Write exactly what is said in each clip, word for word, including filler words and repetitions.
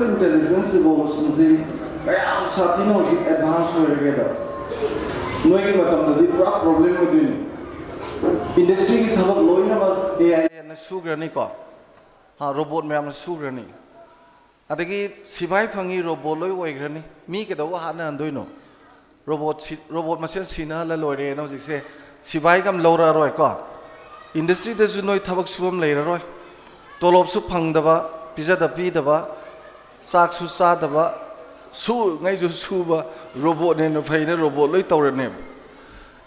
Intelligence revolution ꯁꯤ ꯀꯌꯥꯝ ꯁꯥꯊꯤꯅ ꯍꯧꯖꯤꯛ advance ꯑꯣꯏꯔꯒꯦꯗ, ꯅꯣꯏꯒꯤ ꯃꯇꯝꯗꯗꯤ ꯄꯨꯔꯥ problem ꯑꯣꯏꯗꯣꯏꯅꯤ꯫ Industry ꯒꯤ ꯊꯕꯛ ꯂꯣꯏꯅꯃꯛ A I ꯅ ꯁꯨꯈ꯭ꯔꯅꯤꯀꯣ꯫ ꯍꯥ, robot ꯃꯌꯥꯝꯅ ꯁꯨꯈ꯭ꯔꯅꯤ꯫ ꯑꯗꯒꯤ ꯁꯤꯐꯥꯏ ꯐꯪꯉꯤ, robot ꯂꯣꯏ ꯑꯣꯏꯈ꯭ꯔꯅꯤ꯫ ꯃꯤ ꯀꯩꯗꯧꯕ ꯍꯥꯠꯅꯍꯟꯗꯣꯏꯅꯣ? Robot ꯁꯤ, robot ꯃꯁꯦꯟ ꯁꯤꯅꯍꯜꯂ ꯂꯣꯏꯔꯦꯅ ꯍꯧꯖꯤꯛꯁꯦ ꯁꯤꯐꯥꯏꯒ ꯑꯃ ꯂꯧꯔꯛꯑꯔꯣꯏꯀꯣ꯫ Industry ꯗꯁꯨ ꯅꯣꯏ ꯊꯕꯛ ꯁꯨꯐꯝ ꯂꯩꯔꯔꯣꯏ꯫ ꯇꯣꯂꯣꯞꯁꯨ ꯐꯪꯗꯕ, ꯄꯤꯖꯗ ꯄꯤꯗꯕ, ꯆꯥꯛꯁꯨ ꯆꯥꯗꯕ, ꯁꯨꯉꯩꯁꯨ ꯁꯨꯕ, robot ꯅ ꯍꯦꯟꯅ ꯐꯩꯅ robot ꯂꯣꯏ ꯇꯧꯔꯅꯦꯕ꯫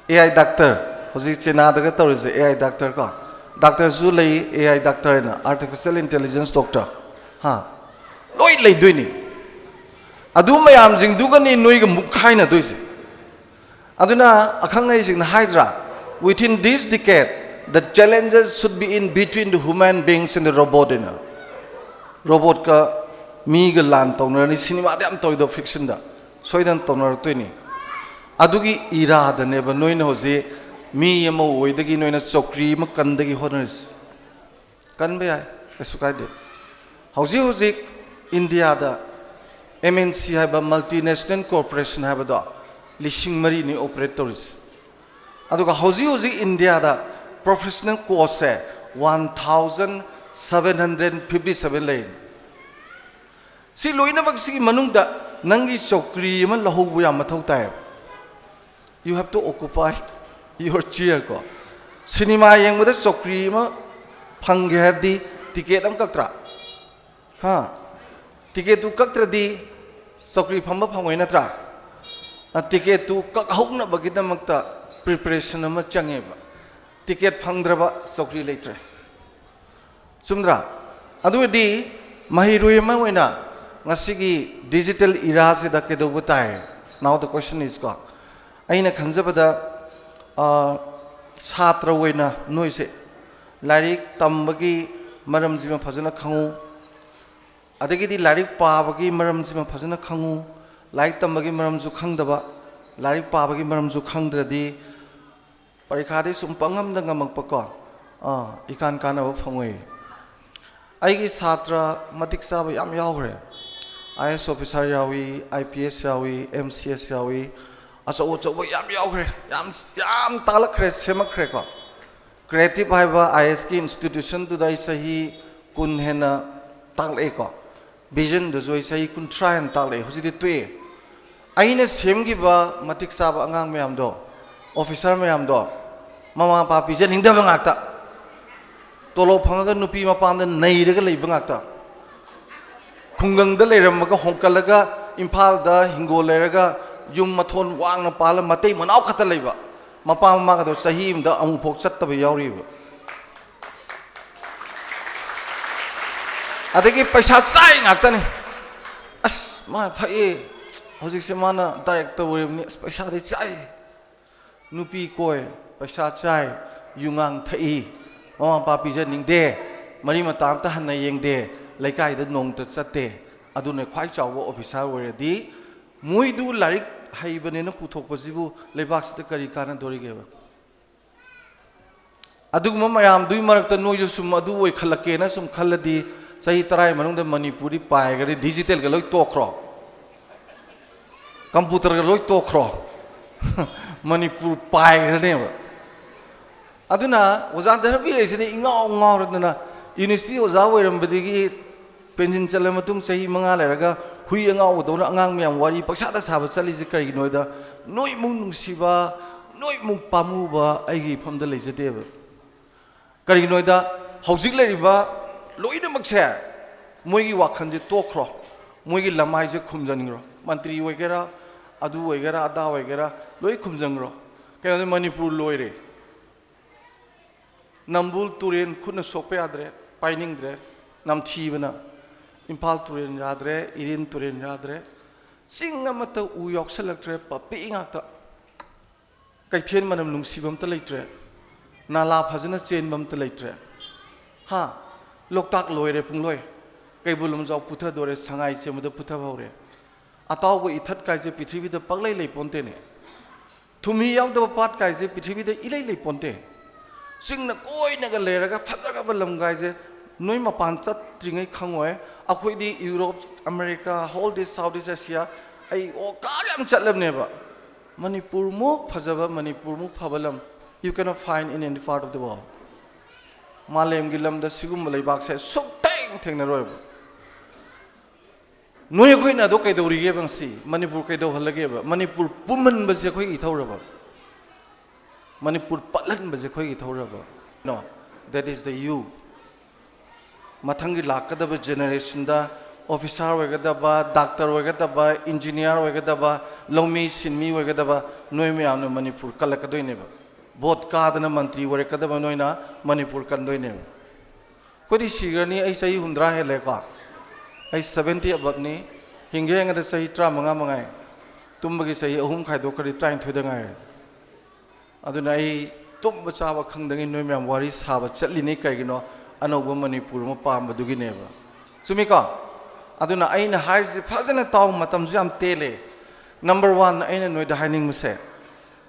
A I doctor, ꯍꯧꯖꯤꯛ ꯆꯦꯅꯥꯗꯒ ꯇꯧꯔꯤꯁꯦ A I doctor ꯀꯣ꯫ Doctor ꯁꯨ ꯂꯩ, A I doctor ꯍꯥꯏꯅ, artificial intelligence doctor꯫ ꯍꯥ, ꯂꯣꯏ ꯂꯩꯗꯣꯏꯅꯤ꯫ ꯑꯗꯨ ꯃꯌꯥꯝꯁꯤꯡꯗꯨꯒꯅꯤ ꯅꯣꯏꯒ ꯃꯨꯛꯈꯥꯏꯅꯗꯣꯏꯁꯦ꯫ ꯑꯗꯨꯅ ꯑꯈꯪ ꯑꯍꯩꯁꯤꯡꯅ ꯍꯥꯏꯗ꯭ꯔꯥ, "Within this decade, the challenges should be in between the human beings and the robot" ꯍꯥꯏꯅ꯫ Robot ꯀ ꯃꯤꯒ ꯂꯥꯟ ꯇꯧꯅꯔꯅꯤ꯫ ꯁꯤꯅꯦꯃꯥꯗ ꯌꯥꯝ ꯇꯧꯔꯤꯗꯣ, fiction ꯗ꯫ ꯁꯣꯏꯗꯅ ꯇꯧꯅꯔꯛꯇꯣꯏꯅꯤ꯫ ꯑꯗꯨꯒꯤ ꯏꯔꯥꯗꯅꯦꯕ ꯅꯣꯏꯅ ꯍꯧꯖꯤꯛ ꯃꯤ ꯑꯃ ꯑꯣꯏꯗꯒꯤ ꯅꯣꯏꯅ ꯆꯧꯀ꯭ꯔꯤ ꯑꯃ ꯀꯟꯗꯒꯤ ꯍꯣꯠꯅꯔꯤꯁꯦ꯫ ꯀꯟꯕ ꯌꯥꯏ, ꯀꯩꯁꯨ ꯀꯥꯏꯗꯦ꯫ ꯍꯧꯖꯤꯛ ꯍꯧꯖꯤꯛ ꯏꯟꯗꯤꯌꯥꯗ M N C ꯍꯥꯏꯕ multinational corporation ꯍꯥꯏꯕꯗꯣ ꯂꯤꯁꯤꯡ ꯃꯔꯤꯅꯤ operate ꯇꯧꯔꯤꯁꯦ꯫ ꯑꯗꯨꯒ ꯍꯧꯖꯤꯛ ꯍꯧꯖꯤꯛ ꯏꯟꯗꯤꯌꯥꯗ professional course ꯁꯦ one thousand seven hundred fifty seven ꯂꯩꯔꯤꯅꯤ꯫ ꯁꯤ ꯂꯣꯏꯅꯃꯛꯁꯤꯒꯤ ꯃꯅꯨꯡꯗ ꯅꯪꯒꯤ ꯆꯧꯀ꯭ꯔꯤ ꯑꯃ ꯂꯧꯍꯧꯕ ꯌꯥꯝ ꯃꯊꯧ ꯇꯥꯏꯌꯦꯕ꯫ You have to occupy your chair ꯀꯣ꯫ ꯁꯤꯅꯦꯃꯥ ꯌꯦꯡꯕꯗ ꯆꯧꯀ꯭ꯔꯤ ꯑꯃ ꯐꯪꯒꯦ ꯍꯥꯏꯔꯗꯤ ticket ꯑꯃ ꯀꯛꯇ꯭ꯔꯥ? ꯍꯥ? Ticket ꯇꯨ ꯀꯛꯇ꯭ꯔꯗꯤ ꯆꯧꯀ꯭ꯔꯤ ꯐꯝꯕ ꯐꯪꯉꯣꯏ ꯅꯠꯇ꯭ꯔꯥ? ꯑ, ticket ꯇꯨ ꯀꯛꯍꯧꯅꯕꯒꯤꯗꯃꯛꯇ preparation ꯑꯃ ꯆꯪꯉꯦꯕ꯫ Ticket ꯐꯪꯗ꯭ꯔꯕ ꯆꯧꯀ꯭ꯔꯤ ꯂꯩꯇ꯭ꯔꯦ꯫ ꯆꯨꯝꯗ꯭ꯔꯥ? ꯑꯗꯨ ꯑꯣꯏꯔꯗꯤ ꯃꯍꯩꯔꯣꯏ ꯑꯃ ꯑꯣꯏꯅ ꯉꯁꯤꯒꯤ digital era ꯁꯤꯗ ꯀꯩꯗꯧꯕ ꯇꯥꯏ? Now the question is ꯀꯣ, ꯑꯩꯅ ꯈꯟꯖꯕꯗ, ꯑ, ꯁꯥꯇ꯭ꯔ ꯑꯣꯏꯅ ꯅꯣꯏꯁꯦ ꯂꯥꯏꯔꯤꯛ ꯇꯝꯕꯒꯤ ꯃꯔꯝꯁꯤꯃ ꯐꯖꯅ ꯈꯪꯉꯨ, ꯑꯗꯒꯤꯗꯤ ꯂꯥꯏꯔꯤꯛ ꯄꯥꯕꯒꯤ ꯃꯔꯝꯁꯤꯃ ꯐꯖꯅ ꯈꯪꯉꯨ꯫ ꯂꯥꯏꯔꯤꯛ ꯇꯝꯕꯒꯤ ꯃꯔꯝꯁꯨ ꯈꯪꯗꯕ, ꯂꯥꯏꯔꯤꯛ ꯄꯥꯕꯒꯤ ꯃꯔꯝꯁꯨ ꯈꯪꯗ꯭ꯔꯗꯤ ꯄꯔꯤꯈꯥꯗꯤ ꯁꯨꯝ ꯄꯪꯉꯝꯗ ꯉꯝꯃꯛꯄꯀꯣ, ꯑꯥ, ꯏꯀꯥꯟ ꯀꯥꯟꯅꯕ ꯐꯪꯉꯣꯏ꯫ ꯑꯩꯒꯤ ꯁꯥꯇ꯭ꯔ ꯃꯇꯤꯛ ꯆꯥꯕ ꯌꯥꯝ ꯌꯥꯎꯈ꯭ꯔꯦ꯫ ꯑꯥꯏ ꯑꯦꯁ ꯑꯣꯐꯤꯁꯥꯔ ꯌꯥꯎꯏ, ꯑꯥꯏ ꯄꯤ ꯑꯦꯁ ꯌꯥꯎꯏ, ꯑꯦꯝ ꯁꯤ ꯑꯦꯁ ꯌꯥꯎꯏ, ꯑꯆꯧ ꯑꯆꯧꯕ ꯌꯥꯝ ꯌꯥꯎꯈ꯭ꯔꯦ, ꯌꯥꯝ ꯌꯥꯝ ꯇꯥꯛꯂꯛꯈ꯭ꯔꯦ, ꯁꯦꯝꯃꯛꯈ꯭ꯔꯦꯀꯣ꯫ ꯀ꯭ꯔꯤꯌꯦꯇꯤꯞ ꯍꯥꯏꯕ ꯑꯥꯏ ꯑꯦꯁꯀꯤ ꯏꯟꯁꯇꯤꯇ꯭ꯌꯨꯁꯟꯗꯨꯗ ꯑꯩ ꯆꯍꯤ ꯀꯨꯟ ꯍꯦꯟꯅ ꯇꯥꯛꯂꯛꯑꯦꯀꯣ꯫ ꯚꯤꯖꯟꯗꯁꯨ ꯑꯩ ꯆꯍꯤ ꯀꯨꯟꯊ꯭ꯔꯥ ꯍꯦꯟꯅ ꯇꯥꯛꯂꯛꯑꯦ꯫ ꯍꯧꯖꯤꯛꯇꯤ ꯇꯣꯛꯑꯦ꯫ ꯑꯩꯅ ꯁꯦꯝꯈꯤꯕ ꯃꯇꯤꯛ ꯆꯥꯕ ꯑꯉꯥꯡ ꯃꯌꯥꯝꯗꯣ, ꯑꯣꯐꯤꯁꯥꯔ ꯃꯌꯥꯝꯗꯣ, ꯃꯃꯥ ꯃꯄꯥ ꯄꯤꯖꯅꯤꯡꯗꯕ ꯉꯥꯛꯇ, ꯇꯣꯂꯣꯞ ꯐꯪꯉꯒ ꯅꯨꯄꯤ ꯃꯄꯥꯝꯗ ꯅꯩꯔꯒ ꯂꯩꯕ ꯉꯥꯛꯇ, ꯈꯨꯡꯒꯪꯗ ꯂꯩꯔꯝꯃꯒ ꯍꯣꯡꯀꯠꯂꯒ ꯏꯝꯐꯥꯜꯗ ꯍꯤꯡꯒꯣꯜ ꯂꯩꯔꯒ ꯌꯨꯝ ꯃꯊꯣꯟ ꯋꯥꯡꯅ ꯄꯥꯜꯂ ꯃꯇꯩ ꯃꯅꯥꯎ ꯈꯛꯇ ꯂꯩꯕ, ꯃꯄꯥ ꯃꯃꯥꯒꯗꯣ ꯆꯍꯤ ꯑꯃꯗ ꯑꯃꯨꯛꯐꯥꯎ ꯆꯠꯇꯕ ꯌꯥꯎꯔꯤꯕ꯫ ꯑꯗꯒꯤ ꯄꯩꯁꯥ ꯆꯥꯏ ꯉꯥꯛꯇꯅꯤ꯫ "ꯑꯁ, ꯃꯥ ꯐꯩꯌꯦ, ꯍꯧꯖꯤꯛꯁꯦ ꯃꯥꯅ ꯗꯥꯏꯔꯦꯛꯇꯔ ꯑꯣꯏꯔꯤꯕꯅꯤ, ꯑꯁ, ꯄꯩꯁꯥꯗꯤ ꯆꯥꯏ꯫ ꯅꯨꯄꯤ ꯀꯣꯏ, ꯄꯩꯁꯥ ꯆꯥꯏ, ꯌꯨꯉꯥꯡ ꯊꯛꯏ, ꯃꯃꯥ ꯃꯄꯥ ꯄꯤꯖꯅꯤꯡꯗꯦ, ꯃꯔꯤ ꯃꯇꯥ ꯑꯝꯇ ꯍꯟꯅ ꯌꯦꯡꯗꯦ, ꯂꯩꯀꯥꯏꯗ ꯅꯣꯡꯃꯇ ꯆꯠꯇꯦ꯫ ꯑꯗꯨꯅ ꯈ꯭ꯋꯥꯏ ꯆꯥꯎꯕ ꯑꯣꯐꯤꯁꯥꯔ ꯑꯣꯏꯔꯗꯤ, ꯃꯣꯏꯗꯨ ꯂꯥꯏꯔꯤꯛ ꯍꯩꯕꯅꯦꯅ ꯄꯨꯊꯣꯛꯄꯁꯤꯕꯨ ꯂꯩꯕꯥꯛꯁꯤꯗ ꯀꯔꯤ ꯀꯥꯟꯅꯗꯣꯔꯤꯒꯦꯕ?" ꯑꯗꯨꯒꯨꯝꯕ ꯃꯌꯥꯝꯗꯨꯒꯤ ꯃꯔꯛꯇ ꯅꯣꯏꯁꯨ ꯁꯨꯝ ꯑꯗꯨ ꯑꯣꯏꯈꯠꯂꯛꯀꯦꯅ ꯁꯨꯝ ꯈꯜꯂꯗꯤ, ꯆꯍꯤ ꯇꯔꯥꯒꯤ ꯃꯅꯨꯡꯗ ꯃꯅꯤꯄꯨꯔꯗꯤ ꯄꯥꯏꯈ꯭ꯔꯅꯤ, ꯗꯤꯖꯤꯇꯦꯜꯒ ꯂꯣꯏ ꯇꯣꯛꯈ꯭ꯔꯣ, ꯀꯝꯄ꯭ꯌꯨꯇꯔꯒ ꯂꯣꯏ ꯇꯣꯛꯈ꯭ꯔꯣ꯫ ꯃꯅꯤꯄꯨꯔ ꯄꯥꯏꯈ꯭ꯔꯅꯦꯕ꯫ ꯑꯗꯨꯅ ꯑꯣꯖꯥ ꯙꯔꯃꯕꯤꯔ ꯍꯥꯏꯁꯤꯗꯤ ꯏꯉꯥꯎ ꯉꯥꯎꯔꯗꯅ, ꯌꯨꯅꯤꯚꯔꯁꯤꯇꯤ ꯑꯣꯖꯥ ꯑꯣꯏꯔꯝꯕꯗꯒꯤ ꯄꯦꯟꯁꯤꯟ ꯆꯠꯂ ꯃꯇꯨꯡ ꯆꯍꯤ ꯃꯉꯥ ꯂꯩꯔꯒ ꯍꯨꯏ ꯑꯉꯥꯎꯕꯗꯧꯅ ꯑꯉꯥꯡ ꯃꯌꯥꯝ ꯋꯥꯔꯤ ꯄꯪꯁꯥꯗ ꯁꯥꯕ ꯆꯠꯂꯤꯁꯦ ꯀꯔꯤꯒꯤꯅꯣ ꯍꯥꯏꯗ, ꯅꯣꯏꯃꯨꯛ ꯅꯨꯡꯁꯤꯕ, ꯅꯣꯏꯃꯨꯛ ꯄꯥꯝꯃꯨꯕ ꯑꯩꯒꯤ ꯏꯐꯝꯗ ꯂꯩꯖꯗꯦꯕ꯫ ꯀꯔꯤꯒꯤꯅꯣ ꯍꯥꯏꯗ, ꯍꯧꯖꯤꯛ ꯂꯩꯔꯤꯕ ꯂꯣꯏꯅꯃꯛꯁꯦ ꯃꯣꯏꯒꯤ ꯋꯥꯈꯜꯁꯦ ꯇꯣꯛꯈ꯭ꯔꯣ, ꯃꯣꯏꯒꯤ ꯂꯃꯥꯏꯁꯦ ꯈꯨꯝꯖꯟꯈ꯭ꯔꯣ꯫ ꯃꯟꯇ꯭ꯔꯤ ꯑꯣꯏꯒꯦꯔꯥ, ꯑꯗꯨ ꯑꯣꯏꯒꯦꯔꯥ, ꯑꯗꯥ ꯑꯣꯏꯒꯦꯔꯥ, ꯂꯣꯏ ꯈꯨꯝꯖꯟꯈ꯭ꯔꯣ꯫ ꯀꯩꯅꯣꯗ ꯃꯅꯤꯄꯨꯔ ꯂꯣꯏꯔꯦ꯫ ꯅꯝꯕꯨꯜ ꯇꯨꯔꯦꯟ ꯈꯨꯠꯅ ꯁꯣꯛꯄ ꯌꯥꯗ꯭ꯔꯦ, ꯄꯥꯏꯅꯤꯡꯗ꯭ꯔꯦ, ꯅꯝꯊꯤꯕꯅ꯫ ꯏꯝꯐꯥꯜ ꯇꯨꯔꯦꯟ ꯌꯥꯗ꯭ꯔꯦ, ꯏꯔꯤꯟ ꯇꯨꯔꯦꯟ ꯌꯥꯗ꯭ꯔꯦ, ꯆꯤꯡ ꯑꯃꯠꯇ ꯎ ꯌꯥꯎꯁꯜꯂꯛꯇ꯭ꯔꯦ, ꯄꯥꯝꯕꯤ ꯉꯥꯛꯇ꯫ ꯀꯩꯊꯦꯜ ꯃꯅꯝ ꯅꯨꯡꯁꯤꯕ ꯑꯝꯇ ꯂꯩꯇ꯭ꯔꯦ, ꯅꯥꯂꯥ ꯐꯖꯅ ꯆꯦꯟꯕ ꯑꯝꯇ ꯂꯩꯇ꯭ꯔꯦ꯫ ꯍꯥ? ꯂꯣꯛꯇꯥꯛ ꯂꯣꯏꯔꯦ ꯄꯨꯡꯂꯣꯏ, ꯀꯩꯕꯨꯜ ꯂꯝꯖꯥꯎ ꯄꯨꯊꯗꯣꯔꯦ, ꯁꯉꯥꯏ ꯆꯦꯟꯕꯗ ꯄꯨꯊꯕ ꯍꯧꯔꯦ꯫ ꯑꯇꯥꯎꯕ ꯏꯊꯠ ꯀꯥꯏꯁꯦ ꯄ꯭ꯔꯤꯊꯤꯕꯤꯗ ꯄꯪꯂꯩ ꯂꯩ ꯄꯣꯟꯇꯦꯅꯦ꯫ ꯊꯨꯝꯍꯤ ꯌꯥꯎꯗꯕ ꯄꯥꯠ ꯀꯥꯏꯁꯦ ꯄ꯭ꯔꯤꯊꯤꯕꯤꯗ ꯏꯂꯩ ꯂꯩ ꯄꯣꯟꯇꯦ꯫ ꯆꯤꯡꯅ ꯀꯣꯏꯅꯒ ꯂꯩꯔꯒ ꯐꯖꯈ꯭ꯔꯕ ꯂꯝ ꯀꯥꯏꯁꯦ ꯅꯣꯏ ꯃꯄꯥꯟ ꯆꯠꯇ꯭ꯔꯤꯉꯩ ꯈꯪꯉꯣꯏ, ꯑꯩꯈꯣꯏꯗꯤ Europe, America, whole this South East Asia, ꯑꯩ ꯑꯣ ꯀꯥ ꯌꯥꯝ ꯆꯠꯂꯕꯅꯦꯕ꯫ ꯃꯅꯤꯄꯨꯔꯃꯨꯛ ꯐꯖꯕ, ꯃꯅꯤꯄꯨꯔꯃꯨꯛ ꯐꯕ ꯂꯝ you cannot find in any part of the world. ꯃꯥꯂꯦꯝꯒꯤ ꯂꯝꯗ ꯁꯤꯒꯨꯝꯕ ꯂꯩꯕꯥꯛꯁꯦ ꯁꯨꯛꯊꯦꯡ ꯊꯦꯡꯅꯔꯣꯏꯕ꯫ ꯅꯣꯏ ꯑꯩꯈꯣꯏꯅ ꯑꯗꯣ ꯀꯩꯗꯧꯔꯤꯒꯦꯕ ꯉꯁꯤ? ꯃꯅꯤꯄꯨꯔ ꯀꯩꯗꯧꯍꯜꯂꯒꯦꯕ? ꯃꯅꯤꯄꯨꯔ ꯄꯨꯝꯍꯟꯕꯁꯦ ꯑꯩꯈꯣꯏꯒꯤ ꯏꯊꯧꯔꯕ? ꯃꯅꯤꯄꯨꯔ ꯄꯠꯍꯟꯕꯁꯦ ꯑꯩꯈꯣꯏꯒꯤ ꯏꯊꯧꯔꯕ? No, that is the you. ꯃꯊꯪꯒꯤ ꯂꯥꯛꯀꯗꯕ ꯖꯦꯅꯦꯔꯦꯁꯟꯗ ꯑꯣꯐꯤꯁꯥꯔ ꯑꯣꯏꯒꯗꯕ, ꯗꯥꯛꯇꯔ ꯑꯣꯏꯒꯗꯕ, ꯏꯟꯖꯤꯅꯤꯌꯥꯔ ꯑꯣꯏꯒꯗꯕ, ꯂꯧꯃꯤ ꯁꯤꯟꯃꯤ ꯑꯣꯏꯒꯗꯕ ꯅꯣꯏ ꯃꯌꯥꯝꯅ ꯃꯅꯤꯄꯨꯔ ꯀꯜꯂꯛꯀꯗꯣꯏꯅꯦꯕ꯫ ꯚꯣꯠ ꯀꯥꯗꯅ ꯃꯟꯇ꯭ꯔꯤ ꯑꯣꯏꯔꯛꯀꯗꯕ ꯅꯣꯏꯅ ꯃꯅꯤꯄꯨꯔ ꯀꯟꯗꯣꯏꯅꯦꯕ꯫ ꯑꯩꯈꯣꯏꯗꯤ ꯁꯤꯈ꯭ꯔꯅꯤ, ꯑꯩ ꯆꯍꯤ ꯍꯨꯝꯗ꯭ꯔꯥ ꯍꯦꯜꯂꯦꯀꯣ, ꯑꯩ ꯁꯕꯦꯟꯇꯤ ꯑꯕꯞꯅꯤ, ꯍꯤꯡꯒꯦ ꯍꯥꯏꯔꯒꯗ ꯆꯍꯤ ꯇꯔꯥꯃꯉꯥ ꯃꯉꯥꯏ, ꯇꯨꯝꯕꯒꯤ ꯆꯍꯤ ꯑꯍꯨꯝ ꯈꯥꯏꯗꯣꯛꯈ꯭ꯔꯗꯤ ꯇꯔꯥꯅꯤꯊꯣꯏꯗ ꯉꯥꯏꯔꯦ꯫ ꯑꯗꯨꯅ ꯑꯩ ꯇꯨꯝꯕ ꯆꯥꯕ ꯈꯪꯗꯉꯩ ꯅꯣꯏ ꯃꯌꯥꯝ ꯋꯥꯔꯤ ꯁꯥꯕ ꯆꯠꯂꯤꯅꯤ꯫ ꯀꯩꯒꯤꯅꯣ? ꯑꯅꯧꯕ ꯃꯅꯤꯄꯨꯔ ꯑꯃ ꯄꯥꯝꯕꯗꯨꯒꯤꯅꯦꯕ꯫ ꯆꯨꯝꯃꯤꯀꯣ? ꯑꯗꯨꯅ ꯑꯩꯅ ꯍꯥꯏꯔꯤꯁꯦ ꯐꯖꯅ ꯇꯥꯎ, ꯃꯇꯝꯁꯨ ꯌꯥꯝ ꯇꯦꯜꯂꯦ꯫ ꯅꯝꯕꯔ ꯋꯥꯟ, ꯑꯩꯅ ꯅꯣꯏꯗ ꯍꯥꯏꯅꯤꯡꯕꯁꯦ,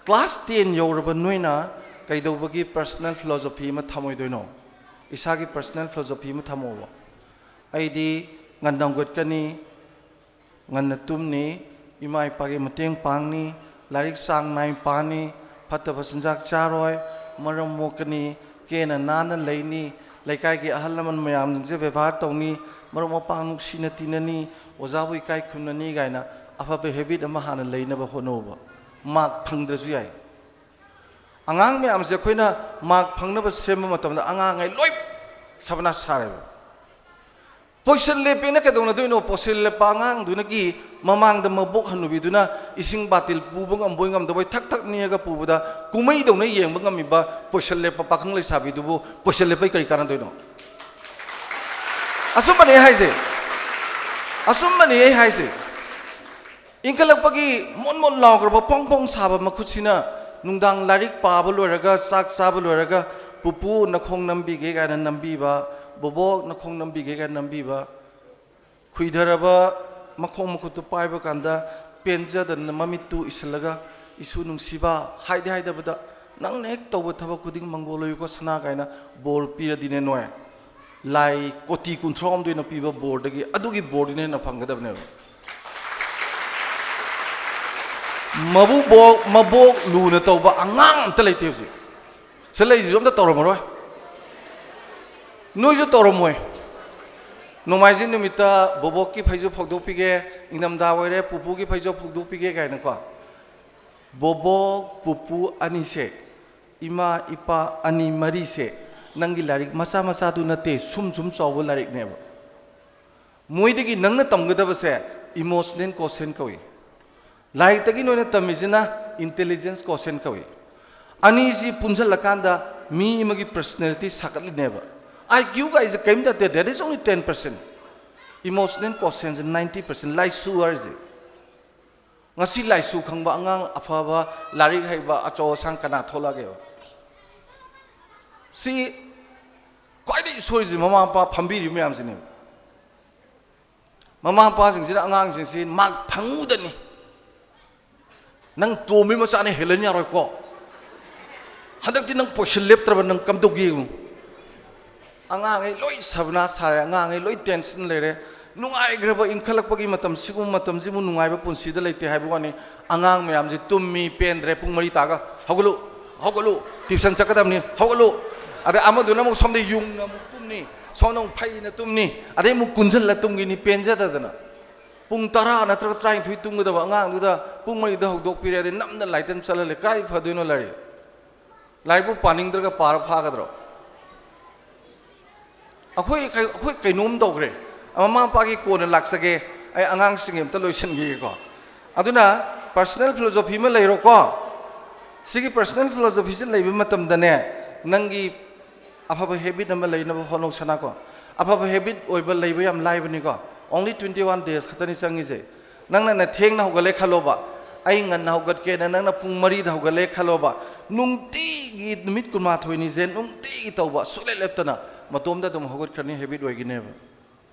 ꯀ꯭ꯂꯥꯁ ꯇꯦꯟ ꯌꯧꯔꯕ ꯅꯣꯏꯅ ꯀꯩꯗꯧꯕꯒꯤ ꯄꯔꯁꯅꯦꯜ ꯐꯤꯂꯣꯁꯣꯐꯤ ꯑꯃ ꯊꯝꯃꯣꯏꯗꯣꯏꯅꯣ? ꯏꯁꯥꯒꯤ ꯄꯔꯁꯅꯦꯜ ꯐꯤꯂꯣꯁꯣꯐꯤ ꯑꯃ ꯊꯝꯃꯣꯕ꯫ ꯑꯩꯗꯤ ꯉꯟꯅ ꯍꯧꯒꯠꯀꯅꯤ, ꯉꯟꯅ ꯇꯨꯝꯅꯤ, ꯏꯃꯥ ꯏꯄꯥꯒꯤ ꯃꯇꯦꯡ ꯄꯥꯡꯅꯤ, ꯂꯥꯏꯔꯤꯛ ꯆꯥꯡ ꯅꯥꯏ ꯄꯥꯅꯤ, ꯐꯠꯇꯕ ꯆꯤꯟꯖꯥꯛ ꯆꯥꯔꯣꯏ, ꯃꯔꯝ ꯃꯣꯛꯀꯅꯤ, ꯀꯦꯅ ꯅꯥꯟꯅ ꯂꯩꯅꯤ, ꯂꯩꯀꯥꯏꯒꯤ ꯑꯍꯜ ꯂꯃꯟ ꯃꯌꯥꯝꯁꯤꯡꯁꯦ ꯕꯦꯕꯥꯔ ꯇꯧꯅꯤ, ꯃꯔꯨꯞ ꯃꯄꯥꯡ ꯅꯨꯡꯁꯤꯅ ꯇꯤꯟꯅꯅꯤ, ꯑꯣꯖꯥꯕꯨ ꯏꯀꯥꯏ ꯈꯨꯝꯅꯅꯤ ꯀꯥꯏꯅ ꯑꯐꯕ ꯍꯦꯕꯤꯠ ꯑꯃ ꯍꯥꯟꯅ ꯂꯩꯅꯕ ꯍꯣꯠꯅꯧꯕ꯫ ꯃꯥꯔꯛ ꯐꯪꯗ꯭ꯔꯁꯨ ꯌꯥꯏ꯫ ꯑꯉꯥꯡ ꯃꯌꯥꯝꯁꯦ ꯑꯩꯈꯣꯏꯅ ꯃꯥꯔꯛ ꯐꯪꯅꯕ ꯁꯦꯝꯕ ꯃꯇꯝꯗ ꯑꯉꯥꯡꯉꯩ ꯂꯣꯏ ꯁꯕꯅꯥꯁ ꯁꯥꯔꯦꯕ꯫ ꯄꯣꯏꯁꯟ ꯂꯦꯞꯄꯦꯅ ꯀꯩꯗꯧꯅꯗꯣꯏꯅꯣ? ꯄꯣꯏꯁꯟ ꯂꯦꯞꯄ ꯑꯉꯥꯡꯗꯨꯅꯒꯤ ꯃꯃꯥꯡꯗ ꯃꯕꯣꯛ ꯍꯟꯅꯨꯕꯤꯗꯨꯅ ꯏꯁꯤꯡ ꯕꯥꯇꯤꯜ ꯄꯨꯕ ꯉꯝꯕꯣꯏ ꯉꯝꯗꯕꯣꯏ ꯊꯛ ꯊꯛ ꯅꯤꯛꯑꯒ ꯄꯨꯕꯗ ꯀꯨꯝꯍꯩꯗꯧꯅ ꯌꯦꯡꯕ ꯉꯝꯃꯤꯕ ꯄꯣꯏꯁꯟ ꯂꯦꯞꯄ ꯄꯥꯈꯪ ꯂꯩꯁꯥꯕꯤꯗꯨꯕꯨ ꯄꯣꯏꯁꯟ ꯂꯦꯞꯄꯩ ꯀꯔꯤ ꯀꯥꯟꯅꯗꯣꯏꯅꯣ? ꯑꯆꯨꯝꯕꯅꯦ ꯑꯩ ꯍꯥꯏꯁꯦ, ꯑꯆꯨꯝꯕꯅꯦ ꯑꯩ ꯍꯥꯏꯁꯦ꯫ ꯏꯟꯈꯠꯂꯛꯄꯒꯤ ꯃꯣꯟ ꯃꯣꯟ ꯂꯥꯎꯈ꯭ꯔꯕ ꯐꯣꯡ ꯐꯣꯡ ꯁꯥꯕ ꯃꯈꯨꯠꯁꯤꯅ ꯅꯨꯡꯗꯥꯡ ꯂꯥꯏꯔꯤꯛ ꯄꯥꯕ ꯂꯣꯏꯔꯒ, ꯆꯥꯛ ꯆꯥꯕ ꯂꯣꯏꯔꯒ, "ꯄꯨꯄꯨ ꯅꯈꯣꯡ ꯅꯝꯕꯤꯒꯦ" ꯀꯥꯏꯅ ꯅꯝꯕꯤꯕ, "ꯕꯣꯕꯣꯛ ꯅꯈꯣꯡ ꯅꯝꯕꯤꯒꯦ" ꯀꯥꯏꯅ ꯅꯝꯕꯤꯕ, ꯈꯨꯏꯊꯔꯕ ꯃꯈꯣꯡ ꯃꯈꯨꯠꯇꯨ ꯄꯥꯏꯕ ꯀꯥꯟꯗ ꯄꯦꯟꯖꯗꯅ ꯃꯃꯤꯠꯇꯨ ꯏꯁꯤꯜꯂꯒ, "ꯏꯁꯨ ꯅꯨꯡꯁꯤꯕ, ꯍꯥꯏꯗꯤ ꯍꯥꯏꯗꯕꯗ, ꯅꯪꯅ ꯍꯦꯛ ꯇꯧꯕ ꯊꯕꯛ ꯈꯨꯗꯤꯡ ꯃꯪꯒꯣꯜ ꯑꯣꯏꯌꯨꯀꯣ ꯁꯅꯥ" ꯀꯥꯏꯅ ꯕꯣꯔ ꯄꯤꯔꯗꯤꯅꯦ ꯅꯣꯏ꯫ ꯂꯥꯏ ꯀꯣꯇꯤ ꯀꯨꯟꯊ꯭ꯔꯥ ꯍꯨꯝꯗꯣꯏꯅ ꯄꯤꯕ ꯕꯣꯔꯗꯒꯤ ꯑꯗꯨꯒꯤ ꯕꯣꯔꯗꯨꯅ ꯍꯦꯟꯅ ꯐꯪꯒꯗꯕꯅꯦꯕ꯫ ꯃꯕꯨꯕꯣꯛ ꯃꯕꯣꯛ ꯂꯨꯅ ꯇꯧꯕ ꯑꯉꯥꯡ ꯑꯝꯇ ꯂꯩꯇꯦ ꯍꯧꯖꯤꯛ꯫ ꯁꯤꯗ ꯂꯩꯁꯤꯁꯨ ꯑꯝꯇ ꯇꯧꯔꯝꯃꯔꯣꯏ꯫ ꯅꯣꯏꯁꯨ ꯇꯧꯔꯝꯃꯣꯏ꯫ ꯅꯣꯡꯃꯥꯏꯖꯤꯡ ꯅꯨꯃꯤꯠꯇ ꯕꯣꯕꯣꯛꯀꯤ ꯐꯩꯖꯨꯞ ꯐꯧꯗꯣꯛꯄꯤꯒꯦ, ꯏꯪꯊꯝꯊꯥ ꯑꯣꯏꯔꯦ ꯄꯨꯄꯨꯒꯤ ꯐꯩꯖꯨꯞ ꯐꯧꯗꯣꯛꯄꯤꯒꯦ ꯀꯥꯏꯅꯀꯣ꯫ ꯕꯣꯕꯣꯛ ꯄꯨꯄꯨ ꯑꯅꯤꯁꯦ, ꯏꯃꯥ ꯏꯄꯥ ꯑꯅꯤ ꯃꯔꯤꯁꯦ, ꯅꯪꯒꯤ ꯂꯥꯏꯔꯤꯛ ꯃꯆꯥ ꯃꯆꯥꯗꯨ ꯅꯠꯇꯦ, ꯁꯨꯝ ꯁꯨꯝ ꯆꯥꯎꯕ ꯂꯥꯏꯔꯤꯛꯅꯦꯕ꯫ ꯃꯣꯏꯗꯒꯤ ꯅꯪꯅ ꯇꯝꯒꯗꯕꯁꯦ emotional quotient ꯀꯧꯏ꯫ ꯂꯥꯏꯔꯤꯛꯇꯒꯤ ꯅꯣꯏꯅ ꯇꯝꯃꯤꯁꯤꯅ intelligence quotient ꯀꯧꯏ꯫ ꯑꯅꯤꯁꯤ ꯄꯨꯟꯁꯤꯜꯂꯀꯥꯟꯗ ꯃꯤ ꯑꯃꯒꯤ personality ꯁꯥꯒꯠꯂꯤꯅꯦꯕ꯫ IQ ꯀꯥꯏꯁꯦ ꯀꯔꯤꯝ ꯅꯠꯇꯦ, that is only ten percent꯫ Emotional quotient say ninety percent꯫ ꯂꯥꯏꯁꯨ ꯍꯥꯏꯔꯤꯁꯦ, ꯉꯁꯤ ꯂꯥꯏꯁꯨ ꯈꯪꯕ ꯑꯉꯥꯡ ꯑꯐꯕ, ꯂꯥꯏꯔꯤꯛ ꯍꯩꯕ, ꯑꯆꯧ ꯑꯁꯥꯡ ꯀꯅꯥ ꯊꯣꯛꯂꯛꯑꯒꯦꯕ? ꯁꯤ ꯈ꯭ꯋꯥꯏꯗꯒꯤ ꯁꯣꯏꯔꯤꯁꯦ ꯃꯃꯥ ꯃꯄꯥ ꯐꯝꯕꯤꯔꯤꯕ ꯃꯌꯥꯝꯁꯤꯅꯦꯕ꯫ ꯃꯃꯥ ꯃꯄꯥꯁꯤꯡꯁꯤꯅ ꯑꯉꯥꯡꯁꯤꯡꯁꯤ ꯃꯥꯔꯛ ꯐꯪꯉꯨꯗꯅꯤ, "ꯅꯪ ꯇꯣꯝꯕꯤ ꯃꯆꯥꯅ ꯍꯦꯜꯍꯟ ꯌꯥꯔꯣꯏꯀꯣ, ꯍꯟꯗꯛꯇꯤ ꯅꯪ ꯄꯣꯏꯁꯟ ꯂꯦꯞꯇ꯭ꯔꯕ ꯅꯪ ꯀꯝꯗꯧꯒꯦ ꯌꯦꯡꯉꯨ"꯫ ꯑꯉꯥꯡꯈꯩ ꯂꯣꯏ ꯁꯕꯅꯥ ꯁꯥꯔꯦ, ꯑꯉꯥꯡꯈꯩ ꯂꯣꯏ tension ꯂꯩꯔꯦ꯫ ꯅꯨꯡꯉꯥꯏꯈ꯭ꯔꯕ ꯏꯟꯈꯠꯂꯛꯄꯒꯤ ꯃꯇꯝ, ꯁꯤꯒꯨꯝꯕ ꯃꯇꯝꯁꯤꯕꯨ ꯅꯨꯡꯉꯥꯏꯕ ꯄꯨꯟꯁꯤꯗ ꯂꯩꯇꯦ ꯍꯥꯏꯕ ꯋꯥꯅꯤ꯫ ꯑꯉꯥꯡ ꯃꯌꯥꯝꯁꯤ ꯇꯨꯝꯃꯤ ꯄꯦꯟꯗ꯭ꯔꯦ, ꯄꯨꯡ ꯃꯔꯤ ꯇꯥꯒ ꯍꯧꯒꯠꯂꯨ, ꯍꯧꯒꯠꯂꯨ, tuition ꯆꯠꯀꯗꯕꯅꯤ, ꯍꯧꯒꯠꯂꯨ꯫ ꯑꯗꯩ ꯑꯃꯗꯨꯅ ꯑꯃꯨꯛ ꯁꯣꯝꯗ ꯌꯨꯡꯅ ꯑꯃꯨꯛ ꯇꯨꯝꯅꯤ, ꯁꯣꯝꯗ ꯑꯃꯨꯛ ꯐꯩꯅ ꯇꯨꯝꯅꯤ, ꯑꯗꯩ ꯑꯃꯨꯛ ꯀꯨꯟꯁꯤꯜꯂ ꯇꯨꯝꯈꯤꯅꯤ ꯄꯦꯟꯖꯗꯗꯅ꯫ ꯄꯨꯡ ꯇꯔꯥ ꯅꯠꯇ꯭ꯔꯒ ꯇꯔꯥꯅꯤꯊꯣꯏ ꯇꯨꯝꯒꯗꯕ ꯑꯉꯥꯡꯗꯨꯗ ꯄꯨꯡ ꯃꯔꯤꯗ ꯍꯧꯗꯣꯛꯄꯤꯔꯦ, ꯑꯗꯩ ꯅꯝꯅ ꯂꯥꯏꯔꯤꯛ ꯇꯝ ꯆꯠꯍꯜꯂꯦ꯫ ꯀꯥꯏ ꯐꯗꯣꯏꯅꯣ ꯂꯥꯏꯔꯤꯛ? ꯂꯥꯏꯔꯤꯛꯄꯨ ꯄꯥꯅꯤꯡꯗ꯭ꯔꯒ ꯄꯥꯔ ꯐꯥꯒꯗ꯭ꯔꯣ? ꯑꯩꯈꯣꯏ ꯀꯩ-, ꯑꯩꯈꯣꯏ ꯀꯩꯅꯣꯝ ꯇꯧꯈ꯭ꯔꯦ꯫ ꯃꯃꯥ ꯃꯄꯥꯒꯤ ꯀꯣꯟꯅ ꯂꯥꯛꯆꯒꯦ, ꯑꯩ ꯑꯉꯥꯡꯁꯤꯡꯒꯤ ꯑꯝꯇ ꯂꯣꯏꯁꯤꯟꯈꯤꯒꯦꯀꯣ꯫ ꯑꯗꯨꯅ personal philosophy ꯑꯃ ꯂꯩꯔꯣꯀꯣ꯫ ꯁꯤꯒꯤ personal philosophy ꯁꯦ ꯂꯩꯕ ꯃꯇꯝꯗꯅꯦ, ꯅꯪꯒꯤ ꯑꯐꯕ habit ꯑꯃ ꯂꯩꯅꯕ ꯍꯣꯠꯅꯧ ꯁꯅꯥꯀꯣ꯫ ꯑꯐꯕ habit ꯑꯣꯏꯕ ꯂꯩꯕ ꯌꯥꯝ ꯂꯥꯏꯕꯅꯤꯀꯣ꯫ Only twenty one days ꯈꯛꯇꯅꯤ ꯆꯪꯉꯤꯁꯦ꯫ ꯅꯪꯅꯅꯦ ꯊꯦꯡꯅ ꯍꯧꯒꯠꯂꯦ ꯈꯜꯂꯣꯕ, ꯑꯩ ꯉꯟꯅ ꯍꯧꯒꯠꯀꯦꯅ ꯅꯪꯅ ꯄꯨꯡ ꯃꯔꯤꯗ ꯍꯧꯒꯠꯂꯦ ꯈꯜꯂꯣꯕ, ꯅꯨꯡꯇꯤꯒꯤ ꯅꯨꯃꯤꯠ ꯀꯨꯟꯃꯥꯊꯣꯏꯅꯤꯁꯦ ꯅꯨꯡꯇꯤꯒꯤ ꯇꯧꯕ ꯁꯨꯛꯂꯦꯞ ꯂꯦꯞꯇꯅ ꯃꯇꯣꯝꯇ ꯑꯗꯨꯝ ꯍꯧꯒꯠꯈ꯭ꯔꯅꯤ, habit ꯑꯣꯏꯒꯅꯦꯕ꯫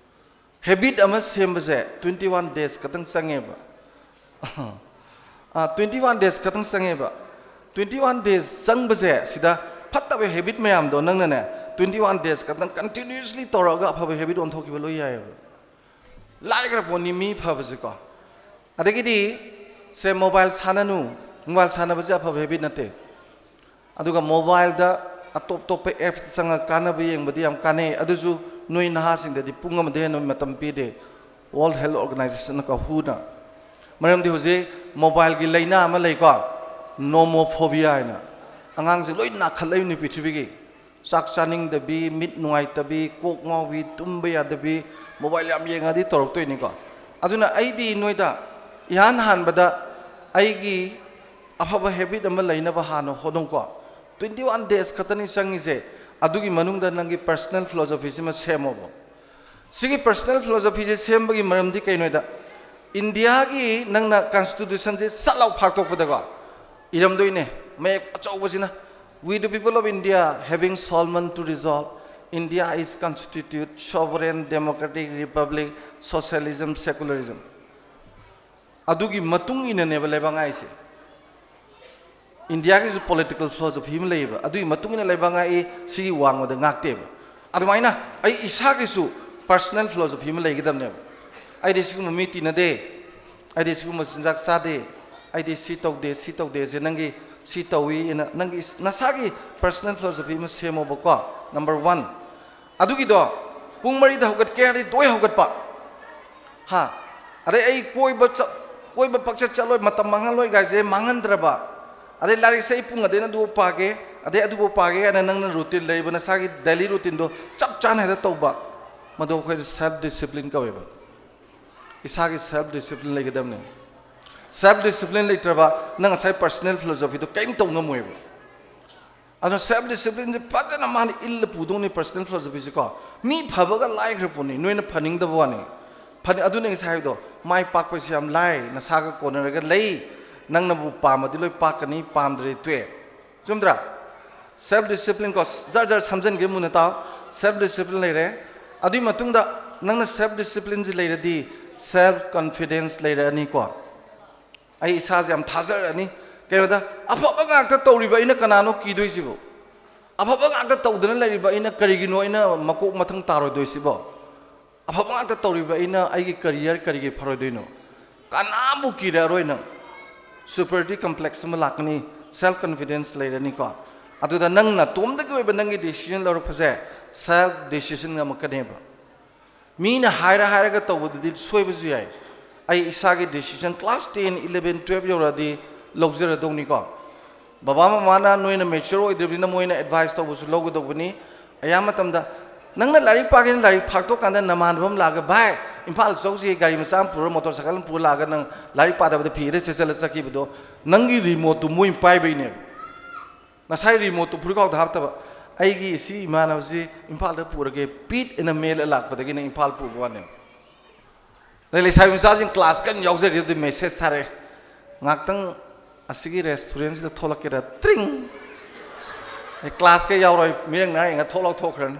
Habit ꯑꯃ ꯁꯦꯝꯕꯁꯦ twenty one days ꯈꯛꯇꯪ ꯆꯪꯉꯦꯕ꯫ ꯑꯥ, twenty one days ꯈꯛꯇꯪ ꯆꯪꯉꯦꯕ꯫ Twenty one days ꯆꯪꯕꯁꯦ ꯁꯤꯗ ꯐꯠꯇꯕ habit ꯃꯌꯥꯝꯗꯣ ꯅꯪꯅꯅꯦ Twenty one days ꯈꯛꯇꯪ continuously ꯇꯧꯔꯛꯑꯒ ꯑꯐꯕ habit ꯑꯣꯟꯊꯣꯛꯈꯤꯕ ꯂꯣꯏ ꯌꯥꯏꯑꯕ꯫ ꯂꯥꯏꯈ꯭ꯔ ꯄꯣꯠꯅꯤ ꯃꯤ ꯐꯕꯁꯦꯀꯣ꯫ ꯑꯗꯒꯤꯗꯤ ꯁꯦ mobile ꯁꯥꯟꯅꯅꯨ, mobile ꯁꯥꯟꯅꯕꯁꯦ ꯑꯐꯕ habit ꯅꯠꯇꯦ꯫ ꯑꯗꯨꯒ mobileꯗ ꯑꯇꯣꯞ ꯑꯇꯣꯞꯄ apps ꯆꯪꯉꯒ ꯀꯥꯟꯅꯕ ꯌꯦꯡꯕꯗꯤ ꯌꯥꯝ ꯀꯥꯟꯅꯩ, ꯑꯗꯨꯁꯨ ꯅꯣꯏ ꯅꯍꯥꯁꯤꯡꯗꯗꯤ ꯄꯨꯡ ꯑꯃꯗ ꯍꯦꯟꯅ ꯃꯇꯝ ꯄꯤꯗꯦ꯫ World Health Organizationꯅ ꯀꯍꯨꯅ꯫ ꯃꯔꯝꯗꯤ ꯍꯧꯖꯤꯛ mobileꯒꯤ ꯂꯥꯏꯅꯥ ꯑꯃ ꯂꯩꯀꯣ, nomophobia ꯍꯥꯏꯅ꯫ ꯑꯉꯥꯡꯁꯦ ꯂꯣꯏ ꯅꯥꯈꯠꯂꯛꯏꯕꯅꯤ ꯄ꯭ꯔꯤꯊꯤꯕꯤꯒꯤ꯫ ꯆꯥꯛ ꯆꯥꯅꯤꯡꯗꯕꯤ, ꯃꯤꯠ ꯅꯨꯡꯉꯥꯏꯇꯕꯤ, ꯀꯣꯛ ꯉꯥꯎꯕꯤ, ꯇꯨꯝꯕ ꯌꯥꯗꯕꯤ, mobile ꯌꯥꯝ ꯌꯦꯡꯉꯗꯤ ꯇꯧꯔꯛꯇꯣꯏꯅꯤꯀꯣ꯫ ꯑꯗꯨꯅ ꯑꯩꯗꯤ ꯅꯣꯏꯗ ꯏꯍꯥꯟ ꯍꯥꯟꯕꯗ ꯑꯩꯒꯤ ꯑꯐꯕ habit ꯑꯃ ꯂꯩꯅꯕ ꯍꯥꯟꯅ ꯍꯣꯠꯅꯧꯀꯣ꯫ Twenty one days ꯈꯛꯇꯅꯤ ꯆꯪꯉꯤꯁꯦ, ꯑꯗꯨꯒꯤ ꯃꯅꯨꯡꯗ ꯅꯪꯒꯤ personal philosophyꯁꯤꯃ ꯁꯦꯝꯃꯣꯕ꯫ ꯁꯤꯒꯤ personal philosophyꯁꯦ ꯁꯦꯝꯕꯒꯤ ꯃꯔꯝꯗꯤ ꯀꯩꯅꯣꯗ, ꯏꯟꯗꯤꯌꯥꯒꯤ ꯅꯪꯅ constitutionꯁꯦ ꯁꯠ ꯂꯥꯎ ꯐꯥꯛꯇꯣꯛꯄꯗꯀꯣ ꯏꯔꯝꯗꯣꯏꯅꯦ ꯃꯌꯦꯛ ꯑꯆꯧꯕꯁꯤꯅ, "We the people of India having solemn to resolve, India is constitute sovereign democratic republic, socialism, secularism." ꯑꯗꯨꯒꯤ ꯃꯇꯨꯡ ꯏꯟꯅꯅꯦꯕ ꯂꯩꯕꯥꯛ ꯉꯥꯛꯏꯁꯦ꯫ ꯏꯟꯗꯤꯌꯥꯒꯤꯁꯨ political philosophy ꯑꯃ ꯂꯩꯌꯦꯕ, ꯑꯗꯨꯒꯤ ꯃꯇꯨꯡ ꯏꯟꯅ ꯂꯩꯕꯥꯛ ꯉꯥꯛꯏ, ꯁꯤꯒꯤ ꯋꯥꯡꯃꯗ ꯉꯥꯛꯇꯦꯕ꯫ ꯑꯗꯨꯃꯥꯏꯅ ꯑꯩ ꯏꯁꯥꯒꯤꯁꯨ personal philosophy ꯑꯃ ꯂꯩꯒꯗꯕꯅꯦꯕ꯫ "ꯑꯩꯗꯤ ꯁꯤꯒꯨꯝꯕ ꯃꯤ ꯇꯤꯟꯅꯗꯦ, ꯑꯩꯗꯤ ꯁꯤꯒꯨꯝꯕ ꯆꯤꯟꯖꯥꯛ ꯆꯥꯗꯦ, ꯑꯩꯗꯤ ꯁꯤ ꯇꯧꯗꯦ, ꯁꯤ ꯇꯧꯗꯦꯁꯦ", ꯅꯪꯒꯤ ꯁꯤ ꯇꯧꯏ ꯑꯅ ꯅꯪꯒꯤ ꯏꯁ-, ꯅꯁꯥꯒꯤ personal philosophy ꯑꯃ ꯁꯦꯝꯃꯣꯕꯀꯣ, number one꯫ ꯑꯗꯨꯒꯤꯗꯣ ꯄꯨꯡ ꯃꯔꯤꯗ ꯍꯧꯒꯠꯀꯦ ꯍꯥꯏꯔꯗꯤ ꯗꯣꯏ ꯍꯧꯒꯠꯄ꯫ ꯍꯥ? ꯑꯗꯩ ꯑꯩ ꯀꯣꯏꯕ ꯆꯠ-, ꯀꯣꯏꯕ ꯄꯛꯆꯠ ꯆꯠꯂꯣꯏ, ꯃꯇꯝ ꯃꯥꯡꯍꯜꯂꯣꯏ ꯒꯥꯏꯁꯦ ꯃꯥꯡꯍꯟꯗ꯭ꯔꯕ꯫ ꯑꯗꯩ ꯂꯥꯏꯔꯤꯛꯁꯦ ꯑꯩ ꯄꯨꯡ ꯑꯗꯩꯅ ꯑꯗꯨꯐꯥꯎ ꯄꯥꯒꯦ, ꯑꯗꯩ ꯑꯗꯨꯐꯥꯎ ꯄꯥꯒꯦ ꯍꯥꯏꯅ ꯅꯪꯅ routine ꯂꯩꯔꯤꯕ ꯅꯁꯥꯒꯤ daily routineꯗꯣ ꯆꯞ ꯆꯥꯅ ꯍꯦꯛꯇ ꯇꯧꯕ꯫ ꯃꯗꯨ ꯑꯩꯈꯣꯏꯅ self discipline ꯀꯧꯋꯦꯕ꯫ ꯏꯁꯥꯒꯤ self discipline ꯂꯩꯒꯗꯕꯅꯦ꯫ Self discipline ꯂꯩꯇ꯭ꯔꯕ ꯅꯪ ꯉꯁꯥꯏ personal philosophyꯗꯣ ꯀꯔꯤꯝ ꯇꯧ ꯉꯝꯃꯣꯏꯕ꯫ ꯑꯗꯨꯅ self disciplineꯁꯦ ꯐꯖꯅ ꯃꯥꯅ ꯏꯜꯂ ꯄꯨꯗꯧꯅꯤ personal philosophyꯁꯦꯀꯣ꯫ ꯃꯤ ꯐꯕꯒ ꯂꯥꯏꯈ꯭ꯔ ꯄꯣꯠꯅꯤ, ꯅꯣꯏꯅ ꯐꯅꯤꯡꯗꯕ ꯋꯥꯅꯤ꯫ ꯐꯅꯤ-, ꯑꯗꯨꯅ ꯉꯁꯥꯏ ꯍꯥꯏꯕꯗꯣ, ꯃꯥꯏ ꯄꯥꯛꯄꯁꯤ ꯌꯥꯝ ꯂꯥꯏ, ꯅꯁꯥꯒ ꯀꯣꯟꯅꯔꯒ ꯂꯩ, ꯅꯪꯅꯕꯨ ꯄꯥꯝꯃꯗꯤ ꯂꯣꯏ ꯄꯥꯛꯀꯅꯤ, ꯄꯥꯝꯗ꯭ꯔꯗꯤ ꯇꯣꯛꯑꯦ꯫ ꯆꯨꯝꯗ꯭ꯔꯥ? Self discipline ꯀꯣ, ꯖꯔ ꯖꯔ ꯁꯝꯖꯟꯒꯦ ꯃꯨꯟꯅ ꯇꯥꯎ꯫ Self discipline ꯂꯩꯔꯦ꯫ ꯑꯗꯨꯒꯤ ꯃꯇꯨꯡꯗ ꯅꯪꯅ self disciplineꯁꯤ ꯂꯩꯔꯗꯤ self confidence ꯂꯩꯔꯛꯑꯅꯤꯀꯣ꯫ ꯑꯩ ꯏꯁꯥꯁꯦ ꯌꯥꯝ ꯊꯥꯖꯔꯛꯑꯅꯤ꯫ ꯀꯩꯅꯣꯗ, ꯑꯐꯕ ꯉꯥꯛꯇ ꯇꯧꯔꯤꯕ ꯑꯩꯅ ꯀꯅꯥꯅꯣ ꯀꯤꯗꯣꯏꯁꯤꯕꯨ? ꯑꯐꯕ ꯉꯥꯛꯇ ꯇꯧꯗꯅ ꯂꯩꯔꯤꯕ ꯑꯩꯅ ꯀꯔꯤꯒꯤꯅꯣ ꯑꯩꯅ ꯃꯀꯣꯛ ꯃꯊꯪ ꯇꯥꯔꯣꯏꯗꯣꯏꯁꯤꯕꯣ? ꯑꯐꯕ ꯉꯥꯛꯇ ꯇꯧꯔꯤꯕ ꯑꯩꯅ ꯑꯩꯒꯤ ꯀꯔꯤꯌꯔ ꯀꯔꯤꯒꯤ ꯐꯔꯣꯏꯗꯣꯏꯅꯣ? ꯀꯅꯥꯕꯨ ꯀꯤꯔꯛꯑꯔꯣꯏ ꯅꯪ꯫ ꯁꯨꯄꯔꯤꯌꯣꯔꯤꯇꯤ ꯀꯝꯄ꯭ꯂꯦꯛꯁ ꯑꯃ ꯂꯥꯛꯀꯅꯤ, ꯁꯦꯜꯐ ꯀꯟꯐꯤꯗꯦꯟꯁ ꯂꯩꯔꯅꯤꯀꯣ꯫ ꯑꯗꯨꯗ ꯅꯪ ꯅꯇꯣꯝꯗꯒꯤ ꯑꯣꯏꯕ ꯅꯪꯒꯤ ꯗꯤꯁꯤꯖꯟ ꯂꯧꯔꯛꯄꯁꯦ ꯁꯦꯜꯐ ꯗꯤꯁꯤꯖꯟ ꯉꯝꯃꯛꯀꯅꯦꯕ꯫ ꯃꯤꯅ ꯍꯥꯏꯔ ꯍꯥꯏꯔꯒ ꯇꯧꯕꯗꯨꯗꯤ ꯁꯣꯏꯕꯁꯨ ꯌꯥꯏ꯫ ꯑꯩ ꯏꯁꯥꯒꯤ decision class ten, eleven, twelve ꯌꯧꯔꯛꯑꯗꯤ ꯂꯧꯖꯔꯗꯧꯅꯤꯀꯣ꯫ ꯕꯕꯥ ꯃꯃꯥꯅ ꯅꯣꯏꯅ ꯃꯦꯆ꯭ꯌꯣꯔ ꯑꯣꯏꯗ꯭ꯔꯤꯕꯅꯤꯅ ꯃꯣꯏꯅ ꯑꯦꯗꯚꯥꯏꯁ ꯇꯧꯕꯁꯨ ꯂꯧꯒꯗꯧꯕꯅꯤ꯫ ꯑꯌꯥꯝꯕ ꯃꯇꯝꯗ ꯅꯪꯅ ꯂꯥꯏꯔꯤꯛ ꯄꯥꯒꯦꯅ ꯂꯥꯏꯔꯤꯛ ꯐꯥꯛꯇꯣꯛꯀꯥꯟꯗ ꯅꯃꯥꯟꯅꯕ ꯑꯃ ꯂꯥꯛꯑꯒ, "ꯚꯥꯏ, ꯏꯝꯐꯥꯜ ꯆꯧꯁꯤ, ꯒꯥꯔꯤ ꯃꯆꯥ ꯑꯃ ꯄꯨꯔ, ꯃꯣꯇꯣꯔ ꯁꯥꯏꯀꯜ ꯑꯃ ꯄꯨꯔ ꯂꯥꯛꯑꯒ ꯅꯪ ꯂꯥꯏꯔꯤꯛ ꯄꯥꯗꯕꯗ ꯐꯤꯗ ꯆꯦꯠꯁꯤꯜꯂ ꯆꯠꯈꯤꯕꯗꯣ ꯅꯪꯒꯤ ꯔꯤꯃꯣꯠꯇꯨ ꯃꯣꯏꯅ ꯄꯥꯏꯕꯩꯅꯦꯕ"꯫ ꯉꯁꯥꯏ ꯔꯤꯃꯣꯠꯇꯨ ꯐꯨꯔꯤꯠꯈꯥꯎꯗ ꯍꯥꯞꯇꯕ, "ꯑꯩꯒꯤ ꯏꯆꯦ ꯏꯃꯥꯟꯅꯕꯁꯤ ꯏꯝꯐꯥꯜꯗ ꯄꯨꯔꯒꯦ" ꯄꯤꯠ ꯑꯅ ꯃꯦꯜ ꯂꯥꯛꯄꯗꯒꯤ ꯅꯪ ꯏꯝꯐꯥꯜ ꯄꯨꯕ ꯋꯥꯅꯦꯕ꯫ ꯑꯗꯩ ꯂꯩꯁꯥꯕꯤ ꯃꯆꯥꯁꯤꯡ ꯀ꯭ꯂꯥꯁ ꯀꯟꯅ ꯌꯥꯎꯖꯔꯤ ꯑꯗꯨꯗꯤ ꯃꯦꯁꯦꯖ ꯊꯥꯔꯛꯑꯦ, "ꯉꯥꯛꯇꯪ ꯑꯁꯤꯒꯤ ꯔꯦꯁꯇꯨꯔꯦꯟꯁꯤꯗ ꯊꯣꯛꯂꯛꯀꯦꯔꯥ?" ꯇ꯭ꯔꯤꯡ! ꯑꯩ ꯀ꯭ꯂꯥꯁꯀ ꯌꯥꯎꯔꯣꯏ, ꯃꯤꯔꯛ ꯅꯥ ꯌꯦꯡꯉ ꯊꯣꯛꯂꯛ ꯊꯣꯛꯈ꯭ꯔꯅꯤ꯫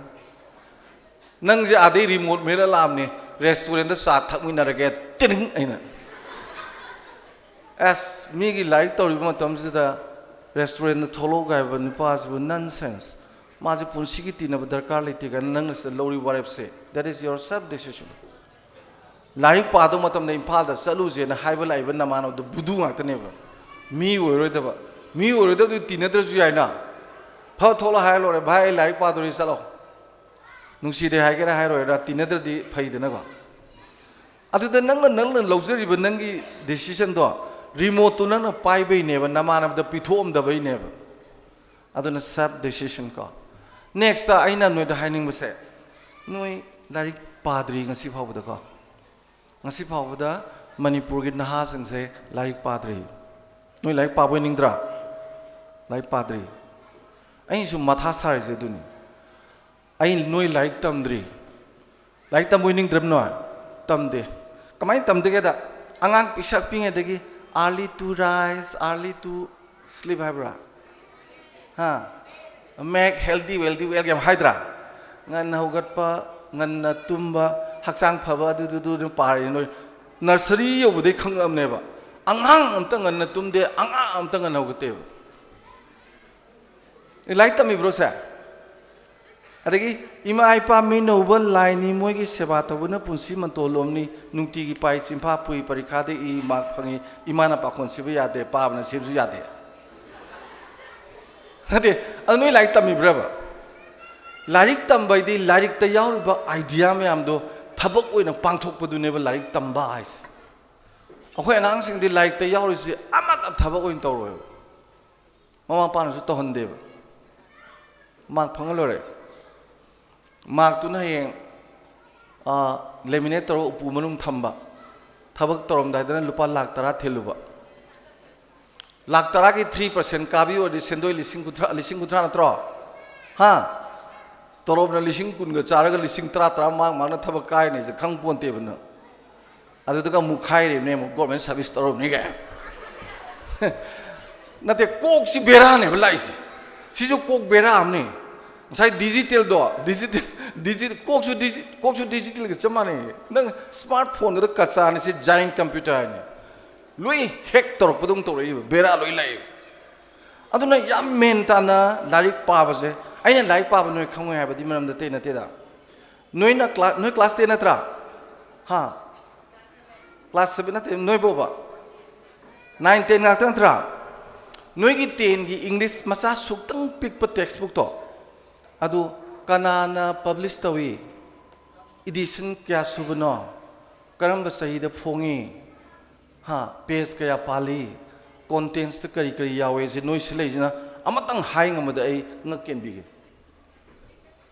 ꯅꯪꯁꯦ ꯑꯥꯗꯩ ꯔꯤꯃꯣꯠ ꯃꯦꯜꯂ ꯂꯥꯛꯑꯝꯅꯤ, "ꯔꯦꯁꯇꯨꯔꯦꯟꯗ ꯆꯥ ꯊꯛꯃꯤꯟꯅꯔꯒꯦ", ꯇꯤꯔꯤꯡ ꯑꯩꯅ꯫ ꯑꯁ, ꯃꯤꯒꯤ ꯂꯥꯏꯔꯤꯛ ꯇꯧꯔꯤꯕ ꯃꯇꯝꯁꯤꯗ ꯔꯦꯁꯇꯨꯔꯦꯟꯗ ꯊꯣꯛꯂꯛꯎ ꯍꯥꯏꯕ ꯅꯨꯄꯥꯁꯤꯕꯨ ꯅꯟꯁꯦꯟꯁ꯫ ꯃꯥꯁꯦ ꯄꯨꯟꯁꯤꯒꯤ ꯇꯤꯟꯅꯕ ꯗꯔꯀꯥꯔ ꯂꯩꯇꯦ ꯀꯥꯏꯅ ꯅꯪꯅ ꯁꯤꯗ ꯂꯧꯔꯤꯕ ꯋꯥꯔꯦꯞꯁꯦ, that is your self decision꯫ ꯂꯥꯏꯔꯤꯛ ꯄꯥꯗꯧ ꯃꯇꯝꯗ ꯏꯝꯐꯥꯜꯗ ꯆꯠꯂꯨꯁꯦꯅ ꯍꯥꯏꯕ ꯂꯥꯛꯏꯕ ꯅꯃꯥꯟꯅꯕꯗꯣ ꯕꯨꯗꯨ ꯉꯥꯛꯇꯅꯦꯕ꯫ ꯃꯤ ꯑꯣꯏꯔꯣꯏꯗꯕ꯫ ꯃꯤ ꯑꯣꯏꯔꯣꯏꯗꯕꯗꯨ ꯇꯤꯟꯅꯗ꯭ꯔꯁꯨ ꯌꯥꯏꯅ꯫ ꯐꯠ ꯊꯣꯛꯂ ꯍꯥꯏꯔ ꯂꯣꯏꯔꯦ, "ꯚꯥꯏ, ꯑꯩ ꯂꯥꯏꯔꯤꯛ ꯄꯥꯗꯣꯔꯤ, ꯆꯠꯂꯣ"꯫ ꯅꯨꯡꯁꯤꯗꯦ ꯍꯥꯏꯒꯦꯔꯥ ꯍꯥꯏꯔꯣꯏꯔꯥ, ꯇꯤꯟꯅꯗ꯭ꯔꯗꯤ ꯐꯩꯗꯅꯀꯣ꯫ ꯑꯗꯨꯗ ꯅꯪꯅ, ꯅꯪꯅ ꯂꯧꯖꯔꯤꯕ ꯅꯪꯒꯤ ꯗꯤꯁꯤꯖꯟꯗꯣ, ꯔꯤꯃꯣꯠꯇꯨ ꯅꯪꯅ ꯄꯥꯏꯕꯩꯅꯦꯕ, ꯅꯃꯥꯟꯅꯕꯗ ꯄꯤꯊꯣꯛꯑꯝꯗꯕꯩꯅꯦꯕ꯫ ꯑꯗꯨꯅ ꯁꯦꯜꯐ ꯗꯤꯁꯤꯖꯟ ꯀꯣ꯫ ꯅꯦꯛꯁꯇ ꯑꯩꯅ ꯅꯣꯏꯗ ꯍꯥꯏꯅꯤꯡꯕꯁꯦ, ꯅꯣꯏ ꯂꯥꯏꯔꯤꯛ ꯄꯥꯗ꯭ꯔꯤ ꯉꯁꯤ ꯐꯥꯎꯕꯗꯀꯣ꯫ ꯉꯁꯤ ꯐꯥꯎꯕꯗ ꯃꯅꯤꯄꯨꯔꯒꯤ ꯅꯍꯥꯁꯤꯡꯁꯦ ꯂꯥꯏꯔꯤꯛ ꯄꯥꯗ꯭ꯔꯤ꯫ ꯅꯣꯏ ꯂꯥꯏꯔꯤꯛ ꯄꯥꯕ ꯑꯣꯏꯅꯤꯡꯗ꯭ꯔꯥ? ꯂꯥꯏꯔꯤꯛ ꯄꯥꯗ꯭ꯔꯤ꯫ ꯑꯩꯅꯁꯨ ꯃꯊꯥ ꯁꯥꯔꯤꯁꯦ ꯑꯗꯨꯅꯤ꯫ ꯑꯩ ꯅꯣꯏ ꯂꯥꯏꯔꯤꯛ ꯇꯝꯗ꯭ꯔꯤ꯫ ꯂꯥꯏꯔꯤꯛ ꯇꯝꯕ ꯑꯣꯏꯅꯤꯡꯗ꯭ꯔꯕ ꯅꯣꯏ? ꯇꯝꯗꯦ꯫ ꯀꯃꯥꯏꯅ ꯇꯝꯗꯒꯦꯗ, ꯑꯉꯥꯡ ꯄꯤꯁꯛ ꯄꯤꯛꯉꯩꯗꯒꯤ "early to rise, early to sleep" ꯍꯥꯏꯕ꯭ꯔꯥ? ꯍꯥ? "Make healthy, wealthy, well" ꯌꯥꯝ ꯍꯥꯏꯗ꯭ꯔꯥ? ꯉꯟꯅ ꯍꯧꯒꯠꯄ, ꯉꯟꯅ ꯇꯨꯝꯕ, ꯍꯛꯆꯥꯡ ꯐꯕ, ꯑꯗꯨꯗꯨꯗꯨ ꯑꯗꯨꯝ ꯄꯥꯔꯤ ꯅꯣꯏ꯫ ꯅꯔꯁꯔꯤ ꯌꯧꯕꯗꯩ ꯈꯪꯉꯛꯑꯕꯅꯦꯕ꯫ ꯑꯉꯥꯡ ꯑꯝꯇ ꯉꯟꯅ ꯇꯨꯝꯗꯦ, ꯑꯉꯥꯡ ꯑꯝꯇ ꯉꯟꯅ ꯍꯧꯒꯠꯇꯦꯕ꯫ ꯂꯥꯏꯔꯤꯛ ꯇꯝꯃꯤꯕ꯭ꯔꯣ ꯁꯦ? ꯑꯗꯒꯤ ꯏꯃꯥ ꯏꯄꯥ ꯃꯤꯅꯧꯕ ꯂꯥꯏꯅꯤ, ꯃꯣꯏꯒꯤ ꯁꯦꯕꯥ ꯇꯧꯕꯅ ꯄꯨꯟꯁꯤ ꯃꯇꯣꯜꯂꯣꯝꯅꯤ, ꯅꯨꯡꯇꯤꯒꯤ ꯄꯥꯏ ꯆꯤꯟꯐꯥ ꯄꯨꯏ, ꯄꯔꯤꯈꯥꯗ ꯏ ꯃꯥꯔꯛ ꯐꯪꯉꯤ, ꯏꯃꯥꯅ ꯄꯥꯈꯣꯟ ꯁꯤꯕ ꯌꯥꯗꯦ, ꯄꯥꯕꯅ ꯁꯤꯕꯁꯨ ꯌꯥꯗꯦ꯫ ꯅꯠꯇꯦ, ꯑꯗꯨ ꯅꯣꯏ ꯂꯥꯏꯔꯤꯛ ꯇꯝꯃꯤꯕ꯭ꯔꯕ? ꯂꯥꯏꯔꯤꯛ ꯇꯝꯕ ꯍꯥꯏꯗꯤ ꯂꯥꯏꯔꯤꯛꯇ ꯌꯥꯎꯔꯤꯕ ꯑꯥꯏꯗꯤꯌꯥ ꯃꯌꯥꯝꯗꯣ ꯊꯕꯛ ꯑꯣꯏꯅ ꯄꯥꯡꯊꯣꯛꯄꯗꯨꯅꯦꯕ ꯂꯥꯏꯔꯤꯛ ꯇꯝꯕ ꯍꯥꯏꯁꯦ꯫ ꯑꯩꯈꯣꯏ ꯑꯉꯥꯡꯁꯤꯡꯗꯤ ꯂꯥꯏꯔꯤꯛꯇ ꯌꯥꯎꯔꯤꯁꯦ ꯑꯃꯠꯇ ꯊꯕꯛ ꯑꯣꯏꯅ ꯇꯧꯔꯣꯏꯕ꯫ ꯃꯃꯥ ꯃꯄꯥꯅꯁꯨ ꯇꯧꯍꯟꯗꯦꯕ꯫ ꯃꯥꯔꯛ ꯐꯪꯉ ꯂꯣꯏꯔꯦ꯫ ꯃꯥꯔꯛꯇꯨꯅ ꯍꯌꯦꯡ, ꯑꯥ, ꯂꯦꯃꯤꯅꯦꯠ ꯇꯧꯔꯒ ꯎꯄꯨ ꯃꯅꯨꯡ ꯊꯝꯕ, ꯊꯕꯛ ꯇꯧꯔꯝꯗꯥꯏꯗꯅ ꯂꯨꯄꯥ ꯂꯥꯛ ꯇꯔꯥ ꯊꯤꯜꯂꯨꯕ꯫ ꯂꯥꯛ ꯇꯔꯥꯒꯤ ꯊ꯭ꯔꯤ ꯄꯥꯔꯁꯦꯟ ꯀꯥꯕꯤ ꯑꯣꯏꯔꯗꯤ ꯁꯦꯟꯗꯣꯏ ꯂꯤꯁꯤꯡ ꯀꯨꯟꯊ꯭ꯔꯥ, ꯂꯤꯁꯤꯡ ꯀꯨꯟꯊ꯭ꯔꯥ ꯅꯠꯇ꯭ꯔꯣ? ꯍꯥ? ꯇꯣꯂꯣꯞꯅ ꯂꯤꯁꯤꯡ ꯀꯨꯟꯒ ꯆꯥꯔꯒ ꯂꯤꯁꯤꯡ ꯇꯔꯥ ꯇꯔꯥ ꯃꯥꯡ ꯃꯥꯡꯅ ꯊꯕꯛ ꯀꯥꯏꯅꯤꯁꯦ ꯈꯪ ꯄꯣꯟꯇꯦꯕ ꯅꯪ꯫ ꯑꯗꯨꯗꯨꯒ ꯑꯃꯨꯛ ꯈꯥꯏꯔꯤꯕꯅꯦ, ꯑꯃꯨꯛ ꯒꯣꯔꯃꯦꯟ ꯁꯥꯔꯚꯤꯁ ꯇꯧꯔꯝꯅꯤ ꯀꯥꯏꯅ꯫ ꯅꯠꯇꯦ, ꯀꯣꯛꯁꯤ ꯕꯦꯔꯥꯅꯦꯕ ꯂꯥꯛꯏꯁꯦ꯫ ꯁꯤꯁꯨ ꯀꯣꯛ ꯕꯦꯔꯥ ꯑꯃꯅꯤ꯫ ꯉꯁꯥꯏ ꯗꯤꯖꯤꯇꯦꯜꯗꯣ, ꯗꯤꯖꯤꯇꯦꯜ, ꯗꯤꯖꯤ-, ꯀꯣꯛꯁꯨ ꯗꯤꯖꯤ-, ꯀꯣꯛꯁꯨ ꯗꯤꯖꯤꯇꯦꯜꯒ ꯆꯞ ꯃꯥꯟꯅꯩ꯫ ꯅꯪ ꯁ꯭ꯃꯥꯔꯠ ꯐꯣꯟꯗꯨꯗ ꯀꯆꯥꯅꯤ, ꯁꯤ ꯖꯥꯏꯟ ꯀꯝꯄ꯭ꯌꯨꯇꯔ ꯍꯥꯏꯅꯤ꯫ ꯂꯣꯏ ꯍꯦꯛ ꯇꯧꯔꯛꯄꯗꯧꯅ ꯇꯧꯔꯛꯏꯕ, ꯕꯦꯔꯥ ꯂꯣꯏ ꯂꯥꯛꯏꯕ꯫ ꯑꯗꯨꯅ ꯌꯥꯝ ꯃꯦꯟ ꯇꯥꯅ ꯂꯥꯏꯔꯤꯛ ꯄꯥꯕꯁꯦ, ꯑꯩꯅ ꯂꯥꯏꯔꯤꯛ ꯄꯥꯕ ꯅꯣꯏ ꯈꯪꯉꯣꯏ ꯍꯥꯏꯕꯗꯤ ꯃꯔꯝꯗ ꯑꯇꯩ ꯅꯠꯇꯦꯗ꯫ ꯅꯣꯏꯅ ꯀ꯭ꯂꯥ-, ꯅꯣꯏ ꯀ꯭ꯂꯥꯁ ꯇꯦꯟ ꯅꯠꯇ꯭ꯔꯥ? ꯍꯥ? ꯀ꯭ꯂꯥꯁ ꯁꯚꯦꯟ ꯅꯠꯇꯦ, ꯅꯣꯏ ꯕꯣꯕ? ꯅꯥꯏꯟ, ꯇꯦꯟ ꯉꯥꯛꯇ ꯅꯠꯇ꯭ꯔꯥ? ꯅꯣꯏꯒꯤ ꯇꯦꯟꯒꯤ ꯏꯪꯂꯤꯁ ꯃꯆꯥ ꯁꯨꯛꯇꯪ ꯄꯤꯛꯄ ꯇꯦꯛꯁ ꯕꯨꯛꯇꯣ, ꯑꯗꯨ ꯀꯅꯥꯅ ꯄꯕ꯭ꯂꯤꯁ ꯇꯧꯏ? ꯏꯗꯤꯁꯟ ꯀꯌꯥ ꯁꯨꯕꯅꯣ? ꯀꯔꯝꯕ ꯆꯍꯤꯗ ꯐꯣꯡꯉꯤ? ꯍꯥ, ꯄꯦꯖ ꯀꯌꯥ ꯄꯥꯜꯂꯤ? ꯀꯣꯟꯇꯦꯟꯁꯇ ꯀꯔꯤ ꯀꯔꯤ ꯌꯥꯎꯏ? ꯁꯤ ꯅꯣꯏ ꯁꯤ ꯂꯩꯁꯤꯅ ꯑꯃꯇꯪ ꯍꯥꯏ ꯉꯝꯕꯗ ꯑꯩ ꯉꯛ ꯀꯦꯟꯕꯤꯒꯦ꯫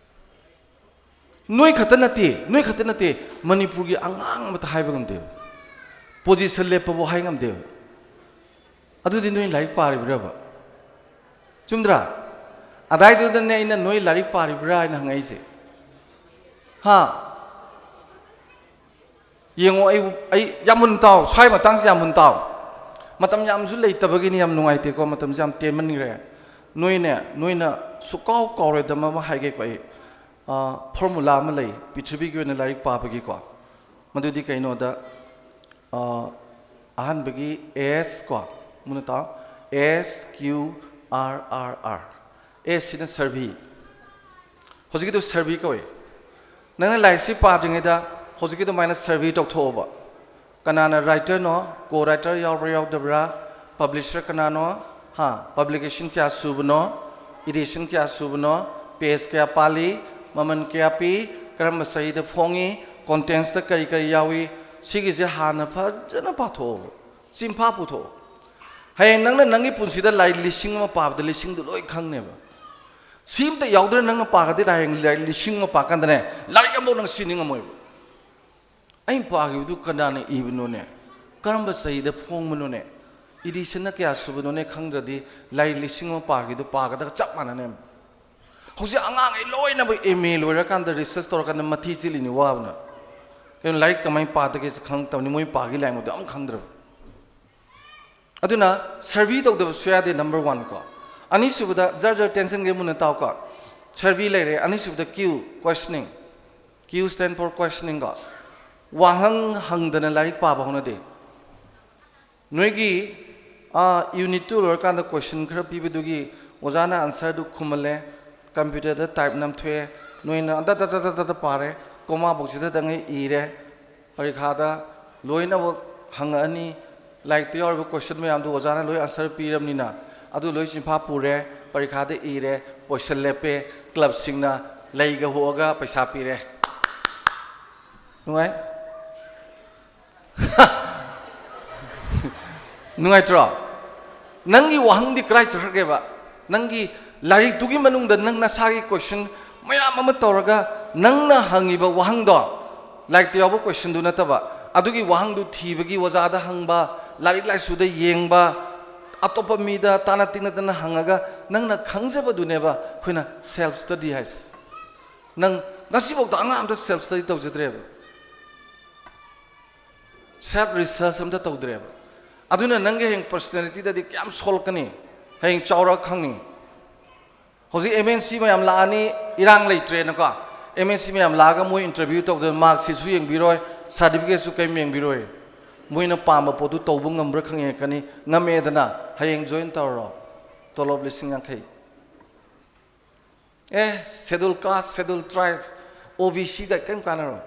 ꯅꯣꯏ ꯈꯛꯇ ꯅꯠꯇꯦ, ꯅꯣꯏ ꯈꯛꯇ ꯅꯠꯇꯦ, ꯃꯅꯤꯄꯨꯔꯒꯤ ꯑꯉꯥꯡ ꯑꯃꯇ ꯍꯥꯏꯕ ꯉꯝꯗꯦꯕ꯫ ꯄꯣꯖꯤꯁꯟ ꯂꯦꯞꯄꯕꯨ ꯍꯥꯏ ꯉꯝꯗꯦꯕ꯫ ꯑꯗꯨꯗꯤ ꯅꯣꯏ ꯂꯥꯏꯔꯤꯛ ꯄꯥꯔꯤꯕ꯭ꯔꯕ? ꯆꯨꯝꯗ꯭ꯔꯥ? ꯑꯗꯥꯏꯗꯨꯗꯅꯦ ꯑꯩꯅ ꯅꯣꯏ ꯂꯥꯏꯔꯤꯛ ꯄꯥꯔꯤꯕ꯭ꯔꯥ ꯍꯥꯏꯅ ꯍꯪꯉꯛꯏꯁꯦ꯫ ꯍꯥ? ꯌꯦꯡꯉꯣ, ꯑꯩ, ꯑꯩ ꯌꯥꯝ ꯃꯨꯟ ꯇꯥꯎ, ꯁ꯭ꯋꯥꯏ ꯃꯇꯥꯡꯁꯦ ꯌꯥꯝ ꯃꯨꯟ ꯇꯥꯎ꯫ ꯃꯇꯝ ꯌꯥꯝꯁꯨ ꯂꯩꯇꯕꯒꯤꯅꯤ, ꯌꯥꯝ ꯅꯨꯡꯉꯥꯏꯇꯦꯀꯣ, ꯃꯇꯝꯁꯦ ꯌꯥꯝ ꯇꯦꯟꯃꯟꯈ꯭ꯔꯦ꯫ ꯅꯣꯏꯅꯦ, ꯅꯣꯏꯅ ꯁꯨꯛꯀꯥꯎ ꯀꯥꯎꯔꯣꯏꯗꯕ ꯑꯃ ꯍꯥꯏꯒꯦꯀꯣ ꯑꯩ꯫ ꯑꯥ, ꯐꯣꯔꯃꯨꯂꯥ ꯑꯃ ꯂꯩ, ꯄ꯭ꯔꯤꯊꯤꯕꯤꯒꯤ ꯑꯣꯏꯅ ꯂꯥꯏꯔꯤꯛ ꯄꯥꯕꯒꯤꯀꯣ꯫ ꯃꯗꯨꯗꯤ ꯀꯩꯅꯣꯗ, ꯑꯥ, ꯑꯍꯥꯟꯕꯒꯤ ꯑꯦꯁ ꯀꯣ, ꯃꯨꯟꯅ ꯇꯥꯎ, S Q R R R꯫ ꯑꯦ ꯁꯤꯅ ꯁꯔꯚꯤ꯫ ꯍꯧꯖꯤꯛꯀꯤꯗꯨ ꯁꯔꯚꯤ ꯀꯧꯏ꯫ ꯅꯪꯅ ꯂꯥꯏꯔꯤꯛꯁꯤ ꯄꯥꯗ꯭ꯔꯤꯉꯩꯗ ꯍꯧꯖꯤꯛꯀꯤ ꯑꯗꯨꯃꯥꯏꯅ ꯁꯔꯚꯤ ꯇꯧꯊꯣꯛꯑꯣꯕ꯫ ꯀꯅꯥꯅ ꯔꯥꯏꯇꯔꯅꯣ, ꯀꯣ ꯔꯥꯏꯇꯔ ꯌꯥꯎꯕ꯭ꯔꯥ ꯌꯥꯎꯗꯕ꯭ꯔꯥ, ꯄꯕ꯭ꯂꯤꯁꯔ ꯀꯅꯥꯅꯣ, ꯍꯥ, ꯄꯕ꯭ꯂꯤꯀꯦꯁꯟ ꯀꯌꯥ ꯁꯨꯕꯅꯣ, ꯏꯗꯤꯁꯟ ꯀꯌꯥ ꯁꯨꯕꯅꯣ, ꯄꯦꯖ ꯀꯌꯥ ꯄꯥꯜꯂꯤ, ꯃꯃꯜ ꯀꯌꯥ ꯄꯤ, ꯀꯔꯝꯕ ꯆꯍꯤꯗ ꯐꯣꯡꯉꯤ, ꯀꯣꯟꯇꯦꯟꯁꯇ ꯀꯔꯤ ꯀꯔꯤ ꯌꯥꯎꯏ, ꯁꯤꯒꯤꯁꯦ ꯍꯥꯟꯅ ꯐꯖꯅ ꯄꯥꯊꯣꯛꯑꯣꯕ꯫ ꯆꯤꯟꯐꯥ ꯄꯨꯊꯣꯛꯑꯣ꯫ ꯍꯌꯦꯡ ꯅꯪꯅ ꯅꯪꯒꯤ ꯄꯨꯟꯁꯤꯗ ꯂꯥꯏꯔꯤꯛ ꯂꯤꯁꯤꯡ ꯑꯃ ꯄꯥꯕꯗ ꯂꯤꯁꯤꯡꯗꯨ ꯂꯣꯏ ꯈꯪꯅꯦꯕ꯫ ꯁꯤ ꯑꯝꯇ ꯌꯥꯎꯗꯅ ꯅꯪꯅ ꯄꯥꯒꯗꯤ ꯍꯌꯦꯡ ꯂꯥꯏꯔꯤꯛ ꯂꯤꯁꯤꯡ ꯑꯃ ꯄꯥꯀꯥꯟꯗꯅꯦ, ꯂꯥꯏꯔꯤꯛ ꯑꯃꯐꯥꯎ ꯅꯪ ꯁꯤꯅꯤꯡꯉꯝꯃꯣꯏꯕ꯫ ꯑꯩꯅ ꯄꯥꯈꯤꯕꯗꯨ ꯀꯅꯥꯅ ꯏꯕꯅꯣꯅꯦ? ꯀꯔꯝꯕ ꯆꯍꯤꯗ ꯐꯣꯡꯕꯅꯣꯅꯦ? ꯏꯗꯤꯁꯟꯅ ꯀꯌꯥ ꯁꯨꯕꯅꯣꯅꯦ ꯈꯪꯗ꯭ꯔꯗꯤ ꯂꯥꯏꯔꯤꯛ ꯂꯤꯁꯤꯡ ꯑꯃ ꯄꯥꯈꯤꯕꯗꯨ ꯄꯥꯒꯗꯒ ꯆꯞ ꯃꯥꯟꯅꯅꯦꯕ꯫ ꯍꯧꯖꯤꯛ ꯑꯉꯥꯡꯈꯩ ꯂꯣꯏꯅꯃꯛ ꯑꯦꯝ ꯑꯦ ꯂꯣꯏꯔꯀꯥꯟꯗ ꯔꯤꯁꯔꯁ ꯇꯧꯔꯀꯥꯟꯗ ꯃꯊꯤ ꯆꯤꯠꯂꯤꯅꯤ ꯋꯥꯕꯅ꯫ ꯀꯩꯅꯣ, ꯂꯥꯏꯔꯤꯛ ꯀꯃꯥꯏꯅ ꯄꯥꯗꯒꯦꯁꯦ ꯈꯪꯉꯛꯇꯕꯅꯤ, ꯃꯣꯏ ꯄꯥꯈꯤ ꯂꯥꯏꯔꯤꯛꯃꯨꯗꯤ ꯑꯝ ꯈꯪꯗ꯭ꯔꯕ꯫ ꯑꯗꯨꯅ ꯁꯔꯚꯤ ꯇꯧꯗꯕꯁꯨ ꯌꯥꯗꯦ, ꯅꯝꯕꯔ ꯋꯥꯟ ꯀꯣ꯫ ꯑꯅꯤꯁꯨꯕꯗ, ꯖꯔ ꯖꯔ ꯇꯦꯟꯁꯟꯒꯤ ꯃꯨꯟꯅ ꯇꯥꯎꯀꯣ꯫ ꯁꯔꯚꯤ ꯂꯩꯔꯦ꯫ ꯑꯅꯤꯁꯨꯕꯗ ꯀ꯭ꯌꯨ, ꯀꯣꯏꯁꯅꯤꯡ꯫ ꯀ꯭ꯌꯨ stand for questioning ꯀꯣ꯫ ꯋꯥꯍꯪ ꯍꯪꯗꯅ ꯂꯥꯏꯔꯤꯛ ꯄꯥꯕ ꯍꯧꯅꯗꯦ꯫ ꯅꯣꯏꯒꯤ, ꯑꯥ, ꯌꯨꯅꯤꯠ ꯇꯨ ꯂꯣꯏꯔꯀꯥꯟꯗ ꯀꯣꯏꯁꯟ ꯈꯔ ꯄꯤꯕꯗꯨꯒꯤ ꯑꯣꯖꯥꯅ ꯑꯟꯁꯔꯗꯨ ꯈꯨꯝꯍꯜꯂꯦ, ꯀꯝꯄ꯭ꯌꯨꯇꯔꯗ ꯇꯥꯏꯞ ꯅꯝꯊꯣꯛꯑꯦ, ꯅꯣꯏꯅ ꯗ ꯗ ꯗ ꯗ ꯗ ꯄꯥꯔꯦ, ꯀꯣꯃꯥꯐꯧ ꯆꯤꯊꯗꯉꯩ ꯏꯔꯦ, ꯄꯔꯤꯈꯥꯗ ꯂꯣꯏꯅꯃꯛ ꯍꯪꯉꯛꯑꯅꯤ꯫ ꯂꯥꯏꯔꯤꯛꯇ ꯌꯥꯎꯔꯤꯕ ꯀꯣꯏꯁꯟ ꯃꯌꯥꯝꯗꯨ ꯑꯣꯖꯥꯅ ꯂꯣꯏ ꯑꯟꯁꯔ ꯄꯤꯔꯕꯅꯤꯅ, ꯑꯗꯨ ꯂꯣꯏ ꯆꯤꯟꯐꯥ ꯄꯨꯔꯦ, ꯄꯔꯤꯈꯥꯗ ꯏꯔꯦ, ꯀꯣꯏꯁꯟ ꯂꯦꯞꯄꯦ, ꯀ꯭ꯂꯕꯁꯤꯡꯅ ꯂꯩꯒ ꯍꯣꯛꯑꯒ ꯄꯩꯁꯥ ꯄꯤꯔꯦ꯫ ꯅꯨꯡꯉꯥꯏ? ꯅꯨꯡꯉꯥꯏꯇ꯭ꯔꯣ? ꯅꯪꯒꯤ ꯋꯥꯍꯪꯗꯤ ꯀꯗꯥꯏ ꯆꯠꯈ꯭ꯔꯒꯦꯕ? ꯅꯪꯒꯤ ꯂꯥꯏꯔꯤꯛꯇꯨꯒꯤ ꯃꯅꯨꯡꯗ ꯅꯪ ꯅꯁꯥꯒꯤ ꯀꯣꯏꯁꯟ ꯃꯌꯥꯝ ꯑꯃ ꯇꯧꯔꯒ, ꯅꯪꯅ ꯍꯪꯉꯤꯕ ꯋꯥꯍꯪꯗꯣ, ꯂꯥꯏꯔꯤꯛꯇ ꯌꯥꯎꯕ ꯀꯣꯏꯁꯟꯗꯨ ꯅꯠꯇꯕ, ꯑꯗꯨꯒꯤ ꯋꯥꯍꯪꯗꯨ ꯊꯤꯕꯒꯤ ꯑꯣꯖꯥꯗ ꯍꯪꯕ, ꯂꯥꯏꯔꯤꯛ ꯂꯥꯏꯁꯨꯗ ꯌꯦꯡꯕ, ꯑꯇꯣꯞꯄ ꯃꯤꯗ ꯇꯥꯟꯅ ꯇꯤꯟꯅꯗꯅ ꯍꯪꯉꯒ ꯅꯪꯅ ꯈꯪꯖꯕꯗꯨꯅꯦꯕ ꯑꯩꯈꯣꯏꯅ ꯁꯦꯜꯐ ꯁ꯭ꯇꯗꯤ ꯍꯥꯏꯁꯦ꯫ ꯅꯪ ꯉꯁꯤꯐꯥꯎꯗ ꯑꯉꯥꯡ ꯑꯝꯇ ꯁꯦꯜꯐ ꯁ꯭ꯇꯗꯤ ꯇꯧꯖꯗ꯭ꯔꯦꯕ, ꯁꯦꯜꯐ ꯔꯤꯁꯔꯁ ꯑꯝꯇ ꯇꯧꯗ꯭ꯔꯦꯕ꯫ ꯑꯗꯨꯅ ꯅꯪꯒꯤ ꯍꯌꯦꯡ ꯄꯔꯁꯅꯦꯂꯤꯇꯤꯗꯗꯤ ꯀꯌꯥꯝ ꯁꯣꯛꯂꯛꯀꯅꯤ, ꯍꯌꯦꯡ ꯆꯥꯎꯔꯒ ꯈꯪꯅꯤ꯫ ꯍꯧꯖꯤꯛ ꯑꯦꯝ ꯑꯦꯟ ꯁꯤ ꯃꯌꯥꯝ ꯂꯥꯛꯑꯅꯤ, ꯏꯔꯥꯡ ꯂꯩꯇ꯭ꯔꯦꯅꯀꯣ꯫ ꯑꯦꯝ ꯑꯦꯟ ꯁꯤ ꯃꯌꯥꯝ ꯂꯥꯛꯑꯒ ꯃꯣꯏ ꯏꯟꯇꯔꯚ꯭ꯌꯨ ꯇꯧꯗꯅ ꯃꯥꯔꯛꯁꯤꯠꯁꯨ ꯌꯦꯡꯕꯤꯔꯣꯏ, ꯁꯥꯔꯇꯤꯐꯤꯀꯦꯠꯁꯨ ꯀꯔꯤꯝ ꯌꯦꯡꯕꯤꯔꯣꯏ꯫ ꯃꯣꯏꯅ ꯄꯥꯝꯕ ꯄꯣꯠꯇꯨ ꯇꯧꯕ ꯉꯝꯕ꯭ꯔꯥ ꯈꯪꯉꯦ ꯈꯅꯤ꯫ ꯉꯝꯃꯦꯗꯅ, ꯍꯌꯦꯡ ꯖꯣꯏꯟ ꯇꯧꯔꯣ, ꯇꯣꯂꯣꯞ ꯂꯤꯁꯤꯡ ꯌꯥꯡꯈꯩ꯫ ꯑꯦ, Schedule Caste, Schedule Tribe, O B C ꯒ ꯀꯔꯤꯝ ꯀꯥꯟꯅꯔꯣꯏ꯫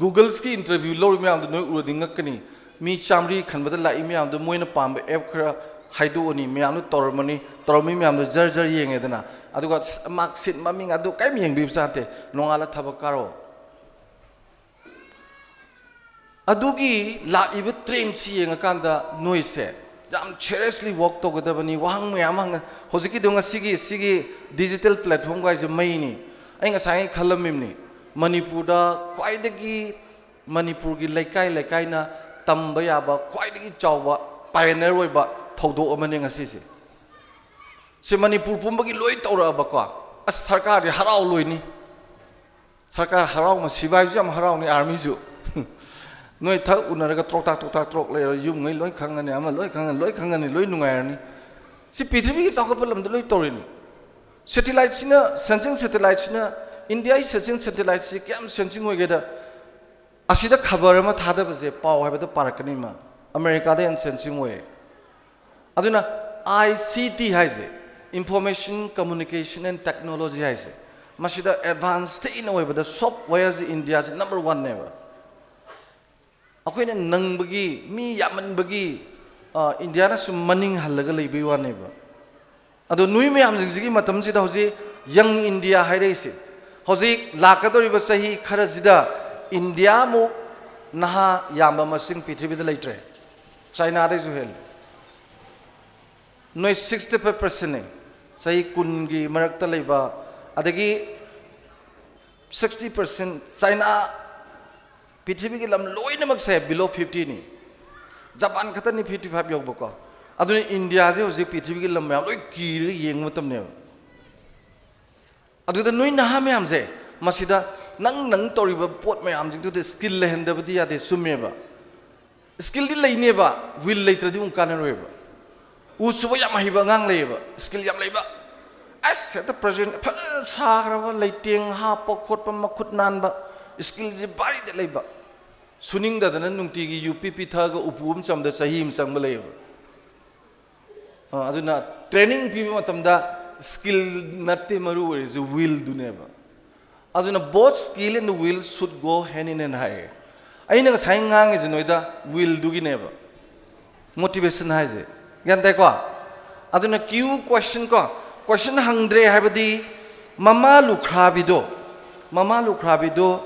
Googleꯁꯀꯤ interview ꯂꯧꯔꯤ ꯃꯌꯥꯝꯗꯣ ꯅꯣꯏ ꯎꯔꯗꯤ ꯉꯛꯀꯅꯤ꯫ ꯃꯤ ꯆꯥꯝꯃꯔꯤ ꯈꯟꯕꯗ ꯂꯥꯛꯏ ꯃꯌꯥꯝꯗꯣ ꯃꯣꯏꯅ ꯄꯥꯝꯕ app ꯈꯔ ꯍꯥꯏꯗꯣꯛꯑꯅꯤ, ꯃꯌꯥꯝꯗꯣ ꯇꯧꯔꯝꯃꯅꯤ, ꯇꯧꯔꯝꯃꯤ ꯃꯌꯥꯝꯗꯣ ꯖꯔ ꯖꯔ ꯌꯦꯡꯉꯦꯗꯅ, ꯑꯗꯨꯒ mark sheet ꯃꯃꯤꯡ ꯑꯗꯨ ꯀꯔꯤꯝ ꯌꯦꯡꯕꯤꯕꯖꯥꯠ ꯅꯠꯇꯦ꯫ ꯅꯣꯡꯉꯥꯜꯂ ꯊꯕꯛ ꯀꯥꯔꯣ꯫ ꯑꯗꯨꯒꯤ ꯂꯥꯛꯏꯕ trendꯁꯤ ꯌꯦꯡꯉꯀꯥꯟꯗ ꯅꯣꯏꯁꯦ ꯌꯥꯝ seriously work ꯇꯧꯒꯗꯕꯅꯤ꯫ ꯋꯥꯍꯪ ꯃꯌꯥꯝ ꯍꯪꯉ-, ꯍꯧꯖꯤꯛꯀꯤꯗꯣ ꯉꯁꯤꯒꯤ ꯁꯤꯒꯤ digital platform ꯒꯥꯏꯁꯦ ꯃꯩꯅꯤ꯫ ꯑꯩ ꯉꯁꯥꯏ ꯈꯜꯂꯝꯃꯤꯕꯅꯤ, ꯃꯅꯤꯄꯨꯔꯗ ꯈ꯭ꯋꯥꯏꯗꯒꯤ, ꯃꯅꯤꯄꯨꯔꯒꯤ ꯂꯩꯀꯥꯏ ꯂꯩꯀꯥꯏꯅ ꯇꯝꯕ ꯌꯥꯕ ꯈ꯭ꯋꯥꯏꯗꯒꯤ ꯆꯥꯎꯕ pioneer ꯑꯣꯏꯕ ꯊꯧꯗꯣꯛ ꯑꯃꯅꯤ ꯉꯁꯤꯁꯦ꯫ ꯁꯤ ꯃꯅꯤꯄꯨꯔ ꯄꯨꯝꯕꯒꯤ ꯂꯣꯏ ꯇꯧꯔꯛꯑꯕꯀꯣ꯫ ꯑꯁ, ꯁꯔꯀꯥꯔꯗꯤ ꯍꯔꯥꯎ ꯂꯣꯏꯅꯤ꯫ ꯁꯔꯀꯥꯔ ꯍꯔꯥꯎ ꯑꯃ, ꯁꯤꯕꯥꯏꯁꯨ ꯌꯥꯝ ꯍꯔꯥꯎꯅꯤ, armyꯁꯨ꯫ ꯅꯣꯏ ꯊꯛ ꯎꯅꯔꯒ ꯇ꯭ꯔꯣꯛ ꯇꯥꯛ ꯇ꯭ꯔꯣꯛ ꯇꯥꯛ ꯇ꯭ꯔꯣꯛ ꯂꯩꯔ, ꯌꯨꯝꯉꯩ ꯂꯣꯏ ꯈꯪꯉꯅꯤ, ꯑꯃ ꯂꯣꯏ ꯈꯪꯉꯅꯤ, ꯂꯣꯏ ꯈꯪꯉꯅꯤ, ꯂꯣꯏ ꯅꯨꯡꯉꯥꯏꯔꯅꯤ꯫ ꯁꯤ ꯄ꯭ꯔꯤꯊꯤꯕꯤꯒꯤ ꯆꯥꯎꯈꯠꯄ ꯂꯝꯗ ꯂꯣꯏ ꯇꯧꯔꯤꯅꯤ꯫ Satelliteꯁꯤꯅ, sensing satelliteꯁꯤꯅ, Indiaꯒꯤ sensing satelliteꯁꯤ ꯀꯌꯥꯝ sensing ꯑꯣꯏꯒꯦꯗ, ꯑꯁꯤꯗ ꯈꯕꯔ ꯑꯃ ꯊꯥꯗꯕꯁꯦ, ꯄꯥꯎ ꯍꯥꯏꯕꯗ ꯄꯥꯔꯛꯀꯅꯤ ꯃꯥ, ꯑꯃꯦꯔꯤꯀꯥꯗ ꯍꯦꯟꯅ sensing ꯑꯣꯏꯌꯦ꯫ ꯑꯗꯨꯅ I C T ꯍꯥꯏꯁꯦ, Information Communication and Technology ꯍꯥꯏꯁꯦ, ꯃꯁꯤꯗ advance ꯊꯤꯅ ꯑꯣꯏꯕꯗ softwareꯁꯤ Indiaꯁꯤ number oneꯅꯦꯕ꯫ ꯑꯩꯈꯣꯏꯅ ꯅꯪꯕꯒꯤ, ꯃꯤ ꯌꯥꯝꯃꯟꯕꯒꯤ, ꯑ, Indiaꯅ ꯁꯨꯝ ꯃꯅꯤꯡ ꯍꯜꯂꯒ ꯂꯩꯕꯩ ꯋꯥꯅꯦꯕ꯫ ꯑꯗꯣ ꯅꯣꯏ ꯃꯌꯥꯝꯁꯤꯡꯁꯤꯒꯤ ꯃꯇꯝꯁꯤꯗ ꯍꯧꯖꯤꯛ Young India ꯍꯥꯏꯔꯛꯏꯁꯦ, ꯍꯧꯖꯤꯛ ꯂꯥꯛꯀꯗꯧꯔꯤꯕ ꯆꯍꯤ ꯈꯔꯁꯤꯗ Indiaꯃꯨꯛ ꯅꯍꯥ ꯌꯥꯝꯕ ꯃꯁꯤꯡ ꯄ꯭ꯔꯤꯊꯤꯕꯤꯗ ꯂꯩꯇ꯭ꯔꯦ, Chinaꯗꯩꯁꯨ ꯍꯦꯜꯂꯦ꯫ ꯅꯣꯏ sixty five percentꯅꯦ ꯆꯍꯤ ꯀꯨꯟꯒꯤ ꯃꯔꯛꯇ ꯂꯩꯕ, ꯑꯗꯒꯤ sixty percent, China, ꯄ꯭ꯔꯤꯊꯤꯕꯤꯒꯤ ꯂꯝ ꯂꯣꯏꯅꯃꯛꯁꯦ below fiftyꯅꯤ꯫ ꯖꯄꯥꯟ ꯈꯛꯇꯅꯤ fifty five ꯌꯧꯕꯀꯣ꯫ ꯑꯗꯨꯅ Indiaꯁꯦ ꯍꯧꯖꯤꯛ ꯄ꯭ꯔꯤꯊꯤꯕꯤꯒꯤ ꯂꯝ ꯃꯌꯥꯝ ꯂꯣꯏ ꯀꯤꯔꯒ ꯌꯦꯡꯕ ꯃꯇꯝꯅꯦꯕ꯫ ꯑꯗꯨꯗ ꯅꯣꯏ ꯅꯍꯥ ꯃꯌꯥꯝꯁꯦ, ꯃꯁꯤꯗ ꯅꯪ, ꯅꯪ ꯇꯧꯔꯤꯕ ꯄꯣꯠ ꯃꯌꯥꯝꯁꯤꯡꯗꯨꯗ skill ꯂꯩꯍꯟꯗꯕꯗꯤ ꯌꯥꯗꯦ, ꯆꯨꯝꯃꯦꯕ꯫ Skillꯗꯤ ꯂꯩꯅꯦꯕ, will ꯂꯩꯇ꯭ꯔꯗꯤ ꯑꯃꯨꯛ ꯀꯥꯟꯅꯔꯣꯏꯕ꯫ ꯎ ꯁꯨꯕ ꯌꯥꯝ ꯍꯩꯕ ꯑꯉꯥꯡ ꯂꯩꯌꯦꯕ, skill ꯌꯥꯝ ꯂꯩꯕ꯫ ꯑꯁ, ꯍꯦꯛꯇ president ꯐꯖꯅ ꯁꯥꯈ꯭ꯔꯕ, ꯂꯩꯇꯦꯡ ꯍꯥꯞꯄ ꯈꯣꯠꯄ, ꯃꯈꯨꯠ ꯅꯥꯟꯕ, skillꯁꯤ ꯚꯥꯔꯤꯗ ꯂꯩꯕ꯫ ꯁꯨꯅꯤꯡꯗꯗꯅ ꯅꯨꯡꯇꯤꯒꯤ ꯌꯨ ꯄꯤ ꯄꯤ ꯊꯛꯑꯒ ꯎꯄꯨ ꯑꯃ ꯆꯝꯕꯗ ꯆꯍꯤ ꯑꯃ ꯆꯪꯕ ꯂꯩꯌꯦꯕ꯫ ꯑ, ꯑꯗꯨꯅ training ꯄꯤꯕ ꯃꯇꯝꯗ Skill ꯅꯠꯇꯦ ꯃꯔꯨ ꯑꯣꯏꯔꯤꯁꯦ, willꯗꯨꯅꯦꯕ꯫ ꯑꯗꯨꯅ both skill and will should go hand in hand ꯍꯥꯏꯌꯦ꯫ ꯑꯩꯅ ꯉꯁꯥꯏ ꯉꯥꯡꯉꯤꯁꯦ ꯅꯣꯏꯗ willꯗꯨꯒꯤꯅꯦꯕ, motivation ꯍꯥꯏꯁꯦ꯫ ꯒ꯭ꯌꯥꯟ ꯇꯥꯏꯀꯣ? ꯑꯗꯨꯅ Q question ꯀꯣ, question ꯍꯪꯗ꯭ꯔꯦ ꯍꯥꯏꯕꯗꯤ ꯃꯃꯥ ꯂꯨꯈ꯭ꯔꯥꯕꯤꯗꯣ, ꯃꯃꯥ ꯂꯨꯈ꯭ꯔꯥꯕꯤꯗꯣ,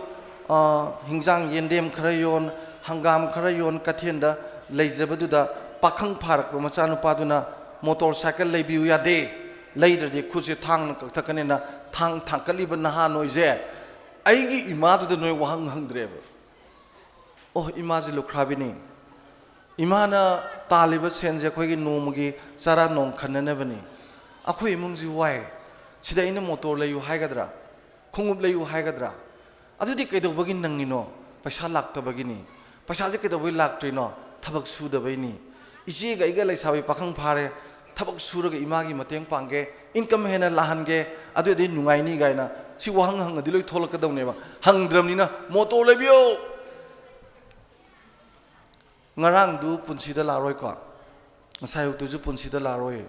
ꯑ, ꯍꯤꯟꯖꯥꯡ, ꯌꯦꯟꯗꯦꯝ ꯈꯔ ꯌꯣꯟ, ꯍꯪꯒꯥꯝ ꯈꯔ ꯌꯣꯟ, ꯀꯩꯊꯦꯜꯗ ꯂꯩꯖꯕꯗꯨꯗ ꯄꯥꯈꯪ ꯐꯥꯔꯛꯄ ꯃꯆꯥꯅꯨꯄꯥꯗꯨꯅ ꯃꯣꯇꯣꯔ ꯁꯥꯏꯀꯜ ꯂꯩꯕꯤꯌꯨ ꯌꯥꯗꯦ, ꯂꯩꯗ꯭ꯔꯗꯤ ꯈꯨꯠꯁꯦ ꯊꯥꯡꯅ ꯀꯛꯊꯛꯀꯅꯤꯅ ꯊꯥꯡ ꯊꯥꯡꯀꯠꯂꯤꯕ ꯅꯍꯥ ꯅꯣꯏꯁꯦ, ꯑꯩꯒꯤ ꯏꯃꯥꯗꯨꯗ ꯅꯣꯏ ꯋꯥꯍꯪ ꯍꯪꯗ꯭ꯔꯦꯕ꯫ ꯑꯣ, ꯏꯃꯥꯁꯦ ꯂꯨꯈ꯭ꯔꯥꯕꯤꯅꯤ, ꯏꯃꯥꯅ ꯇꯥꯜꯂꯤꯕ ꯁꯦꯟꯁꯦ ꯑꯩꯈꯣꯏꯒꯤ ꯅꯣꯡꯃꯒꯤ ꯆꯔꯥ ꯅꯣꯡ ꯈꯟꯅꯅꯕꯅꯤ, ꯑꯩꯈꯣꯏ ꯏꯃꯨꯡꯁꯤ ꯋꯥꯏ, ꯁꯤꯗ ꯑꯩꯅ ꯃꯣꯇꯣꯔ ꯂꯩꯌꯨ ꯍꯥꯏꯒꯗ꯭ꯔꯥ, ꯈꯣꯡꯎꯞ ꯂꯩꯌꯨ ꯍꯥꯏꯒꯗ꯭ꯔꯥ? ꯑꯗꯨꯗꯤ ꯀꯩꯗꯧꯕꯒꯤ ꯅꯪꯉꯤꯅꯣ? ꯄꯩꯁꯥ ꯂꯥꯛꯇꯕꯒꯤꯅꯤ꯫ ꯄꯩꯁꯥꯁꯦ ꯀꯩꯗꯧꯕꯒꯤ ꯂꯥꯛꯇ꯭ꯔꯤꯅꯣ? ꯊꯕꯛ ꯁꯨꯗꯕꯩꯅꯤ꯫ ꯏꯆꯦꯒ ꯑꯩꯒ ꯂꯩꯁꯥꯕꯤ ꯄꯥꯈꯪ ꯐꯥꯔꯦ, ꯊꯕꯛ ꯁꯨꯔꯒ ꯏꯃꯥꯒꯤ ꯃꯇꯦꯡ ꯄꯥꯡꯒꯦ, income ꯍꯦꯟꯅ ꯂꯥꯛꯍꯟꯒꯦ, ꯑꯗꯨ ꯑꯣꯏꯔꯗꯤ ꯅꯨꯡꯉꯥꯏꯅꯤ ꯀꯥꯏꯅ ꯁꯤ ꯋꯥꯍꯪ ꯍꯪꯉꯗꯤ ꯂꯣꯏ ꯊꯣꯛꯂꯛꯀꯗꯧꯅꯦꯕ꯫ ꯍꯪꯗ꯭ꯔꯕꯅꯤꯅ ꯃꯣꯇꯣꯔ ꯂꯩꯕꯤꯌꯣ꯫ ꯉꯔꯥꯡꯗꯨ ꯄꯨꯟꯁꯤꯗ ꯂꯥꯛꯑꯔꯣꯏꯀꯣ, ꯉꯁꯥꯏ ꯑꯌꯨꯛꯇꯨꯁꯨ ꯄꯨꯟꯁꯤꯗ ꯂꯥꯛꯑꯔꯣꯏ꯫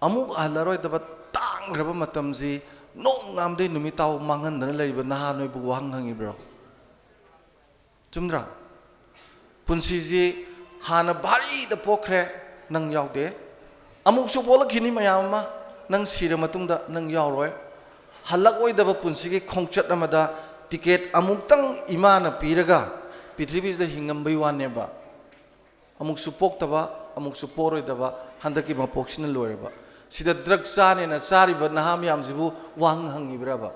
ꯑꯃꯨꯛ ꯍꯜꯂꯔꯣꯏꯗꯕ ꯇꯥꯡꯈ꯭ꯔꯕ ꯃꯇꯝꯁꯤ ꯅꯣꯡꯉꯥꯟꯕꯗꯩ ꯅꯨꯃꯤꯠ ꯇꯥꯕ ꯃꯥꯡꯍꯟꯗꯅ ꯂꯩꯔꯤꯕ ꯅꯍꯥ ꯅꯣꯏꯕꯨ ꯋꯥꯍꯪ ꯍꯪꯉꯤꯕ꯭ꯔꯣ? ꯆꯨꯝꯗ꯭ꯔꯥ? ꯄꯨꯟꯁꯤꯁꯤ ꯍꯥꯟꯅ ꯚꯥꯔꯤꯗ ꯄꯣꯛꯈ꯭ꯔꯦ, ꯅꯪ ꯌꯥꯎꯗꯦ꯫ ꯑꯃꯨꯛꯁꯨ ꯄꯣꯛꯂꯛꯈꯤꯅꯤ ꯃꯌꯥꯝ ꯑꯃ, ꯅꯪ ꯁꯤꯔ ꯃꯇꯨꯡꯗ ꯅꯪ ꯌꯥꯎꯔꯣꯏ꯫ ꯍꯜꯂꯛꯑꯣꯏꯗꯕ ꯄꯨꯟꯁꯤꯒꯤ ꯈꯣꯡꯆꯠ ꯑꯃꯗ ꯇꯤꯀꯦꯠ ꯑꯃꯨꯛꯇꯪ ꯏꯃꯥꯅ ꯄꯤꯔꯒ ꯄ꯭ꯔꯤꯊꯤꯕꯤꯁꯤꯗ ꯍꯤꯡꯉꯝꯕꯩ ꯋꯥꯅꯦꯕ꯫ ꯑꯃꯨꯛꯁꯨ ꯄꯣꯛꯇꯕ, ꯑꯃꯨꯛꯁꯨ ꯄꯣꯔꯣꯏꯗꯕ, ꯍꯟꯗꯛꯀꯤ ꯃꯄꯣꯛꯁꯤꯅ ꯂꯣꯏꯔꯕ꯫ ꯁꯤꯗ ꯗ꯭ꯔꯒ ꯆꯥꯅꯦꯅ ꯆꯥꯔꯤꯕ ꯅꯍꯥ ꯃꯌꯥꯝꯁꯤꯕꯨ ꯋꯥꯍꯪ ꯍꯪꯉꯤꯕ꯭ꯔꯕ?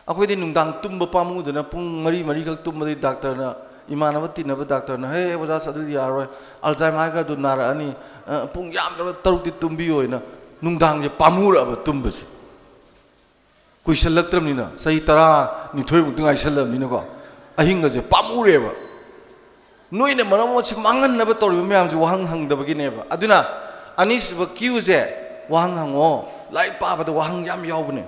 ꯑꯩꯈꯣꯏꯗꯤ ꯅꯨꯡꯗꯥꯡ ꯇꯨꯝꯕ ꯄꯥꯝꯃꯨꯗꯅ ꯄꯨꯡ ꯃꯔꯤ, ꯃꯔꯤꯈꯛ ꯇꯨꯝꯕꯗꯤ ꯗꯥꯛꯇꯔꯅ, ꯏꯃꯥꯟꯅꯕ ꯇꯤꯟꯅꯕ ꯗꯥꯛꯇꯔꯅ, "ꯍꯦ, ꯑꯣꯖꯥ, ꯑꯗꯨꯗꯤ ꯌꯥꯔꯔꯣꯏ, Alzheimerꯒꯗꯨ ꯅꯥꯔꯛꯑꯅꯤ, ꯑ, ꯄꯨꯡ ꯌꯥꯝꯗ꯭ꯔꯕꯗ ꯇꯔꯨꯛꯇꯤ ꯇꯨꯝꯕꯤꯌꯣ" ꯍꯥꯏꯅ ꯅꯨꯡꯗꯥꯡꯁꯦ ꯄꯥꯝꯃꯨꯔꯛꯑꯕ ꯇꯨꯝꯕꯁꯦ꯫ ꯀꯨꯏꯁꯜꯂꯛꯇ꯭ꯔꯕꯅꯤꯅ, ꯆꯍꯤ ꯇꯔꯥꯅꯤꯊꯣꯏꯃꯨꯛꯇ ꯉꯥꯏꯁꯜꯂꯕꯅꯤꯅꯀꯣ, ꯑꯍꯤꯡꯒꯁꯦ ꯄꯥꯝꯃꯨꯔꯦꯕ꯫ ꯅꯣꯏꯅ ꯃꯔꯝ ꯑꯃ ꯁꯤ ꯃꯥꯡꯍꯟꯅꯕ ꯇꯧꯔꯤꯕ ꯃꯌꯥꯝꯁꯦ ꯋꯥꯍꯪ ꯍꯪꯗꯕꯒꯤꯅꯦꯕ꯫ ꯑꯗꯨꯅ ꯑꯅꯤꯁꯨꯕ Qꯁꯦ ꯋꯥꯍꯪ ꯍꯪꯉꯣ꯫ ꯂꯥꯏꯔꯤꯛ ꯄꯥꯕꯗ ꯋꯥꯍꯪ ꯌꯥꯝ ꯌꯥꯎꯕꯅꯦ꯫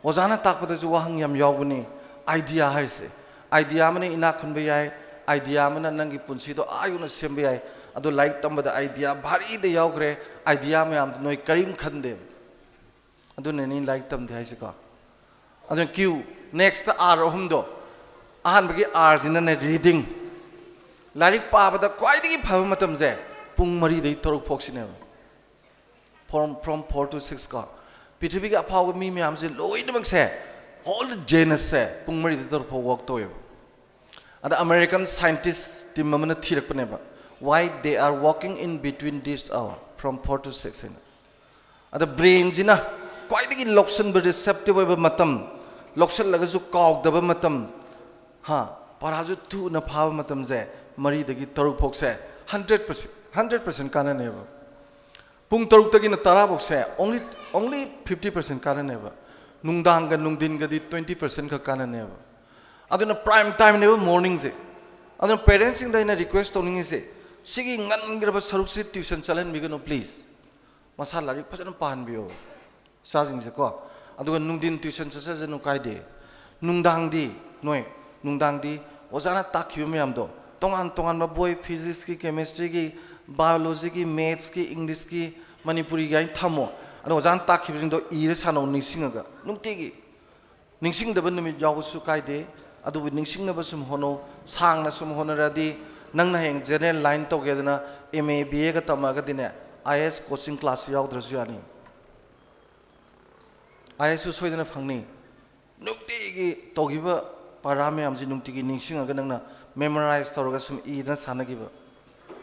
ꯑꯣꯖꯥꯅ ꯇꯥꯛꯄꯗꯁꯨ ꯋꯥꯍꯪ ꯌꯥꯝ ꯌꯥꯎꯕꯅꯤ꯫ Idea ꯍꯥꯏꯁꯦ, idea ꯑꯃꯅ ꯏꯅꯥꯛ ꯈꯨꯟꯕ ꯌꯥꯏ, idea ꯑꯃꯅ ꯅꯪꯒꯤ ꯄꯨꯟꯁꯤꯗꯣ ꯑꯥ ꯌꯧꯅ ꯁꯦꯝꯕ ꯌꯥꯏ꯫ ꯑꯗꯣ ꯂꯥꯏꯔꯤꯛ ꯇꯝꯕꯗ ꯑꯥꯏꯗꯤꯌꯥ ꯚꯥꯔꯤꯗ ꯌꯥꯎꯈ꯭ꯔꯦ꯫ ꯑꯥꯏꯗꯤꯌꯥ ꯃꯌꯥꯝꯗꯣ ꯅꯣꯏ ꯀꯔꯤꯝ ꯈꯟꯗꯦꯕ꯫ ꯑꯗꯨꯅꯅꯤ ꯂꯥꯏꯔꯤꯛ ꯇꯝꯗꯦ ꯍꯥꯏꯁꯦꯀꯣ꯫ ꯑꯗꯨꯅ ꯀ꯭ꯌꯨ, ꯅꯦꯛꯁꯇ ꯑꯥꯔ ꯑꯍꯨꯝꯗꯣ꯫ ꯑꯍꯥꯟꯕꯒꯤ ꯑꯥꯔꯁꯤꯅꯅꯦ ꯔꯤꯗꯤꯡ꯫ ꯂꯥꯏꯔꯤꯛ ꯄꯥꯕꯗ ꯈ꯭ꯋꯥꯏꯗꯒꯤ ꯐꯕ ꯃꯇꯝꯁꯦ ꯄꯨꯡ ꯃꯔꯤꯗꯒꯤ ꯇꯔꯨꯛ ꯐꯥꯎꯁꯤꯅꯦꯕ꯫ From from four to six ꯀꯣ꯫ ꯄ꯭ꯔꯤꯊꯤꯕꯤꯒꯤ ꯑꯐꯥꯎꯕ ꯃꯤ ꯃꯌꯥꯝꯁꯦ ꯂꯣꯏꯅꯃꯛꯁꯦ, all the geniusꯁꯦ ꯄꯨꯡ ꯃꯔꯤꯗꯒꯤ ꯇꯔꯨꯛ ꯐꯥꯎ ꯋꯥꯛ ꯇꯧꯋꯦꯕ꯫ ꯑꯗ ꯑꯃꯦꯔꯤꯀꯟ ꯁꯥꯏꯟꯇꯤꯁ ꯇꯤꯝ ꯑꯃꯅ ꯊꯤꯔꯛꯄꯅꯦꯕ, why they are walking in between this hour from four to six ꯍꯥꯏꯅ꯫ ꯑꯗ ꯕ꯭ꯔꯦꯟꯁꯤꯅ ꯈ꯭ꯋꯥꯏꯗꯒꯤ ꯂꯧꯁꯤꯟꯕ, ꯔꯤꯁꯦꯞꯇꯤꯚ ꯑꯣꯏꯕ ꯃꯇꯝ, ꯂꯧꯁꯤꯜꯂꯒꯁꯨ ꯀꯥꯎꯗꯕ ꯃꯇꯝ, ꯍꯥ, ꯄꯔꯥꯁꯨ ꯊꯨꯅ ꯐꯥꯕ ꯃꯇꯝꯁꯦ ꯃꯔꯤꯗꯒꯤ ꯇꯔꯨꯛ ꯐꯥꯎꯁꯦ ꯍꯟꯗ꯭ꯔꯦꯠ ꯄꯥꯔꯁꯦꯟ, ꯍꯟꯗ꯭ꯔꯦꯠ ꯄꯥꯔꯁꯦꯟ ꯀꯥꯟꯅꯅꯦꯕ꯫ ꯄꯨꯡ ꯇꯔꯨꯛꯇꯒꯤꯅ ꯇꯔꯥ ꯐꯥꯎꯁꯦ only, only fifty percent ꯀꯥꯟꯅꯅꯦꯕ꯫ ꯅꯨꯡꯗꯥꯡꯒ ꯅꯨꯡꯊꯤꯟꯒꯗꯤ twenty percent ꯈꯛ ꯀꯥꯟꯅꯅꯦꯕ꯫ ꯑꯗꯨꯅ ꯄ꯭ꯔꯥꯏꯝ ꯇꯥꯏꯝꯅꯦꯕ ꯃꯣꯔꯅꯤꯡꯁꯦ꯫ ꯑꯗꯨꯅ ꯄꯦꯔꯦꯟꯁꯁꯤꯡꯗ ꯑꯩꯅ ꯔꯤꯀ꯭ꯋꯦꯁ ꯇꯧꯅꯤꯡꯉꯤꯁꯦ, ꯁꯤꯒꯤ ꯉꯟꯈ꯭ꯔꯕ ꯁꯔꯨꯛꯁꯤ ꯇ꯭ꯌꯨꯁꯟ ꯆꯠꯍꯟꯕꯤꯒꯅꯨ ꯄ꯭ꯂꯤꯖ꯫ ꯃꯁꯥ ꯂꯥꯏꯔꯤꯛ ꯐꯖꯅ ꯄꯥꯍꯟꯕꯤꯌꯣ ꯏꯆꯥꯁꯤꯡꯁꯦꯀꯣ꯫ ꯑꯗꯨꯒ ꯅꯨꯡꯊꯤꯟ ꯇ꯭ꯌꯨꯁꯟ ꯆꯠꯆꯁꯅꯨ ꯀꯥꯏꯗꯦ꯫ ꯅꯨꯡꯗꯥꯡꯗꯤ ꯅꯣꯏ, ꯅꯨꯡꯗꯥꯡꯗꯤ ꯑꯣꯖꯥꯅ ꯇꯥꯛꯈꯤꯕ ꯃꯌꯥꯝꯗꯣ, ꯇꯣꯉꯥꯟ ꯇꯣꯉꯥꯟꯕ ꯕꯣꯏ, ꯐꯤꯖꯤꯛꯁꯀꯤ, ꯀꯦꯃꯤꯁꯇ꯭ꯔꯤꯒꯤ, ꯕꯥꯏꯑꯣꯂꯣꯖꯤꯒꯤ, ꯃꯦꯠꯁꯀꯤ, ꯏꯪꯂꯤꯁꯀꯤ, ꯃꯅꯤꯄꯨꯔꯤꯒꯤ ꯍꯥꯏꯅ ꯊꯝꯃꯣ꯫ ꯑꯗꯣ ꯑꯣꯖꯥꯅ ꯇꯥꯛꯈꯤꯕꯁꯤꯡꯗꯣ ꯏꯔ ꯁꯥꯟꯅꯧ ꯅꯤꯡꯁꯤꯡꯉꯒ ꯅꯨꯡꯇꯤꯒꯤ꯫ ꯅꯤꯡꯁꯤꯡꯗꯕ ꯅꯨꯃꯤꯠ ꯌꯥꯎꯕꯁꯨ ꯀꯥꯏꯗꯦ, ꯑꯗꯨꯕꯨ ꯅꯤꯡꯁꯤꯡꯅꯕ ꯁꯨꯝ ꯍꯣꯠꯅꯧ꯫ ꯁꯥꯡꯅ ꯁꯨꯝ ꯍꯣꯠꯅꯔꯗꯤ ꯅꯪꯅ ꯍꯌꯦꯡ ꯖꯦꯅꯦꯔꯦꯜ ꯂꯥꯏꯟ ꯇꯧꯒꯦꯗꯅ ꯑꯦꯝ ꯑꯦ, ꯕꯤ ꯑꯦꯒ ꯇꯝꯃꯛꯑꯒꯗꯤꯅꯦ, I A S coaching class ꯌꯥꯎꯗ꯭ꯔꯁꯨ ꯌꯥꯅꯤ꯫ ꯑꯥꯏ ꯑꯦ ꯑꯦꯁꯁꯨ ꯁꯣꯏꯗꯅ ꯐꯪꯅꯤ꯫ ꯅꯨꯡꯇꯤꯒꯤ ꯇꯧꯈꯤꯕ ꯄꯔꯥ ꯃꯌꯥꯝꯁꯤ ꯅꯨꯡꯇꯤꯒꯤ ꯅꯤꯡꯁꯤꯡꯉꯒ ꯅꯪꯅ ꯃꯦꯃꯣꯔꯥꯏꯁ ꯇꯧꯔꯒ ꯁꯨꯝ ꯏꯗꯅ ꯁꯥꯟꯅꯈꯤꯕ꯫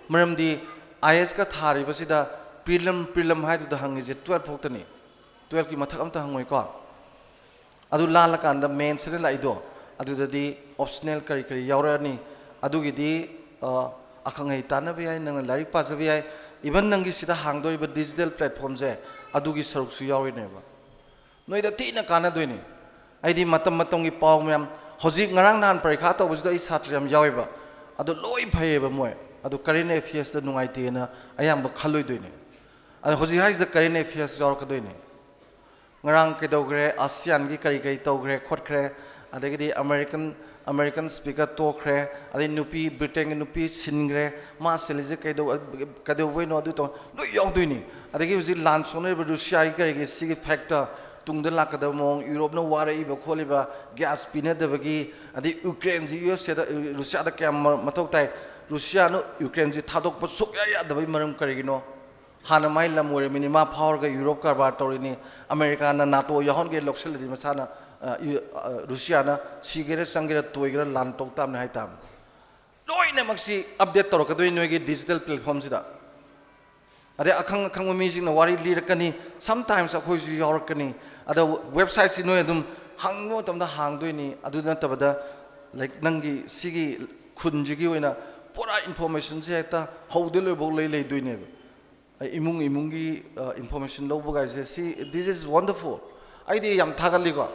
ꯃꯔꯝꯗꯤ ꯑꯥꯏ ꯑꯦ ꯑꯦꯁꯀ ꯊꯥꯔꯤꯕꯁꯤꯗ ꯄ꯭ꯔꯤꯂꯝ, ꯄ꯭ꯔꯤꯂꯝ ꯍꯥꯏꯗꯨꯗ ꯍꯪꯉꯤꯁꯦ ꯇꯨꯌꯦꯜꯐ ꯐꯥꯎꯇꯅꯤ꯫ ꯇꯨꯌꯦꯜꯐꯀꯤ ꯃꯊꯛ ꯑꯝꯇ ꯍꯪꯉꯣꯏꯀꯣ꯫ ꯑꯗꯨ ꯂꯥꯜꯂꯀꯥꯟꯗ ꯃꯦꯟꯁꯇ ꯂꯥꯛꯏꯗꯣ, ꯑꯗꯨꯗꯗꯤ ꯑꯣꯞꯁꯅꯦꯜ ꯀꯔꯤ ꯀꯔꯤ ꯌꯥꯎꯔꯛꯑꯅꯤ꯫ ꯑꯗꯨꯒꯤꯗꯤ, ꯑ, ꯑꯈꯪ ꯑꯍꯩ ꯇꯥꯟꯅꯕ ꯌꯥꯏ, ꯅꯪꯅ ꯂꯥꯏꯔꯤꯛ ꯄꯥꯖꯕ ꯌꯥꯏ, ꯏꯚꯟ ꯅꯪꯒꯤ ꯁꯤꯗ ꯍꯥꯡꯗꯣꯔꯤꯕ ꯗꯤꯖꯤꯇꯦꯜ ꯄ꯭ꯂꯦꯠꯐꯣꯝꯁꯦ ꯑꯗꯨꯒꯤ ꯁꯔꯨꯛꯁꯨ ꯌꯥꯎꯔꯤꯅꯦꯕ꯫ ꯅꯣꯏꯗ ꯊꯤꯅ ꯀꯥꯟꯅꯗꯣꯏꯅꯤ꯫ ꯑꯩꯗꯤ ꯃꯇꯝ ꯃꯇꯝꯒꯤ ꯄꯥꯎ ꯃꯌꯥꯝ, ꯍꯧꯖꯤꯛ ꯉꯔꯥꯡ ꯅꯍꯥꯟ ꯄꯔꯤꯈꯥ ꯇꯧꯕꯁꯤꯗ ꯑꯩ ꯁꯥꯇ꯭ꯔ ꯌꯥꯝ ꯌꯥꯎꯋꯦꯕ, ꯑꯗꯨ ꯂꯣꯏ ꯐꯩꯌꯦꯕ ꯃꯣꯏ, ꯑꯗꯨ ꯀꯔꯦꯟ ꯑꯦꯐꯤꯌꯔꯁꯇ ꯅꯨꯡꯉꯥꯏꯇꯦꯅ ꯑꯌꯥꯝꯕ ꯈꯜꯂꯣꯏꯗꯣꯏꯅꯦ꯫ ꯑꯗꯣ ꯍꯧꯖꯤꯛ ꯍꯥꯏꯁꯤꯗ ꯀꯔꯦꯟ ꯑꯦꯐꯤꯌꯔꯁ ꯌꯥꯎꯔꯛꯀꯗꯣꯏꯅꯦ꯫ ꯉꯔꯥꯡ ꯀꯩꯗꯧꯈ꯭ꯔꯦ, ꯑꯁꯤꯌꯥꯟꯒꯤ ꯀꯔꯤ ꯀꯔꯤ ꯇꯧꯈ꯭ꯔꯦ ꯈꯣꯠꯈ꯭ꯔꯦ, ꯑꯗꯒꯤꯗꯤ ꯑꯃꯦꯔꯤꯀꯟ ꯑꯃꯦꯔꯤꯀꯟ ꯁ꯭ꯄꯤꯀꯔ ꯇꯣꯛꯈ꯭ꯔꯦ, ꯑꯗꯩ ꯅꯨꯄꯤ, ꯕ꯭ꯔꯤꯇꯦꯟꯒꯤ ꯅꯨꯄꯤ ꯁꯤꯟꯈ꯭ꯔꯦ, ꯃꯥ ꯁꯤꯜꯂꯤꯁꯦ ꯀꯩꯗꯧ-, ꯀꯩꯗꯧꯕꯩꯅꯣ, ꯑꯗꯨ ꯇꯧ-, ꯂꯣꯏ ꯌꯥꯎꯗꯣꯏꯅꯤ꯫ ꯑꯗꯒꯤ ꯍꯧꯖꯤꯛ ꯂꯥꯟ ꯁꯣꯛꯅꯔꯤꯕ ꯔꯨꯁꯤꯌꯥꯒꯤ ꯀꯔꯤꯒꯤ ꯁꯤꯒꯤ ꯐꯦꯛꯇ ꯇꯨꯡꯗ ꯂꯥꯛꯀꯗꯕ ꯃꯑꯣꯡ, ꯌꯨꯔꯣꯞꯅ ꯋꯥꯔꯛꯏꯕ ꯈꯣꯠꯂꯤꯕ, ꯒ꯭ꯌꯥꯁ ꯄꯤꯅꯗꯕꯒꯤ, ꯑꯗꯩ ꯌꯨꯀ꯭ꯔꯦꯟꯁꯤ ꯌꯨ ꯑꯦꯁ ꯑꯦꯗ, ꯔꯨꯁꯤꯌꯥꯗ ꯀꯌꯥꯝ ꯃ-, ꯃꯊꯧ ꯇꯥꯏ, ꯔꯨꯁꯤꯌꯥꯅ ꯌꯨꯀ꯭ꯔꯦꯟꯁꯤ ꯊꯥꯗꯣꯛꯄ ꯁꯨꯛꯌꯥ ꯌꯥꯗꯕꯒꯤ ꯃꯔꯝ ꯀꯔꯤꯒꯤꯅꯣ? ꯍꯥꯟꯅ ꯃꯥꯏ ꯂꯝ ꯑꯣꯏꯔꯝꯃꯤꯅꯤ, ꯃꯥ ꯐꯥꯎꯔꯒ ꯌꯨꯔꯣꯞ ꯀꯔꯕꯥꯔ ꯇꯧꯔꯤꯅꯤ, ꯑꯃꯦꯔꯤꯀꯥꯅ ꯅꯥꯇꯣ ꯌꯥꯎꯍꯟꯒꯦ ꯂꯧꯁꯤꯜꯂꯗꯤ ꯃꯁꯥꯅ, ꯑ, ꯌꯨ-, ꯑ, ꯔꯨꯁꯤꯌꯥꯅ ꯁꯤꯒꯦꯔꯥ ꯆꯪꯒꯦꯔꯥ ꯇꯣꯏꯒꯦꯔꯥ ꯂꯥꯟ ꯇꯧ ꯇꯥꯕꯅꯤ ꯍꯥꯏ ꯇꯥꯕꯅꯤ꯫ ꯂꯣꯏꯅꯃꯛꯁꯤ ꯑꯞꯗꯦꯠ ꯇꯧꯔꯛꯀꯗꯣꯏꯅꯤ ꯅꯣꯏꯒꯤ ꯗꯤꯖꯤꯇꯦꯜ ꯄ꯭ꯂꯦꯠꯐꯣꯝꯁꯤꯗ꯫ ꯑꯗꯩ ꯑꯈꯪ ꯑꯈꯪꯕ ꯃꯤꯁꯤꯡꯅ ꯋꯥꯔꯤ ꯂꯤꯔꯛꯀꯅꯤ, ꯁꯝꯇꯥꯏꯝꯁ ꯑꯩꯈꯣꯏꯁꯨ ꯌꯥꯎꯔꯛꯀꯅꯤ꯫ ꯑꯗ ꯋꯦꯕꯁꯥꯏꯠꯁꯤ ꯅꯣꯏ ꯑꯗꯨꯝ ꯍꯪꯕ ꯃꯇꯝꯗ ꯍꯥꯡꯗꯣꯏꯅꯤ꯫ ꯑꯗꯨ ꯅꯠꯇꯕꯗ, ꯂꯥꯏꯛ, ꯅꯪꯒꯤ ꯁꯤꯒꯤ ꯈꯨꯟꯁꯤꯒꯤ ꯑꯣꯏꯅ ꯄꯨꯔꯥ ꯏꯟꯐꯣꯔꯃꯦꯁꯟꯁꯦ ꯍꯦꯛꯇ ꯍꯧꯗꯩ ꯂꯣꯏꯐꯥꯎ ꯂꯩ ꯂꯩꯗꯣꯏꯅꯦꯕ꯫ ꯏꯃꯨꯡ ꯏꯃꯨꯡꯒꯤ, ꯑ, ꯏꯟꯐꯣꯔꯃꯦꯁꯟ ꯂꯧꯕ ꯀꯥꯏꯁꯦ, ꯁꯤ, this is wonderful꯫ ꯑꯩꯗꯤ ꯌꯥꯝ ꯊꯥꯒꯠꯂꯤꯀꯣ꯫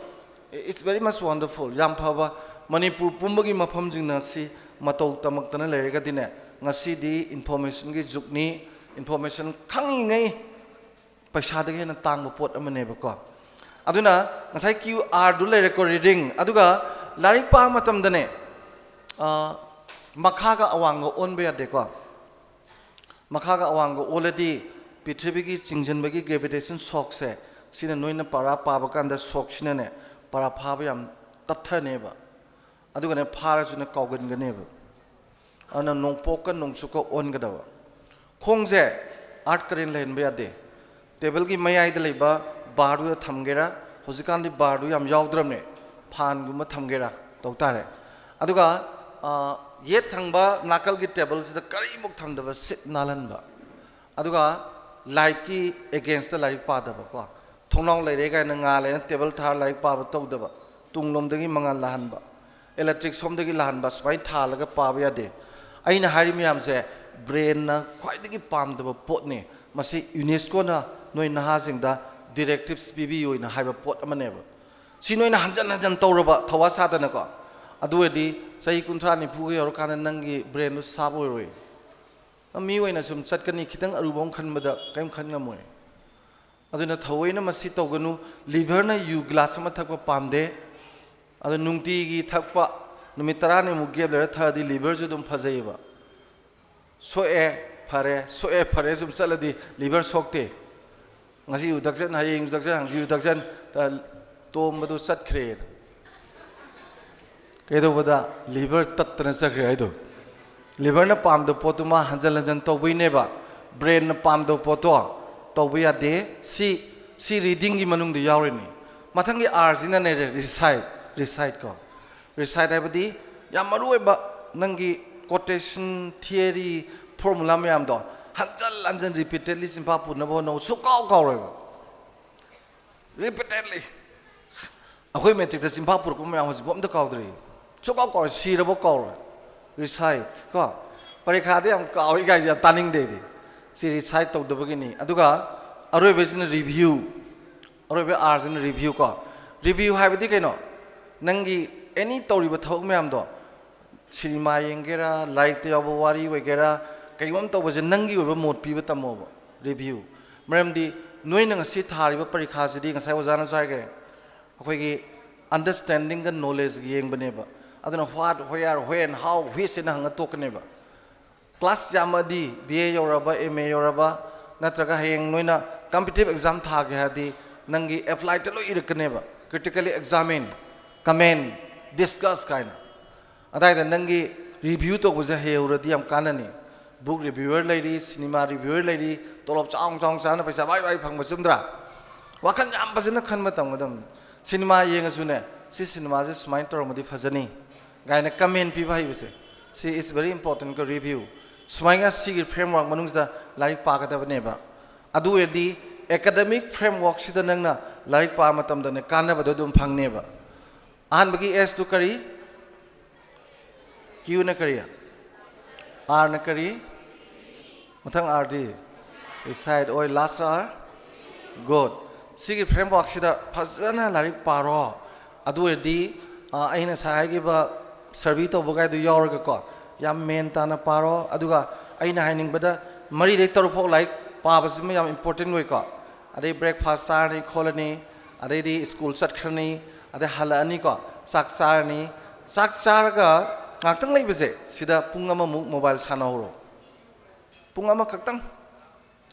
It's very much wonderful꯫ ꯌꯥꯝ ꯐꯕ꯫ ꯃꯅꯤꯄꯨꯔ ꯄꯨꯝꯕꯒꯤ ꯃꯐꯝꯁꯤꯡꯅ ꯁꯤ ꯃꯇꯧ ꯇꯝꯃꯛꯇꯅ ꯂꯩꯔꯒꯗꯤꯅꯦ, ꯉꯁꯤꯗꯤ ꯏꯟꯐꯣꯔꯃꯦꯁꯟꯒꯤ ꯖꯨꯒꯅꯤ꯫ ꯏꯟꯐꯣꯔꯃꯦꯁꯟ ꯈꯪꯉꯤꯉꯩ ꯄꯩꯁꯥꯗꯒꯤ ꯍꯦꯟꯅ ꯇꯥꯡꯕ ꯄꯣꯠ ꯑꯃꯅꯦꯕꯀꯣ꯫ ꯑꯗꯨꯅ ꯉꯁꯥꯏ ꯀ꯭ꯌꯨ ꯑꯥꯔꯗꯨ ꯂꯩꯔꯦꯀꯣ, ꯔꯤꯗꯤꯡ꯫ ꯑꯗꯨꯒ ꯂꯥꯏꯔꯤꯛ ꯄꯥꯕ ꯃꯇꯝꯗꯅꯦ, ꯑ, ꯃꯈꯥꯒ ꯑꯋꯥꯡꯒ ꯑꯣꯟꯕ ꯌꯥꯗꯦꯀꯣ꯫ ꯃꯈꯥꯒ ꯑꯋꯥꯡꯒ ꯑꯣꯜꯂꯗꯤ ꯄ꯭ꯔꯤꯊꯤꯕꯤꯒꯤ ꯆꯤꯡꯁꯤꯟꯕꯒꯤ ꯒ꯭ꯔꯦꯚꯤꯇꯦꯁꯟ ꯁꯣꯛꯁꯦ, ꯁꯤꯅ ꯅꯣꯏꯅ ꯄꯔꯥ ꯄꯥꯕ ꯀꯥꯟꯗ ꯁꯣꯛꯁꯤꯅꯅꯦ ꯄꯔꯥ ꯐꯥꯕ ꯌꯥꯝ ꯇꯞꯊꯅꯦꯕ꯫ ꯑꯗꯨꯒꯅꯦ ꯐꯥꯔꯁꯨꯅꯦ ꯀꯥꯎꯒꯟꯒꯅꯦꯕ꯫ ꯑꯗꯨꯅ ꯅꯣꯡꯄꯣꯛꯀ ꯅꯣꯡꯆꯨꯞꯀ ꯑꯣꯟꯒꯗꯕ꯫ ꯈꯣꯡꯁꯦ ꯑꯥꯔꯠ ꯀꯔꯦꯟ ꯂꯩꯍꯟꯕ ꯌꯥꯗꯦ꯫ ꯇꯦꯕꯜꯒꯤ ꯃꯌꯥꯏꯗ ꯂꯩꯕ ꯕꯥꯔꯗꯨꯗ ꯊꯝꯒꯦꯔꯥ, ꯍꯧꯖꯤꯛꯀꯥꯟꯗꯤ ꯕꯥꯔꯗꯨ ꯌꯥꯝ ꯌꯥꯎꯗ꯭ꯔꯕꯅꯦ, ꯐꯥꯟꯒꯨꯝꯕ ꯊꯝꯒꯦꯔꯥ ꯇꯧ ꯇꯥꯔꯦ꯫ ꯑꯗꯨꯒ, ꯑ, ꯌꯦꯠ ꯊꯪꯕ ꯅꯥꯀꯜꯒꯤ ꯇꯦꯕꯜꯁꯤꯗ ꯀꯔꯤꯃꯨꯛ ꯊꯝꯗꯕ, ꯁꯤꯠ ꯅꯥꯜꯍꯟꯕ꯫ ꯑꯗꯨꯒ ꯂꯥꯏꯠꯀꯤ ꯑꯦꯒꯦꯟꯁꯇ ꯂꯥꯏꯔꯤꯛ ꯄꯥꯗꯕꯀꯣ꯫ ꯊꯣꯡꯅꯥꯎ ꯂꯩꯔꯦ ꯀꯥꯏꯅ ꯉꯥꯜꯂꯦꯅ ꯇꯦꯕꯜ ꯊꯥꯔ ꯂꯥꯏꯔꯤꯛ ꯄꯥꯕ ꯇꯧꯗꯕ, ꯇꯨꯡꯂꯣꯝꯗꯒꯤ ꯃꯉꯥꯜ ꯂꯥꯛꯍꯟꯕ꯫ ꯏꯂꯦꯛꯇ꯭ꯔꯤꯛ ꯁꯣꯝꯗꯒꯤ ꯂꯥꯛꯍꯟꯕ, ꯁꯨꯃꯥꯏꯅ ꯊꯥꯜꯂꯒ ꯄꯥꯕ ꯌꯥꯗꯦ꯫ ꯑꯩꯅ ꯍꯥꯏꯔꯤ ꯃꯌꯥꯝꯁꯦ ꯕ꯭ꯔꯦꯟꯅ ꯈ꯭ꯋꯥꯏꯗꯒꯤ ꯄꯥꯝꯗꯕ ꯄꯣꯠꯅꯤ꯫ ꯃꯁꯤ ꯌꯨꯅꯦꯁꯀꯣꯅ ꯅꯣꯏ ꯅꯍꯥꯁꯤꯡꯗ ꯗꯤꯔꯦꯛꯇꯤꯞꯁ ꯄꯤꯕꯤꯌꯨ ꯍꯥꯏꯅ ꯍꯥꯏꯕ ꯄꯣꯠ ꯑꯃꯅꯦꯕ꯫ ꯁꯤ ꯅꯣꯏꯅ ꯍꯟꯖꯟ ꯍꯟꯖꯟ ꯇꯧꯔꯕ, ꯊꯧꯋꯥ ꯁꯥꯗꯅꯀꯣ, ꯑꯗꯨ ꯑꯣꯏꯔꯗꯤ ꯆꯍꯤ ꯀꯨꯟꯊ꯭ꯔꯥ ꯅꯤꯐꯨꯒ ꯌꯧꯔꯀꯥꯟꯗ ꯅꯪꯒꯤ ꯕ꯭ꯔꯦꯟꯗꯣ ꯁꯥꯔꯞ ꯑꯣꯏꯔꯣꯏ꯫ ꯅꯪ ꯃꯤ ꯑꯣꯏꯅ ꯁꯨꯝ ꯆꯠꯀꯅꯤ, ꯈꯤꯇꯪ ꯑꯔꯨꯕ ꯑꯃ ꯈꯟꯕꯗ ꯀꯔꯤꯝ ꯈꯟ ꯉꯝꯃꯣꯏ꯫ ꯑꯗꯨꯅ ꯊꯑꯣꯏꯅ ꯃꯁꯤ ꯇꯧꯒꯅꯨ꯫ ꯂꯤꯚꯔꯅ ꯌꯨ ꯒ꯭ꯂꯥꯁ ꯑꯃ ꯊꯛꯄ ꯄꯥꯝꯗꯦ꯫ ꯑꯗꯣ ꯅꯨꯡꯇꯤꯒꯤ ꯊꯛꯄ, ꯅꯨꯃꯤꯠ ꯇꯔꯥꯅꯤꯃꯨꯛ gap ꯂꯩꯔ ꯊꯛꯑꯗꯤ liverꯁꯨ ꯑꯗꯨꯝ ꯐꯖꯩꯌꯦꯕ꯫ ꯁꯣꯛꯑꯦ, ꯐꯔꯦ, ꯁꯣꯛꯑꯦ, ꯐꯔꯦ ꯁꯨꯝ ꯆꯠꯂꯗꯤ liver ꯁꯣꯛꯇꯦ꯫ ꯉꯁꯤꯁꯨ ꯊꯛꯆꯟ, ꯍꯌꯦꯡꯁꯨ ꯊꯛꯆꯟ, ꯍꯪꯆꯤꯠꯁꯨ ꯊꯛꯆꯟ, ꯇ-, ꯇꯣꯝꯕꯗꯨ ꯆꯠꯈ꯭ꯔꯦꯅ꯫ ꯀꯩꯗꯧꯕꯗ? Liver ꯇꯠꯇꯅ ꯆꯠꯈ꯭ꯔꯦ ꯍꯥꯏꯗꯣ꯫ Liverꯅ ꯄꯥꯝꯗꯕ ꯄꯣꯠꯇꯨ ꯃꯥ ꯍꯟꯖꯟ ꯍꯟꯖꯟ ꯇꯧꯕꯩꯅꯦꯕ꯫ Brainꯅ ꯄꯥꯝꯗꯕ ꯄꯣꯠꯇꯣ ꯇꯧꯕ ꯌꯥꯗꯦ꯫ ꯁꯤ, ꯁꯤ readingꯒꯤ ꯃꯅꯨꯡꯗ ꯌꯥꯎꯔꯤꯅꯤ꯫ ꯃꯊꯪꯒꯤ Rꯁꯤꯅꯅꯦ, recite, recite ꯀꯣ꯫ Recite ꯍꯥꯏꯕꯗꯤ ꯌꯥꯝ ꯃꯔꯨ ꯑꯣꯏꯕ ꯅꯪꯒꯤ quotation, theory, formula ꯃꯌꯥꯝꯗꯣ ꯍꯟꯖꯟ ꯍꯟꯖꯟ repeatedly ꯆꯤꯟꯐꯥ ꯄꯨꯅꯕ ꯍꯣꯠꯅꯧ, ꯁꯨꯛꯀꯥꯎ ꯀꯥꯎꯔꯣꯏꯕ꯫ Repeatedly꯫ ꯑꯩꯈꯣꯏ matricꯇ ꯆꯤꯟꯐꯥ ꯄꯨꯔꯛꯄ ꯃꯌꯥꯝ ꯍꯧꯖꯤꯛꯐꯥꯎ ꯑꯝꯇ ꯀꯥꯎꯗ꯭ꯔꯤ꯫ ꯁꯨꯛꯀꯥꯎ ꯀꯥꯎꯔꯣꯏ, ꯁꯤꯔꯕ ꯀꯥꯎꯔꯣꯏ꯫ Recite ꯀꯣ꯫ ꯄꯔꯤꯈꯥꯗ ꯌꯥꯝ ꯀꯥꯎꯏ ꯀꯥꯏꯁꯦ ꯌꯥꯝ ꯇꯥꯅꯤꯡꯗꯦ ꯑꯩꯗꯤ꯫ ꯁꯤ recite ꯇꯧꯗꯕꯒꯤꯅꯤ꯫ ꯑꯗꯨꯒ ꯑꯔꯣꯏꯕꯁꯤꯅ review꯫ ꯑꯔꯣꯏꯕ Rꯁꯤꯅ review ꯀꯣ꯫ Review ꯍꯥꯏꯕꯗꯤ ꯀꯩꯅꯣ? ꯅꯪꯒꯤ any ꯇꯧꯔꯤꯕ ꯊꯕꯛ ꯃꯌꯥꯝꯗꯣ, ꯁꯤꯅꯦꯃꯥ ꯌꯦꯡꯒꯦꯔꯥ, ꯂꯥꯏꯔꯤꯛꯇ ꯌꯥꯎꯕ ꯋꯥꯔꯤ ꯑꯣꯏꯒꯦꯔꯥ, ꯀꯩꯒꯨꯝꯕ ꯇꯧꯕꯁꯦ ꯅꯪꯒꯤ ꯑꯣꯏꯕ ꯃꯣꯠ ꯄꯤꯕ ꯇꯝꯃꯣꯕ꯫ Review꯫ ꯃꯔꯝꯗꯤ ꯅꯣꯏꯅ ꯉꯁꯤ ꯊꯥꯔꯤꯕ ꯄꯔꯤꯈꯥꯁꯤꯗꯤ ꯉꯁꯥꯏ ꯑꯣꯖꯥꯅꯁꯨ ꯍꯥꯏꯈ꯭ꯔꯦ, ꯑꯩꯈꯣꯏꯒꯤ understandingꯒ knowledgeꯒ ꯌꯦꯡꯕꯅꯦꯕ꯫ ꯑꯗꯨꯅ what, where, when, how, which ꯍꯥꯏꯅ ꯍꯪꯉ ꯇꯣꯛꯀꯅꯦꯕ꯫ Class ꯌꯥꯝꯃꯗꯤ B A ꯌꯧꯔꯕ, M A ꯌꯧꯔꯕ, ꯅꯠꯇ꯭ꯔꯒ ꯍꯌꯦꯡ ꯅꯣꯏꯅ competitive exam ꯊꯥꯒꯦ ꯍꯥꯏꯔꯗꯤ ꯅꯪꯒꯤ applyꯗ ꯂꯣꯏ ꯏꯔꯛꯀꯅꯦꯕ, critically examine, comment, discuss ꯀꯥꯏꯅ꯫ ꯑꯗꯥꯏꯗ ꯅꯪꯒꯤ review ꯇꯧꯕꯁꯦ ꯍꯩꯍꯧꯔꯗꯤ ꯌꯥꯝ ꯀꯥꯟꯅꯅꯤ꯫ Book reviewer ꯂꯩꯔꯤ, ꯁꯤꯅꯦꯃꯥ reviewer ꯂꯩꯔꯤ, ꯇꯣꯂꯣꯞ ꯆꯥꯎꯅ ꯆꯥꯎꯅ ꯆꯥꯅ ꯄꯩꯁꯥ ꯚꯥꯏ ꯚꯥꯏ ꯐꯪꯕ, ꯆꯨꯝꯗ꯭ꯔꯥ? ꯋꯥꯈꯜ ꯌꯥꯝ ꯐꯖꯅ ꯈꯟꯕ ꯇꯝꯒꯗꯕꯅꯤ꯫ ꯁꯤꯅꯦꯃꯥ ꯌꯦꯡꯉꯁꯨꯅꯦ, "ꯁꯤ ꯁꯤꯅꯦꯃꯥꯁꯦ ꯁꯨꯃꯥꯏꯅ ꯇꯧꯔꯝꯃꯗꯤ ꯐꯖꯅꯤ" ꯀꯥꯏꯅ comment ꯄꯤꯕ ꯍꯩꯕꯁꯦ, ꯁꯤ is very important ꯀꯣ꯫ Review꯫ ꯁꯨꯃꯥꯏꯅ ꯁꯤꯒꯤ framework ꯃꯅꯨꯡꯁꯤꯗ ꯂꯥꯏꯔꯤꯛ ꯄꯥꯒꯗꯕꯅꯦꯕ꯫ ꯑꯗꯨ ꯑꯣꯏꯔꯗꯤ academic frameworkꯁꯤꯗ ꯅꯪꯅ ꯂꯥꯏꯔꯤꯛ ꯄꯥꯕ ꯃꯇꯝꯗꯅꯦ, ꯀꯥꯟꯅꯕꯗꯣ ꯑꯗꯨꯝ ꯐꯪꯅꯦꯕ꯫ ꯑꯍꯥꯟꯕꯒꯤ Sꯇꯨ ꯀꯔꯤ? Qꯅ ꯀꯔꯤ? Rꯅ ꯀꯔꯤ? ꯃꯊꯪ Rꯗꯤ? Recite ꯑꯣꯏ, last R? Good꯫ ꯁꯤꯒꯤ frameworkꯁꯤꯗ ꯐꯖꯅ ꯂꯥꯏꯔꯤꯛ ꯄꯥꯔꯣ꯫ ꯑꯗꯨ ꯑꯣꯏꯔꯗꯤ, ꯑ, ꯑꯩꯅ ꯉꯁꯥꯏ ꯍꯥꯏꯈꯤꯕ survey ꯇꯧꯕꯒꯥꯏꯗꯨ ꯌꯥꯎꯔꯒꯀꯣ, ꯌꯥꯝ ꯃꯦꯟ ꯇꯥꯅ ꯄꯥꯔꯣ꯫ ꯑꯗꯨꯒ ꯑꯩꯅ ꯍꯥꯏꯅꯤꯡꯕꯗ, ꯃꯔꯤꯗꯩ ꯇꯔꯨꯛ ꯐꯥꯎ ꯂꯥꯏꯔꯤꯛ ꯄꯥꯕꯁꯤꯃ ꯌꯥꯝ important ꯑꯣꯏꯀꯣ꯫ ꯑꯗꯩ breakfast ꯆꯥꯔꯅꯤ ꯈꯣꯠꯂꯅꯤ, ꯑꯗꯩꯗꯤ school ꯆꯠꯈ꯭ꯔꯅꯤ, ꯑꯗꯩ ꯍꯜꯂꯛꯑꯅꯤꯀꯣ, ꯆꯥꯛ ꯆꯥꯔꯅꯤ, ꯆꯥꯛ ꯆꯥꯔꯒ ꯉꯥꯛꯇꯪ ꯂꯩꯕꯁꯦ, ꯁꯤꯗ ꯄꯨꯡ ꯑꯃꯃꯨꯛ ꯃꯣꯕꯥꯏꯜ ꯁꯥꯟꯅꯍꯧꯔꯣ꯫ ꯄꯨꯡ ꯑꯃꯈꯛꯇꯪ,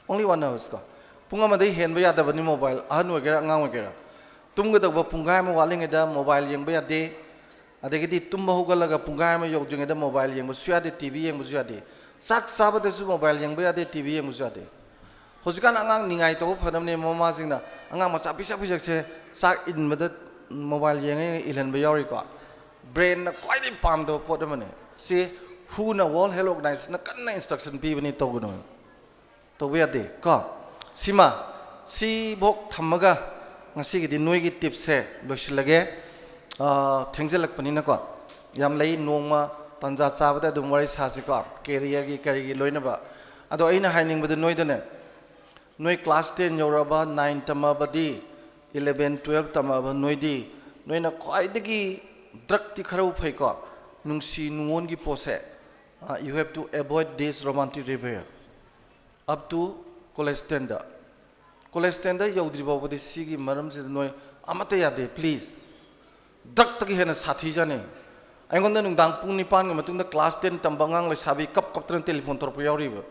only one hours ꯀꯣ꯫ ꯄꯨꯡ ꯑꯃꯗꯩ ꯍꯦꯟꯕ ꯌꯥꯗꯕꯅꯤ ꯃꯣꯕꯥꯏꯜ, ꯑꯍꯟ ꯑꯣꯏꯒꯦꯔꯥ ꯑꯉꯥꯡ ꯑꯣꯏꯒꯦꯔꯥ꯫ ꯇꯨꯝꯒꯗꯧꯕ ꯄꯨꯡꯈꯥꯏ ꯑꯃ ꯋꯥꯠꯂꯤꯉꯩꯗ ꯃꯣꯕꯥꯏꯜ ꯌꯦꯡꯕ ꯌꯥꯗꯦ꯫ ꯑꯗꯒꯤꯗꯤ ꯇꯨꯝꯕ ꯍꯧꯒꯠꯂꯒ ꯄꯨꯡꯈꯥꯏ ꯑꯃ ꯌꯧꯗ꯭ꯔꯤꯉꯩꯗ ꯃꯣꯕꯥꯏꯜ ꯌꯦꯡꯕꯁꯨ ꯌꯥꯗꯦ, ꯇꯤ ꯚꯤ ꯌꯦꯡꯕꯁꯨ ꯌꯥꯗꯦ꯫ ꯆꯥꯛ ꯆꯥꯕꯗꯁꯨ ꯃꯣꯕꯥꯏꯜ ꯌꯦꯡꯕ ꯌꯥꯗꯦ, ꯇꯤ ꯚꯤ ꯌꯦꯡꯕꯁꯨ ꯌꯥꯗꯦ꯫ ꯍꯧꯖꯤꯛꯀꯥꯟ ꯑꯉꯥꯡ ꯅꯤꯡꯉꯥꯏ ꯇꯧꯕ ꯐꯅꯕꯅꯦ ꯃꯃꯥꯁꯤꯡꯅ ꯑꯉꯥꯡ ꯃꯆꯥ ꯄꯤꯁꯛ ꯄꯤꯁꯛꯁꯦ ꯆꯥꯛ ꯏꯟꯕꯗ ꯃꯣꯕꯥꯏꯜ ꯌꯦꯡꯉ ꯌꯦꯡꯉ ꯏꯜꯍꯟꯕ ꯌꯥꯎꯔꯤꯀꯣ꯫ ꯕ꯭ꯔꯦꯟꯅ ꯈ꯭ꯋꯥꯏꯗꯒꯤ ꯄꯥꯝꯗꯕ ꯄꯣꯠ ꯑꯃꯅꯦ꯫ ꯁꯤ ꯍꯨꯅ, ꯋꯥꯔꯜ ꯍꯦꯜꯊ ꯑꯣꯔꯒꯅꯥꯏꯖꯦꯁꯟꯅ ꯀꯟꯅ ꯏꯟꯁꯇ꯭ꯔꯛꯁꯟ ꯄꯤꯕꯅꯤ, ꯇꯧꯒꯅꯨ꯫ ꯇꯧꯕ ꯌꯥꯗꯦ ꯀꯣ꯫ ꯁꯤꯃ, ꯁꯤꯐꯧ ꯊꯝꯃꯒ ꯉꯁꯤꯒꯤꯗꯤ ꯅꯣꯏꯒꯤ ꯇꯤꯞꯁꯁꯦ ꯂꯣꯏꯁꯤꯜꯂꯒꯦ꯫ ꯑꯥ, ꯊꯦꯡꯖꯤꯜꯂꯛꯄꯅꯤꯅꯀꯣ꯫ ꯌꯥꯝ ꯂꯩ, ꯅꯣꯡꯃ ꯇꯥꯟꯖꯥ ꯆꯥꯕꯗ ꯑꯗꯨꯝ ꯋꯥꯔꯤ ꯁꯥꯁꯤꯀꯣ, ꯀꯦꯔꯤꯌꯔꯒꯤ ꯀꯔꯤꯒꯤ ꯂꯣꯏꯅꯕ꯫ ꯑꯗꯣ ꯑꯩꯅ ꯍꯥꯏꯅꯤꯡꯕꯗ ꯅꯣꯏꯗꯅꯦ, ꯅꯣꯏ ꯀ꯭ꯂꯥꯁ ꯇꯦꯟ ꯌꯧꯔꯛꯑꯕ, ꯅꯥꯏꯟ ꯇꯝꯃꯛꯑꯕꯗꯤ, ꯏꯂꯦꯚꯦꯟ, ꯇꯨꯌꯦꯜꯞ ꯇꯝꯃꯛꯑꯕ ꯅꯣꯏꯗꯤ, ꯅꯣꯏꯅ ꯈ꯭ꯋꯥꯏꯗꯒꯤ ꯗ꯭ꯔꯛꯇꯤ ꯈꯔꯕꯨ ꯐꯩꯀꯣ, ꯅꯨꯡꯁꯤ ꯅꯨꯡꯉꯣꯟꯒꯤ ꯄꯣꯠꯁꯦ, ꯑ, you have to avoid this romantic affair up to college ten the. College ꯇꯦꯟꯗ ꯌꯧꯗ꯭ꯔꯤ ꯐꯥꯎꯕꯗꯤ ꯁꯤꯒꯤ ꯃꯔꯝꯁꯤꯗ ꯅꯣꯏ ꯑꯃꯠꯇ ꯌꯥꯗꯦ, ꯄ꯭ꯂꯤꯖ꯫ ꯗ꯭ꯔꯛꯇꯒꯤ ꯍꯦꯟꯅ ꯁꯥꯊꯤꯖꯥꯅꯤ꯫ ꯑꯩꯉꯣꯟꯗ ꯅꯨꯡꯗꯥꯡ ꯄꯨꯡ ꯅꯤꯄꯥꯟꯒꯤ ꯃꯇꯨꯡꯗ ꯀ꯭ꯂꯥꯁ ꯇꯦꯟ ꯇꯝꯕ ꯑꯉꯥꯡ ꯂꯩꯁꯥꯕꯤ ꯀꯞ ꯀꯞꯇꯅ ꯇꯦꯂꯤꯐꯣꯟ ꯇꯧꯔꯛꯄ ꯌꯥꯎꯔꯤꯕ꯫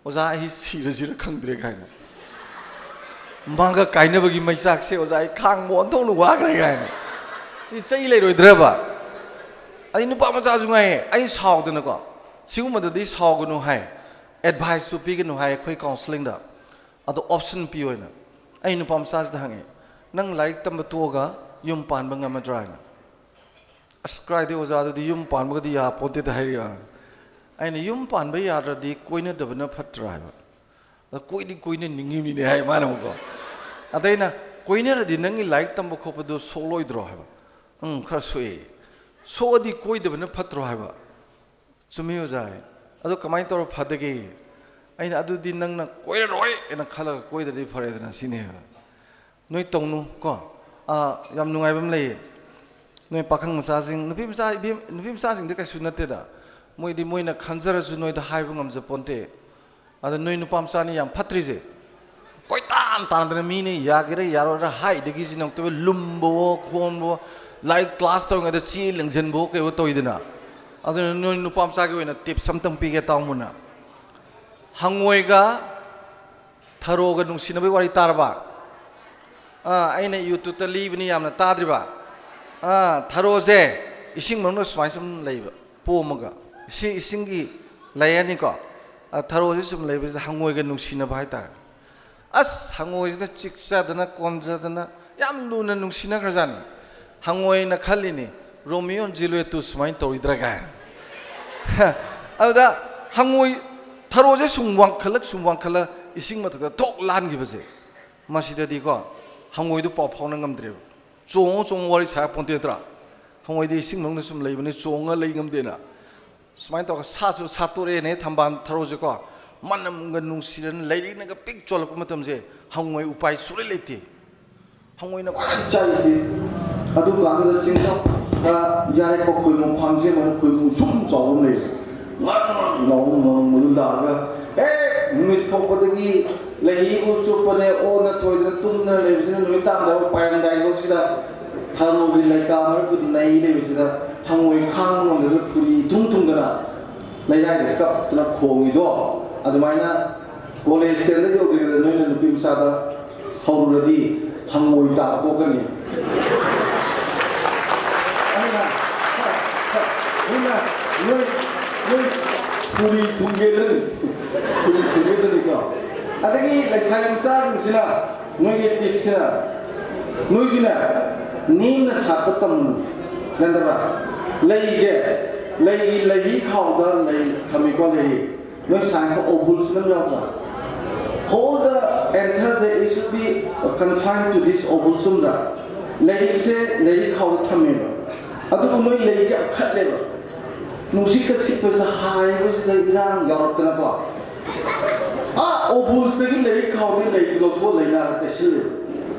"ꯑꯣꯖꯥ, ꯑꯩ ꯁꯤꯔꯁꯤꯔ ꯈꯪꯗ꯭ꯔꯦ" ꯀꯥꯏꯅ꯫ "ꯃꯥꯒ ꯀꯥꯏꯅꯕꯒꯤ ꯃꯩꯆꯥꯛꯁꯦ ꯑꯣꯖꯥ, ꯑꯩ ꯈꯥꯡꯕ ꯑꯣꯟꯊꯣꯛꯅ ꯋꯥꯈ꯭ꯔꯦ" ꯀꯥꯏꯅ꯫ ꯁꯤ ꯆꯩ ꯂꯩꯔꯣꯏꯗ꯭ꯔꯕ? ꯑꯩ ꯅꯨꯄꯥ ꯃꯆꯥꯁꯨ ꯉꯥꯏꯌꯦ, ꯑꯩ ꯁꯥꯎꯗꯅꯀꯣ꯫ ꯁꯤꯒꯨꯝꯕꯗꯗꯤ ꯁꯥꯎꯒꯅꯨ ꯍꯥꯏ, ꯑꯦꯗꯚꯥꯏꯁꯁꯨ ꯄꯤꯒꯅꯨ ꯍꯥꯏ ꯑꯩꯈꯣꯏ ꯀꯥꯎꯟꯁꯤꯂꯤꯡꯗ꯫ ꯑꯗꯣ ꯑꯣꯞꯁꯟ ꯄꯤꯌꯣꯅ꯫ ꯑꯩ ꯅꯨꯄꯥ ꯃꯆꯥꯁꯤꯗ ꯍꯪꯉꯦ, "ꯅꯪ ꯂꯥꯏꯔꯤꯛ ꯇꯝꯕ ꯇꯣꯛꯑꯒ ꯌꯨꯝ ꯄꯥꯟꯕ ꯉꯝꯃꯗ꯭ꯔꯥ?" ꯍꯥꯏꯅ꯫ "ꯑꯁ, ꯀꯥꯏꯗꯩ ꯑꯣꯖꯥ, ꯑꯗꯨꯗꯤ ꯌꯨꯝ ꯄꯥꯟꯕꯒꯗꯤ ꯌꯥꯄꯣꯟꯇꯦꯗ" ꯍꯥꯏꯔꯛꯑꯦ꯫ ꯑꯩꯅ, "ꯌꯨꯝ ꯄꯥꯟꯕ ꯌꯥꯗ꯭ꯔꯗꯤ ꯀꯣꯏꯅꯗꯕꯅ ꯐꯠꯇ꯭ꯔꯥ?" ꯍꯥꯏꯕ꯫ "ꯑꯗ ꯀꯣꯏꯗꯤ ꯀꯣꯏꯅꯅꯤꯡꯉꯤꯃꯤꯅꯦ" ꯍꯥꯏ ꯃꯥꯅ ꯑꯃꯨꯛꯀꯣ꯫ ꯑꯗ ꯑꯩꯅ, "ꯀꯣꯏꯅꯔꯗꯤ ꯅꯪꯒꯤ ꯂꯥꯏꯔꯤꯛ ꯇꯝꯕ ꯈꯣꯠꯄꯗꯣ ꯁꯣꯛꯂꯣꯏꯗ꯭ꯔꯣ?" ꯍꯥꯏꯕ꯫ "ꯎꯝ, ꯈꯔ ꯁꯣꯛꯑꯦ"꯫ "ꯁꯣꯛꯑꯗꯤ ꯀꯣꯏꯗꯕꯅ ꯐꯠꯇ꯭ꯔꯣ?" ꯍꯥꯏꯕ꯫ "ꯆꯨꯝꯃꯤ ꯑꯣꯖꯥ" ꯍꯥꯏ꯫ "ꯑꯗꯣ ꯀꯃꯥꯏꯅ ꯇꯧꯔ ꯐꯗꯒꯦ?" ꯑꯩꯅ, "ꯑꯗꯨꯗꯤ ꯅꯪꯅ ꯀꯣꯏꯔꯔꯣꯏ ꯍꯥꯏꯅ ꯈꯜꯂꯒ ꯀꯣꯏꯗ꯭ꯔꯗꯤ ꯐꯔꯦꯗꯅ" ꯁꯤꯅꯦꯕ꯫ ꯅꯣꯏ ꯇꯧꯅꯨ ꯀꯣ꯫ ꯑꯥ, ꯌꯥꯝ ꯅꯨꯡꯉꯥꯏꯕ ꯑꯃ ꯂꯩꯌꯦ꯫ ꯅꯣꯏ ꯄꯥꯈꯪ ꯃꯆꯥꯁꯤꯡ, ꯅꯨꯄꯤ ꯃꯆꯥ, ꯏꯕꯦꯝ-, ꯅꯨꯄꯤ ꯃꯆꯥꯁꯤꯡꯗꯤ ꯀꯩꯁꯨ ꯅꯠꯇꯦꯗ꯫ ꯃꯣꯏꯗꯤ ꯃꯣꯏꯅ ꯈꯟꯖꯔꯁꯨ ꯅꯣꯏꯗ ꯍꯥꯏꯕ ꯉꯝꯖꯄꯣꯟꯇꯦ꯫ ꯑꯗ ꯅꯣꯏ ꯅꯨꯄꯥ ꯃꯆꯥꯅꯤ ꯌꯥꯝ ꯐꯠꯇ꯭ꯔꯤꯁꯦ꯫ ꯀꯣꯏꯇꯥꯟ ꯇꯥꯟꯗꯅ ꯃꯤꯅ ꯌꯥꯒꯦꯔꯥ ꯌꯥꯔꯣꯏꯔꯥ ꯍꯥꯏꯗꯒꯤ ꯁꯤ ꯅꯛꯇꯕ ꯂꯨꯝꯕꯋꯣ, ꯈꯣꯟꯕꯋꯣ, ꯂꯥꯏꯔꯤꯛ ꯀ꯭ꯂꯥꯁ ꯇꯧꯔꯤꯉꯩꯗ ꯆꯦ ꯂꯦꯡꯁꯤꯟꯕꯣ ꯀꯩꯕꯣ ꯇꯧꯏꯗꯅ꯫ ꯑꯗꯨꯅ ꯅꯣꯏ ꯅꯨꯄꯥ ꯃꯆꯥꯒꯤ ꯑꯣꯏꯅ ꯇꯤꯞꯁ ꯑꯝꯇꯪ ꯄꯤꯒꯦ ꯇꯥꯎ ꯃꯨꯟꯅ꯫ ꯍꯪꯉꯣꯏꯒ ꯊꯔꯣꯒ ꯅꯨꯡꯁꯤꯅꯕꯒꯤ ꯋꯥꯔꯤ ꯇꯥꯔꯕ? ꯑꯥ, ꯑꯩꯅ ꯌꯨꯇ꯭ꯌꯨꯕꯇ ꯂꯤꯕꯅꯤ, ꯌꯥꯝꯅ ꯇꯥꯗ꯭ꯔꯤꯕ? ꯑꯥ, ꯊꯔꯣꯁꯦ ꯏꯁꯤꯡ ꯃꯅꯨꯡꯗ ꯁꯨꯃꯥꯏꯅ ꯁꯨꯝ ꯂꯩꯕ, ꯄꯣꯝꯃꯒ꯫ ꯏꯁꯤꯡ, ꯏꯁꯤꯡꯒꯤ ꯂꯦꯌꯔꯅꯤꯀꯣ꯫ ꯑꯥ, ꯊꯔꯣꯁꯦ ꯁꯨꯝ ꯂꯩꯕꯁꯤꯗ ꯍꯪꯉꯣꯏꯒ ꯅꯨꯡꯁꯤꯅꯕ ꯍꯥꯏꯇꯥꯔꯦ꯫ ꯑꯁ, ꯍꯪꯉꯣꯏꯁꯤꯅ ꯆꯤꯛꯆꯗꯅ ꯀꯣꯟꯖꯗꯅ ꯌꯥꯝ ꯂꯨꯅ ꯅꯨꯡꯁꯤꯅꯈ꯭ꯔꯖꯥꯠꯅꯤ꯫ ꯍꯪꯉꯣꯏꯅ ꯈꯜꯂꯤꯅꯤ, "ꯔꯣꯃꯤꯑꯣ ꯖꯨꯂꯤꯌꯦꯠꯇꯨ ꯁꯨꯃꯥꯏꯅ ꯇꯧꯔꯤꯗ꯭ꯔꯥ?" ꯀꯥꯏꯅ꯫ ꯑꯗꯨꯗ ꯍꯪꯉꯣꯏ, ꯊꯔꯣꯁꯦ ꯁꯨꯝ ꯋꯥꯡꯈꯠꯂꯛ, ꯁꯨꯝ ꯋꯥꯡꯈꯠꯂꯛ, ꯏꯁꯤꯡ ꯃꯊꯛꯇ ꯊꯣꯛ ꯂꯥꯟꯈꯤꯕꯁꯦ, ꯃꯁꯤꯗꯗꯤꯀꯣ, ꯍꯪꯉꯣꯏꯗꯨ ꯄꯥꯎ ꯐꯥꯎꯅ ꯉꯝꯗ꯭ꯔꯦꯕ꯫ ꯆꯣꯡꯉ ꯆꯣꯡꯉ ꯋꯥꯔꯤ ꯁꯥ ꯄꯣꯟꯇꯦ ꯅꯠꯇ꯭ꯔꯥ? ꯍꯪꯉꯣꯏꯗꯤ ꯏꯁꯤꯡ ꯃꯅꯨꯡꯗ ꯁꯨꯝ ꯂꯩꯕꯅꯤ, ꯆꯣꯡꯉ ꯂꯩ ꯉꯝꯗꯦꯅ꯫ ꯁꯨꯃꯥꯏꯅ ꯇꯧꯔꯒ ꯁꯥꯠꯁꯨ ꯁꯥꯠꯇꯣꯔꯛꯑꯦꯅꯦ, ꯊꯝꯕꯥꯜ ꯊꯔꯣꯁꯦꯀꯣ꯫ ꯃꯅꯝꯒ ꯅꯨꯡꯁꯤꯔꯅ ꯂꯩꯔꯤꯛꯅꯒ ꯄꯤꯛ ꯆꯣꯜꯂꯛꯄ ꯃꯇꯝꯁꯦ, ꯍꯪꯉꯣꯏ ꯎꯄꯥꯏ ꯁꯨꯡꯂꯩ ꯂꯩꯇꯦ꯫ ꯍꯪꯉꯣꯏꯅ ꯈ꯭ꯋꯥꯏ ꯆꯥꯏꯁꯤ꯫ ꯑꯗꯨ ꯀꯥꯟꯗꯨꯗ ꯆꯤꯡꯊꯛꯇ ꯌꯥꯔꯛꯄ ꯈꯣꯏꯃꯨ, ꯈ꯭ꯋꯥꯡꯖꯦꯝ ꯑꯣꯏꯅ ꯈꯣꯏꯃꯨ ꯁꯨꯝ ꯆꯥꯎꯕ ꯑꯃ ꯂꯩ꯫ ꯉꯥꯡ ꯉꯥꯡ ꯂꯥꯎꯕ ꯃꯔꯝ ꯑꯗꯨ ꯂꯥꯛꯑꯒ, ꯍꯦꯛ ꯅꯨꯃꯤꯠ ꯊꯣꯛꯄꯗꯒꯤ ꯂꯩꯍꯤꯕꯨ ꯆꯨꯞꯄꯅꯦ, ꯑꯣꯟꯅ ꯊꯣꯏꯗꯅ ꯇꯨꯝꯗꯅ ꯂꯩꯕꯁꯤꯅ, ꯅꯨꯃꯤꯠ ꯇꯥꯔꯝꯗꯥꯏꯐꯥꯎ ꯄꯥꯏꯔꯝꯗꯥꯏꯐꯥꯎꯁꯤꯗ ꯊꯔꯣꯒꯤ ꯂꯩꯀꯥ ꯃꯔꯛꯇꯨꯗ ꯅꯩ ꯂꯩꯕꯁꯤꯗ, ꯍꯪꯉꯣꯏ ꯈꯥꯡꯕ ꯉꯝꯗꯗꯅ ꯐꯨꯔꯤ ꯊꯨꯡ ꯊꯨꯡꯗꯅ ꯂꯩꯔꯥꯏꯗ ꯀꯞꯇꯅ ꯈꯣꯡꯉꯤꯗꯣ꯫ ꯑꯗꯨꯃꯥꯏꯅ ꯀꯣꯂꯦꯖ ꯇꯦꯟꯗ ꯌꯧꯗ꯭ꯔꯤꯉꯩꯗ ꯅꯣꯏꯅ ꯅꯨꯄꯤ ꯃꯆꯥꯗ ꯍꯧꯔꯨꯔꯗꯤ ꯍꯪꯉꯣꯏ ꯇꯥꯕ ꯇꯣꯛꯀꯅꯤ꯫ ꯑꯗꯨꯅ, ꯑꯗꯨꯅ ꯅꯣꯏ, ꯅꯣꯏ ꯐꯨꯔꯤ ꯊꯨꯡꯒꯦꯗꯅꯤ꯫ ꯐꯨꯔꯤ ꯊꯨꯡꯒꯦꯗꯅꯤꯀꯣ꯫ ꯑꯗꯒꯤ ꯂꯩꯁꯥꯕꯤ ꯃꯆꯥꯁꯤꯡꯁꯤꯅ, ꯅꯣꯏꯒꯤ ꯇꯤꯞꯁꯤꯅ, ꯅꯣꯏꯁꯤꯅ ꯅꯦꯝꯅ ꯁꯥꯠꯄ ꯇꯝꯃꯨ꯫ ꯒ꯭ꯌꯥꯟ ꯇꯥꯕ꯭ꯔꯥ? ꯂꯩꯁꯦ, ꯂꯩꯒꯤ ꯂꯩꯍꯤ ꯈꯥꯎꯗ ꯂꯩ ꯊꯝꯃꯤꯀꯣ, ꯂꯩꯍꯤ꯫ ꯅꯣꯏ ꯁꯥꯏꯟꯁꯇ ovule ꯁꯤꯅ ꯌꯥꯎꯗ꯭ꯔꯥ? All the anthers, it should be confined to this ovule, ꯆꯨꯝꯗ꯭ꯔꯥ? ꯂꯩꯔꯤꯛꯁꯦ ꯂꯩꯔꯤꯛ ꯈꯥꯎꯗ ꯊꯝꯃꯦꯕ꯫ ꯑꯗꯨꯕꯨ ꯅꯣꯏ ꯂꯩꯔꯤꯛꯁꯦ ꯌꯥꯝ ꯈꯠꯂꯦꯕ꯫ ꯅꯨꯡꯁꯤꯠꯀ ꯁꯤꯠꯄꯁꯤꯗ ꯍꯥꯏꯕꯁꯤꯗ ꯏꯔꯥꯡ ꯌꯥꯎꯔꯛꯇꯅꯀꯣ꯫ ꯑꯥ, ovule ꯁꯤꯗꯒꯤ ꯂꯩꯔꯤꯛ ꯈꯥꯎꯗꯒꯤ ꯂꯩ ꯂꯧꯊꯣꯛꯑ ꯂꯩꯅꯥꯗ ꯇꯩꯁꯤꯜꯂꯦꯕ꯫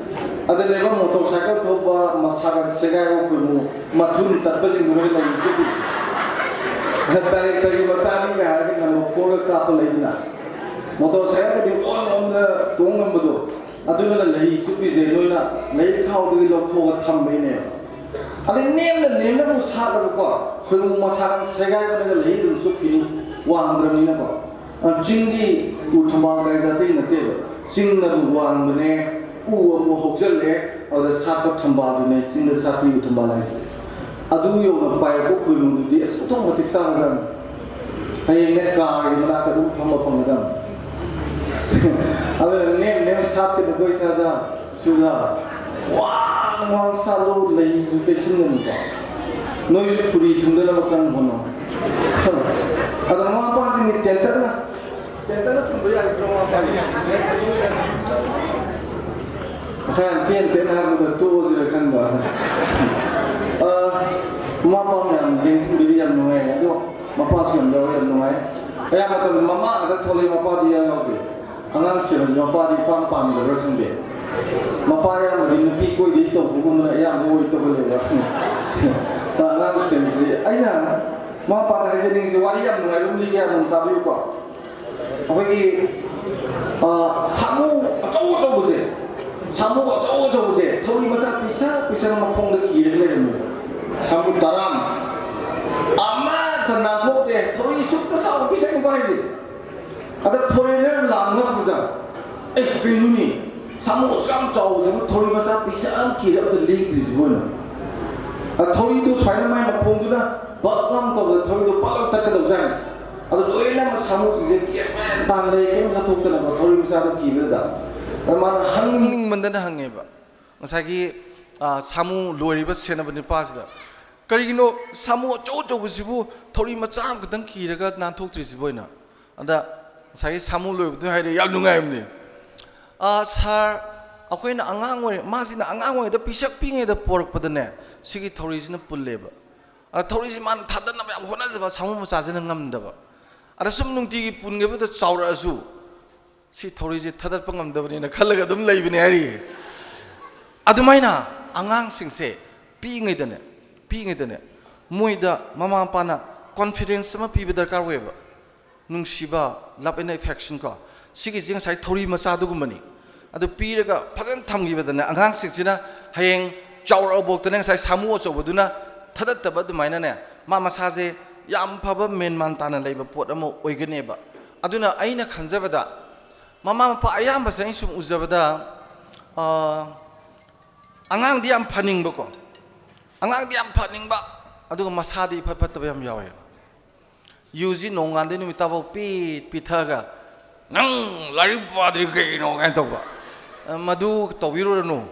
ꯑꯗꯨꯅꯦꯕ motorcycle ꯊꯧꯕ, ꯃꯁꯥꯒ ꯁꯦꯒꯥꯏꯕ ꯈꯣꯏꯃꯨ, ꯃꯊꯨꯟ ꯇꯠꯄꯁꯤꯡꯗꯨꯅ ꯂꯩ ꯆꯨꯞꯄꯤꯁꯦ꯫ Directorꯒꯤ ꯃꯆꯥꯅꯤꯒ ꯍꯥꯏꯔꯒ number fourꯒ ꯀꯥꯞꯄ ꯂꯩꯗꯅ, motorcycleꯒꯗꯤ ꯑꯣꯟ ꯑꯣꯟꯗ ꯇꯣꯡ ꯉꯝꯕꯗꯣ, ꯑꯗꯨꯅ ꯂꯩ ꯆꯨꯞꯄꯤꯁꯦ ꯅꯣꯏꯅ ꯂꯩ ꯈꯥꯎꯗꯒꯤ ꯂꯧꯊꯣꯛꯑꯒ ꯊꯝꯕꯩꯅꯦꯕ꯫ ꯑꯗꯩ ꯅꯦꯝꯅ ꯅꯦꯝꯅꯕꯨ ꯁꯥꯠꯂꯕꯀꯣ, ꯈꯣꯏꯃꯨ ꯃꯁꯥꯒ ꯁꯦꯒꯥꯏꯕꯅꯒ ꯂꯩ ꯑꯗꯨꯝ ꯆꯨꯞꯈꯤꯅꯤ, ꯋꯥꯡꯗ꯭ꯔꯕꯅꯤꯅꯀꯣ꯫ ꯑ, ꯆꯤꯡꯒꯤ ꯎ ꯊꯝꯕꯥꯜ ꯀꯥꯏꯁꯦ ꯑꯇꯩ ꯅꯠꯇꯦꯕ, ꯆꯤꯡꯅꯕꯨ ꯋꯥꯡꯕꯅꯦ, ꯎ ꯑꯃꯨꯛ ꯍꯧꯖꯤꯜꯂꯦ, ꯑꯗꯨꯗ ꯁꯥꯠꯄ ꯊꯝꯕꯥꯜꯗꯨꯅꯦ ꯆꯤꯡꯗ ꯁꯥꯠꯄ ꯎ ꯊꯝꯕꯥꯜ ꯍꯥꯏꯁꯦ꯫ ꯑꯗꯨ ꯌꯧꯅ ꯄꯥꯏꯔꯛꯄ ꯈꯣꯏꯃꯨꯗꯨꯗꯤ ꯑꯁ ꯑꯣꯟꯊꯣꯛ ꯃꯇꯤꯛ ꯆꯥꯈ꯭ꯔꯖꯥꯠꯅꯤ꯫ ꯍꯌꯦꯡꯅꯦ ꯀꯥꯔꯒꯤ ꯃꯅꯥꯛꯇ ꯑꯗꯨꯝ ꯐꯝꯕ ꯐꯪꯒꯗꯕꯅꯤ꯫ ꯑꯗꯨꯅ ꯅꯦꯝ ꯅꯦꯝ ꯁꯥꯠꯀꯅꯨꯀꯣ ꯏꯁꯥ ꯏꯁꯥ꯫ ꯁꯤꯗ ꯋꯥꯡ ꯋꯥꯡ ꯁꯥꯠꯂꯨ, ꯂꯩꯗꯨ ꯇꯩꯁꯤꯟꯒꯅꯨꯀꯣ꯫ ꯅꯣꯏꯁꯨ ꯐꯨꯔꯤ ꯊꯨꯡꯗꯅꯕ ꯀꯟꯅ ꯍꯣꯠꯅꯧ꯫ ꯑꯗꯣ ꯃꯃꯥ ꯃꯄꯥꯁꯤꯡꯒꯤ ꯇꯦꯟꯇꯛꯅ, ꯇꯦꯟꯇꯛꯅ ꯊꯝꯕ ꯌꯥꯒꯗ꯭ꯔꯣ ꯃꯃꯥ ꯃꯄꯥꯒꯤ? ꯉꯁꯥꯏ ꯌꯥꯝ ꯇꯦꯟ ꯇꯦꯟ ꯍꯥꯏꯕꯗ ꯇꯣꯛꯑꯁꯤꯔ ꯈꯟꯕ꯫ ꯑ, ꯃꯃꯥ ꯃꯄꯥ ꯃꯌꯥꯝ ꯌꯦꯡꯁꯤꯟꯕꯤꯔꯤ, ꯌꯥꯝ ꯅꯨꯡꯉꯥꯏ꯫ ꯑꯗꯣ ꯃꯄꯥꯁꯨ ꯌꯥꯝ ꯌꯥꯎꯋꯦ, ꯌꯥꯝ ꯅꯨꯡꯉꯥꯏ꯫ ꯑꯌꯥꯝꯕ ꯃꯇꯝꯗ ꯃꯃꯥ ꯉꯥꯛꯇ ꯊꯣꯛꯂꯛꯏ, ꯃꯄꯥꯗꯤ ꯏꯌꯥꯎ ꯌꯥꯎꯗꯦ꯫ ꯑꯉꯥꯡꯁꯦ ꯍꯧꯖꯤꯛ ꯃꯄꯥꯗꯤ ꯏꯄꯥꯝ ꯄꯥꯝꯗꯕ꯭ꯔꯥ ꯈꯪꯗꯦ꯫ ꯃꯄꯥ ꯑꯌꯥꯝꯕꯗꯤ ꯅꯨꯄꯤ ꯀꯣꯏꯗꯩ ꯇꯧꯕꯒꯨꯝꯕꯅ ꯑꯌꯥꯝꯕ ꯑꯣꯏ ꯇꯧꯍꯜꯂꯦꯕ꯫ ꯑꯉꯥꯡꯁꯤꯡꯁꯤ ꯑꯩꯅ ꯃꯃꯥ ꯃꯄꯥꯗ ꯍꯥꯏꯖꯅꯤꯡꯉꯤꯁꯦ, ꯋꯥꯔꯤ ꯌꯥꯝ ꯅꯨꯡꯉꯥꯏꯕ ꯑꯃ ꯂꯤꯒꯦ, ꯌꯥꯝ ꯇꯥꯕꯤꯌꯨꯀꯣ꯫ ꯑꯩꯈꯣꯏꯒꯤ, ꯑ, ꯁꯥꯃꯨ ꯑꯆꯧ ꯑꯆꯧꯕꯁꯦ, ꯁꯥꯃꯨ ꯑꯆꯧ ꯑꯆꯧꯕꯁꯦ ꯊꯧꯔꯤ ꯃꯆꯥ ꯄꯤꯁꯛ ꯄꯤꯁꯛ ꯃꯈꯣꯡꯗ ꯀꯤꯔꯒ ꯂꯩꯔꯝꯃꯦ꯫ ꯁꯥꯃꯨ ꯇꯔꯥꯃꯨꯛ꯫ ꯑꯃꯠꯇ ꯅꯥꯟꯊꯣꯛꯇꯦ, ꯊꯧꯔꯤ ꯁꯨꯛꯇ ꯆꯥꯎꯕ ꯄꯤꯁꯛ ꯅꯤꯄꯥ ꯍꯥꯏꯁꯦ꯫ ꯑꯗ ꯐꯣꯔꯦꯅꯔ ꯂꯥꯛꯅꯕꯗ, "ꯑꯦ, ꯀꯩꯅꯣꯅꯦ? ꯁꯥꯃꯨ ꯑꯁꯨꯛ ꯌꯥꯝ ꯆꯥꯎꯕꯁꯤꯕꯨ ꯊꯧꯔꯤ ꯃꯆꯥ ꯄꯤꯁꯛ ꯑꯃ ꯀꯤꯔꯦ, ꯑꯝꯇ ꯂꯦꯡꯗ꯭ꯔꯤꯁꯤꯕꯨ?" ꯍꯥꯏꯅ꯫ ꯑ, ꯊꯧꯔꯤꯗꯨ ꯁꯨꯃꯥꯏꯅ ꯃꯥꯏ ꯃꯈꯣꯡꯗꯨꯅ ꯕꯛ ꯂꯥꯎ ꯇꯧꯕꯗ ꯊꯧꯔꯤꯗꯨ ꯄꯛ ꯂꯥꯎ ꯇꯠꯀꯗꯧꯖꯥꯠꯅꯤ꯫ ꯑꯗꯨ ꯂꯣꯏꯅꯃꯛ ꯁꯥꯃꯨꯁꯤꯡꯁꯦ ꯒ꯭ꯌꯥꯟ ꯃꯦꯟ ꯇꯥꯅ ꯂꯩ, ꯀꯔꯤꯝ ꯆꯠꯊꯣꯛꯇꯅꯕ ꯊꯧꯔꯤ ꯃꯆꯥꯗꯨ ꯀꯤꯕꯗꯨꯗ꯫ ꯑꯗ ꯃꯥꯅ ꯍꯪꯅꯤꯡꯃꯟꯗꯅ ꯍꯪꯉꯦꯕ꯫ ꯉꯁꯥꯏꯒꯤ, ꯑ, ꯁꯥꯃꯨ ꯂꯣꯏꯔꯤꯕ ꯁꯦꯟꯅꯕ ꯅꯨꯄꯥꯁꯤꯗ, "ꯀꯔꯤꯒꯤꯅꯣ ꯁꯥꯃꯨ ꯑꯆꯧ ꯑꯆꯧꯕꯁꯤꯕꯨ ꯊꯧꯔꯤ ꯃꯆꯥ ꯑꯃꯈꯛꯇꯪ ꯀꯤꯔꯒ ꯅꯥꯟꯊꯣꯛꯇ꯭ꯔꯤꯁꯤꯕꯨ?" ꯍꯥꯏꯅ꯫ ꯑꯗ ꯉꯁꯥꯏꯒꯤ ꯁꯥꯃꯨ ꯂꯣꯏꯕꯗꯨꯅ ꯍꯥꯏꯔꯦ, ꯌꯥꯝ ꯅꯨꯡꯉꯥꯏꯕꯅꯦ꯫ "ꯑ, ꯁꯥꯔ, ꯑꯩꯈꯣꯏꯅ ꯑꯉꯥꯡ ꯑꯣꯏꯔꯤ-, ꯃꯥꯁꯤꯅ ꯑꯉꯥꯡ ꯑꯣꯏꯔꯤꯉꯩꯗ ꯄꯤꯁꯛ ꯄꯤꯛꯏꯉꯩꯗ ꯄꯣꯔꯛꯄꯗꯅꯦ, ꯁꯤꯒꯤ ꯊꯧꯔꯤꯁꯤꯅ ꯄꯨꯜꯂꯦꯕ꯫ ꯑꯗ ꯊꯧꯔꯤꯁꯤ ꯃꯥꯅ ꯊꯥꯗꯠꯅꯕ ꯌꯥꯝ ꯍꯣꯠꯅꯖꯕ, ꯁꯥꯃꯨ ꯃꯆꯥꯁꯤꯅ ꯉꯝꯗꯕ꯫ ꯑꯗ ꯁꯨꯝ ꯅꯨꯡꯇꯤꯒꯤ ꯄꯨꯟꯈꯤꯕꯗ ꯆꯥꯎꯔꯛꯑꯁꯨ ꯁꯤ ꯊꯧꯔꯤꯁꯦ ꯊꯥꯗꯠꯄ ꯉꯝꯗꯕꯅꯤꯅ ꯈꯜꯂꯒ ꯑꯗꯨꯝ ꯂꯩꯕꯅꯦ" ꯍꯥꯏꯔꯤ꯫ ꯑꯗꯨꯃꯥꯏꯅ ꯑꯉꯥꯡꯁꯤꯡꯁꯦ ꯄꯤꯛꯏꯉꯩꯗꯅꯦ, ꯄꯤꯛꯏꯉꯩꯗꯅꯦ ꯃꯣꯏꯗ ꯃꯃꯥ ꯃꯄꯥꯅ confidence ꯑꯃ ꯄꯤꯕ ꯗꯔꯀꯥꯔ ꯑꯣꯏꯌꯦꯕ꯫ ꯅꯨꯡꯁꯤꯕ, love and affection ꯀꯣ, ꯁꯤꯒꯤꯁꯦ ꯉꯁꯥꯏ ꯊꯧꯔꯤ ꯃꯆꯥꯗꯨꯒꯨꯝꯕꯅꯤ꯫ ꯑꯗꯨ ꯄꯤꯔꯒ ꯐꯖꯅ ꯊꯝꯈꯤꯕꯗꯅꯦ, ꯑꯉꯥꯡꯁꯤꯡꯁꯤꯅ ꯍꯌꯦꯡ ꯆꯥꯎꯔꯛꯑꯕꯣꯛꯇꯅꯦ ꯉꯁꯥꯏ ꯁꯥꯃꯨ ꯑꯆꯧꯕꯗꯨꯅ ꯊꯥꯗꯠꯇꯕ ꯑꯗꯨꯃꯥꯏꯅꯅꯦ, ꯃꯥ ꯃꯁꯥꯁꯦ ꯌꯥꯝ ꯐꯕ ꯃꯦꯟ ꯃꯥꯟ ꯇꯥꯅ ꯂꯩꯕ ꯄꯣꯠ ꯑꯃ ꯑꯣꯏꯒꯅꯦꯕ꯫ ꯑꯗꯨꯅ ꯑꯩꯅ ꯈꯟꯖꯕꯗ, ꯃꯃꯥ ꯃꯄꯥ ꯑꯌꯥꯝꯕꯁꯦ ꯑꯩꯅ ꯁꯨꯝ ꯎꯖꯕꯗ, ꯑꯥ, ꯑꯉꯥꯡꯗꯤ ꯌꯥꯝ ꯐꯅꯤꯡꯕꯀꯣ, ꯑꯉꯥꯡꯗꯤ ꯌꯥꯝ ꯐꯅꯤꯡꯕ, ꯑꯗꯨꯒ ꯃꯁꯥꯗꯤ ꯏꯐꯠ ꯐꯠꯇꯕ ꯌꯥꯝ ꯌꯥꯎꯋꯦ꯫ ꯌꯨꯁꯤ ꯅꯣꯡꯉꯥꯟꯗꯩ ꯅꯨꯃꯤꯠ ꯇꯥꯐꯥꯎ ꯄꯤ ꯄꯤꯊꯛꯑꯒ, "ꯅꯪ ꯂꯥꯏꯔꯤꯛ ꯄꯥꯗ꯭ꯔꯤ ꯀꯩꯒꯤꯅꯣ?" ꯀꯥꯏꯅ ꯇꯧꯕ꯫ ꯑ, ꯃꯗꯨ ꯇꯧꯕꯤꯔꯨꯔꯅꯨ꯫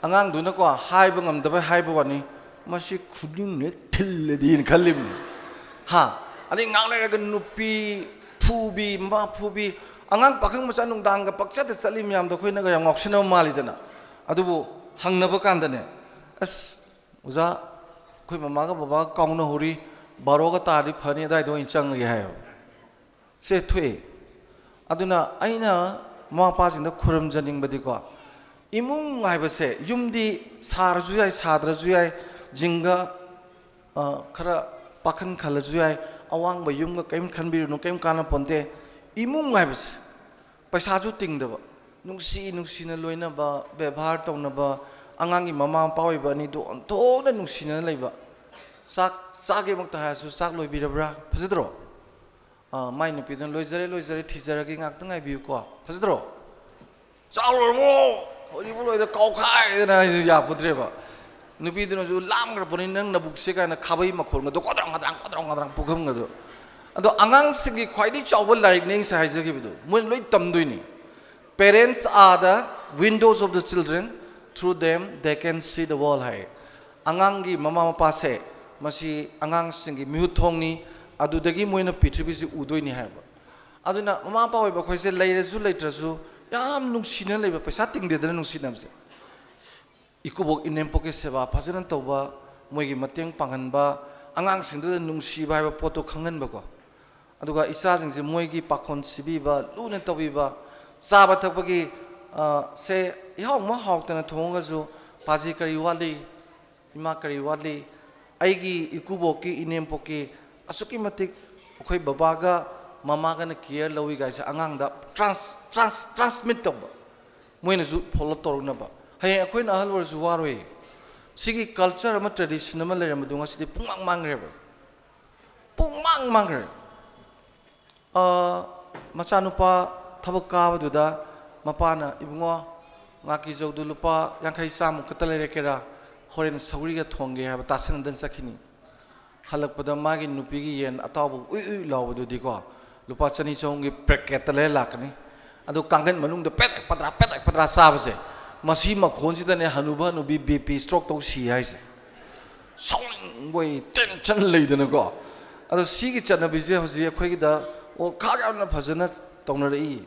ꯑꯉꯥꯡꯗꯨꯅꯀꯣ, ꯍꯥꯏꯕ ꯉꯝꯗꯕ ꯍꯥꯏꯕ ꯋꯥꯅꯤ, "ꯃꯁꯤ ꯈꯨꯗꯤꯡꯅ ꯊꯤꯜꯂꯗꯤꯅ" ꯈꯜꯂꯤꯕꯅꯤ꯫ ꯍꯥ? ꯑꯗꯩ ꯉꯥꯏꯍꯥꯛ ꯂꯩꯔꯒ ꯅꯨꯄꯤ ꯐꯨꯕꯤ, ꯃꯃꯥ ꯐꯨꯕꯤ, ꯑꯉꯥꯡ ꯄꯥꯈꯪ ꯃꯆꯥ ꯅꯨꯡꯗꯥꯡꯒ ꯄꯛꯆꯠꯇ ꯆꯠꯂꯤ ꯃꯌꯥꯝꯗꯣ ꯑꯩꯈꯣꯏꯅꯒ ꯌꯥꯝ ꯉꯥꯎꯁꯤꯟꯅꯕ ꯃꯥꯜꯂꯤꯗꯅ꯫ ꯑꯗꯨꯕꯨ ꯍꯪꯅꯕ ꯀꯥꯟꯗꯅꯦ, "ꯑꯁ, ꯑꯣꯖꯥ, ꯑꯩꯈꯣꯏ ꯃꯃꯥꯒ ꯕꯕꯥꯒ ꯀꯥꯎꯅꯍꯧꯔꯤ, ꯕꯥꯔꯣꯒ ꯇꯥꯔꯗꯤ ꯐꯅꯤ, ꯑꯗꯨꯋꯥꯏꯗ ꯑꯣꯏꯅ ꯆꯪꯉꯒꯦ" ꯍꯥꯏꯌꯦꯕ꯫ ꯁꯦ ꯊꯣꯛꯑꯦ꯫ ꯑꯗꯨꯅ ꯑꯩꯅ ꯃꯃꯥ ꯃꯄꯥꯁꯤꯡꯗ ꯈꯨꯔꯨꯝꯖꯅꯤꯡꯕꯗꯤꯀꯣ, ꯏꯃꯨꯡ ꯍꯥꯏꯕꯁꯦ ꯌꯨꯝꯗꯤ ꯁꯥꯔꯁꯨ ꯌꯥꯏ, ꯁꯥꯗ꯭ꯔꯁꯨ ꯌꯥꯏ, ꯖꯤꯡꯒ, ꯑ, ꯈꯔ ꯄꯥꯈꯟ ꯈꯜꯂꯁꯨ ꯌꯥꯏ, ꯑꯋꯥꯡꯕ ꯌꯨꯝꯒ ꯀꯔꯤꯝ ꯈꯟꯕꯤꯔꯨꯅꯨ, ꯀꯔꯤꯝ ꯀꯥꯟꯅꯄꯣꯟꯇꯦ꯫ ꯏꯃꯨꯡ ꯍꯥꯏꯕꯁꯦ ꯄꯩꯁꯥꯁꯨ ꯇꯤꯡꯗꯕ, ꯅꯨꯡꯁꯤ ꯅꯨꯡꯁꯤꯅ ꯂꯣꯏꯅꯕ, ꯕꯦꯕꯥꯔ ꯇꯧꯅꯕ, ꯑꯉꯥꯡꯒꯤ ꯃꯃꯥ ꯃꯄꯥ ꯑꯣꯏꯕ ꯑꯅꯤꯗꯨ ꯑꯣꯟꯊꯣꯛꯅ ꯅꯨꯡꯁꯤꯅꯅ ꯂꯩꯕ꯫ "ꯆꯥꯛ ꯆꯥꯒꯦꯃꯛꯇ ꯍꯥꯏꯔꯁꯨ, 'ꯆꯥꯛ ꯂꯣꯏꯕꯤꯔꯕ꯭ꯔꯥ?' ꯐꯖꯗ꯭ꯔꯣ?" ꯑꯥ, ꯃꯥꯏ ꯅꯨꯄꯤꯗꯨꯅ, "ꯂꯣꯏꯖꯔꯦ, ꯂꯣꯏꯖꯔꯦ, ꯊꯤꯖꯔꯒꯦ, ꯉꯥꯛꯇ ꯉꯥꯏꯕꯤꯌꯨꯀꯣ꯫ ꯐꯖꯗ꯭ꯔꯣ? ꯆꯥꯛ ꯂꯣꯏꯔꯕꯣ? ꯍꯧꯖꯤꯛꯄꯨ ꯂꯣꯏꯗ ꯀꯥꯎꯈꯥꯏꯗꯅ" ꯍꯥꯏꯁꯨ ꯌꯥꯄꯣꯠꯇ꯭ꯔꯦꯕ꯫ ꯅꯨꯄꯤꯗꯨꯅꯁꯨ, "ꯂꯥꯝꯈ꯭ꯔꯕꯅꯤ ꯅꯪ ꯅꯕꯨꯛꯁꯦ" ꯀꯥꯏꯅ ꯈꯥꯕꯩ ꯃꯈꯣꯟꯒꯗꯣ, ꯀꯣꯗ꯭ꯔꯥꯡ ꯀꯗ꯭ꯔꯥꯡ, ꯀꯣꯗ꯭ꯔꯥꯡ ꯀꯗ꯭ꯔꯥꯡ ꯄꯨꯈꯝꯒꯗꯣ꯫ ꯑꯗꯣ ꯑꯉꯥꯡꯁꯤꯡꯒꯤ ꯈ꯭ꯋꯥꯏꯗꯒꯤ ꯆꯥꯎꯕ ꯂꯥꯏꯔꯤꯛꯅꯦ ꯑꯩ ꯉꯁꯥꯏ ꯍꯥꯏꯖꯈꯤꯕꯗꯣ, ꯃꯣꯏꯅ ꯂꯣꯏ ꯇꯝꯗꯣꯏꯅꯤ꯫ "Parents are the windows of the children, through them they can see the world" ꯍꯥꯏ꯫ ꯑꯉꯥꯡꯒꯤ ꯃꯃꯥ ꯃꯄꯥꯁꯦ, ꯃꯁꯤ ꯑꯉꯥꯡꯁꯤꯡꯒꯤ ꯃꯤꯍꯨꯠ ꯊꯣꯡꯅꯤ, ꯑꯗꯨꯗꯒꯤ ꯃꯣꯏꯅ ꯄ꯭ꯔꯤꯊꯤꯕꯤꯁꯤ ꯎꯗꯣꯏꯅꯤ ꯍꯥꯏꯕ꯫ ꯑꯗꯨꯅ ꯃꯃꯥ ꯃꯄꯥ ꯑꯣꯏꯕ ꯑꯩꯈꯣꯏꯁꯦ ꯂꯩꯔꯁꯨ ꯂꯩꯇ꯭ꯔꯁꯨ ꯌꯥꯝ ꯅꯨꯡꯁꯤꯅ ꯂꯩꯕ, ꯄꯩꯁꯥ ꯇꯤꯡꯗꯦꯗꯅ ꯅꯨꯡꯁꯤꯅꯕꯁꯦ꯫ ꯏꯀꯨꯕꯣꯛ ꯏꯅꯦꯝꯄꯣꯛꯀꯤ ꯁꯦꯕꯥ ꯐꯖꯅ ꯇꯧꯕ, ꯃꯣꯏꯒꯤ ꯃꯇꯦꯡ ꯄꯥꯡꯍꯟꯕ, ꯑꯉꯥꯡꯁꯤꯡꯗꯨꯗ ꯅꯨꯡꯁꯤꯕ ꯍꯥꯏꯕ ꯄꯣꯠꯇꯣ ꯈꯪꯍꯟꯕꯀꯣ꯫ ꯑꯗꯨꯒ ꯏꯆꯥꯁꯤꯡꯁꯦ ꯃꯣꯏꯒꯤ ꯄꯥꯈꯣꯟ ꯁꯤꯕꯤꯕ, ꯂꯨꯅ ꯇꯧꯕꯤꯕ, ꯆꯥꯕ ꯊꯛꯄꯒꯤ, ꯑ, ꯁꯦ ꯏꯍꯥꯎ ꯑꯃ ꯍꯥꯎꯇꯅ ꯊꯣꯡꯉꯒꯁꯨ, "ꯄꯥꯖꯤ ꯀꯔꯤ ꯋꯥꯠꯂꯤ? ꯏꯃꯥ ꯀꯔꯤ ꯋꯥꯠꯂꯤ?" ꯑꯩꯒꯤ ꯏꯀꯨꯕꯣꯛꯀꯤ, ꯏꯅꯦꯝꯄꯣꯛꯀꯤ ꯑꯁꯨꯛꯀꯤ ꯃꯇꯤꯛ ꯑꯩꯈꯣꯏ ꯕꯕꯥꯒ ꯃꯃꯥꯒꯅ care ꯂꯧꯏ ꯀꯥꯏꯁꯦ ꯑꯉꯥꯡꯗ trans-, trans-, transmit ꯇꯧꯕ꯫ ꯃꯣꯏꯅꯁꯨ follow ꯇꯧꯔꯛꯅꯕ꯫ ꯍꯌꯦꯡ ꯑꯩꯈꯣꯏꯅ ꯑꯍꯜ ꯑꯣꯏꯔꯁꯨ ꯋꯥꯔꯣꯏ꯫ ꯁꯤꯒꯤ culture ꯑꯃ, tradition ꯑꯃ ꯂꯩꯔꯝꯕꯗꯨ ꯉꯁꯤꯗꯤ ꯄꯨꯡꯃꯥꯡ ꯃꯥꯡꯈ꯭ꯔꯦꯕ꯫ ꯄꯨꯡꯃꯥꯡ ꯃꯥꯡꯈ꯭ꯔꯦ꯫ ꯑ, ꯃꯆꯥꯅꯨꯄꯥ ꯊꯕꯛ ꯀꯥꯕꯗꯨꯗ ꯃꯄꯥꯅ, "ꯏꯕꯨꯡꯉꯣ, ꯉꯥꯀꯤꯖꯧꯗꯨ ꯂꯨꯄꯥ ꯌꯥꯡꯈꯩ ꯆꯥꯝꯃ ꯈꯛꯇ ꯂꯩꯔꯛꯀꯦꯔꯥ? ꯍꯣꯔꯦꯟ ꯁꯧꯒ꯭ꯔꯤꯒ ꯊꯣꯡꯒꯦ" ꯍꯥꯏꯕ ꯇꯥꯁꯟꯅꯗꯅ ꯆꯠꯈꯤꯅꯤ꯫ ꯍꯜꯂꯛꯄꯗ ꯃꯥꯒꯤ ꯅꯨꯄꯤꯒꯤ ꯌꯦꯟ ꯑꯇꯥꯎꯕ ꯎꯏ ꯎꯏ ꯂꯥꯎꯕꯗꯨꯗꯤꯀꯣ, ꯂꯨꯄꯥ ꯆꯅꯤ ꯆꯍꯨꯝꯒꯤ packet ꯇ ꯂꯩꯔ ꯂꯥꯛꯀꯅꯤ꯫ ꯑꯗꯨ ꯀꯥꯡꯒꯟ ꯃꯅꯨꯡꯗ ꯄꯦꯗ꯭ꯔꯦꯛ ꯄꯗ꯭ꯔꯥ, ꯄꯦꯗ꯭ꯔꯦꯛ ꯄꯗ꯭ꯔꯥ ꯆꯥꯕꯁꯦ, ꯃꯁꯤ ꯃꯈꯣꯟꯁꯤꯗꯅꯦ ꯍꯅꯨꯕ ꯍꯅꯨꯕꯤ B P stroke ꯇꯧ ꯁꯤ ꯍꯥꯏꯁꯦ꯫ ꯁꯥꯎꯅꯤꯡꯕꯣꯏ tension ꯂꯩꯗꯅꯀꯣ꯫ ꯑꯗꯣ ꯁꯤꯒꯤ ꯆꯠꯅꯕꯤꯁꯦ ꯍꯧꯖꯤꯛ ꯑꯩꯈꯣꯏꯒꯤꯗ ꯑꯣ ꯈꯥꯛ ꯌꯥꯝꯅ ꯐꯖꯅ ꯇꯧꯅꯔꯛꯏ꯫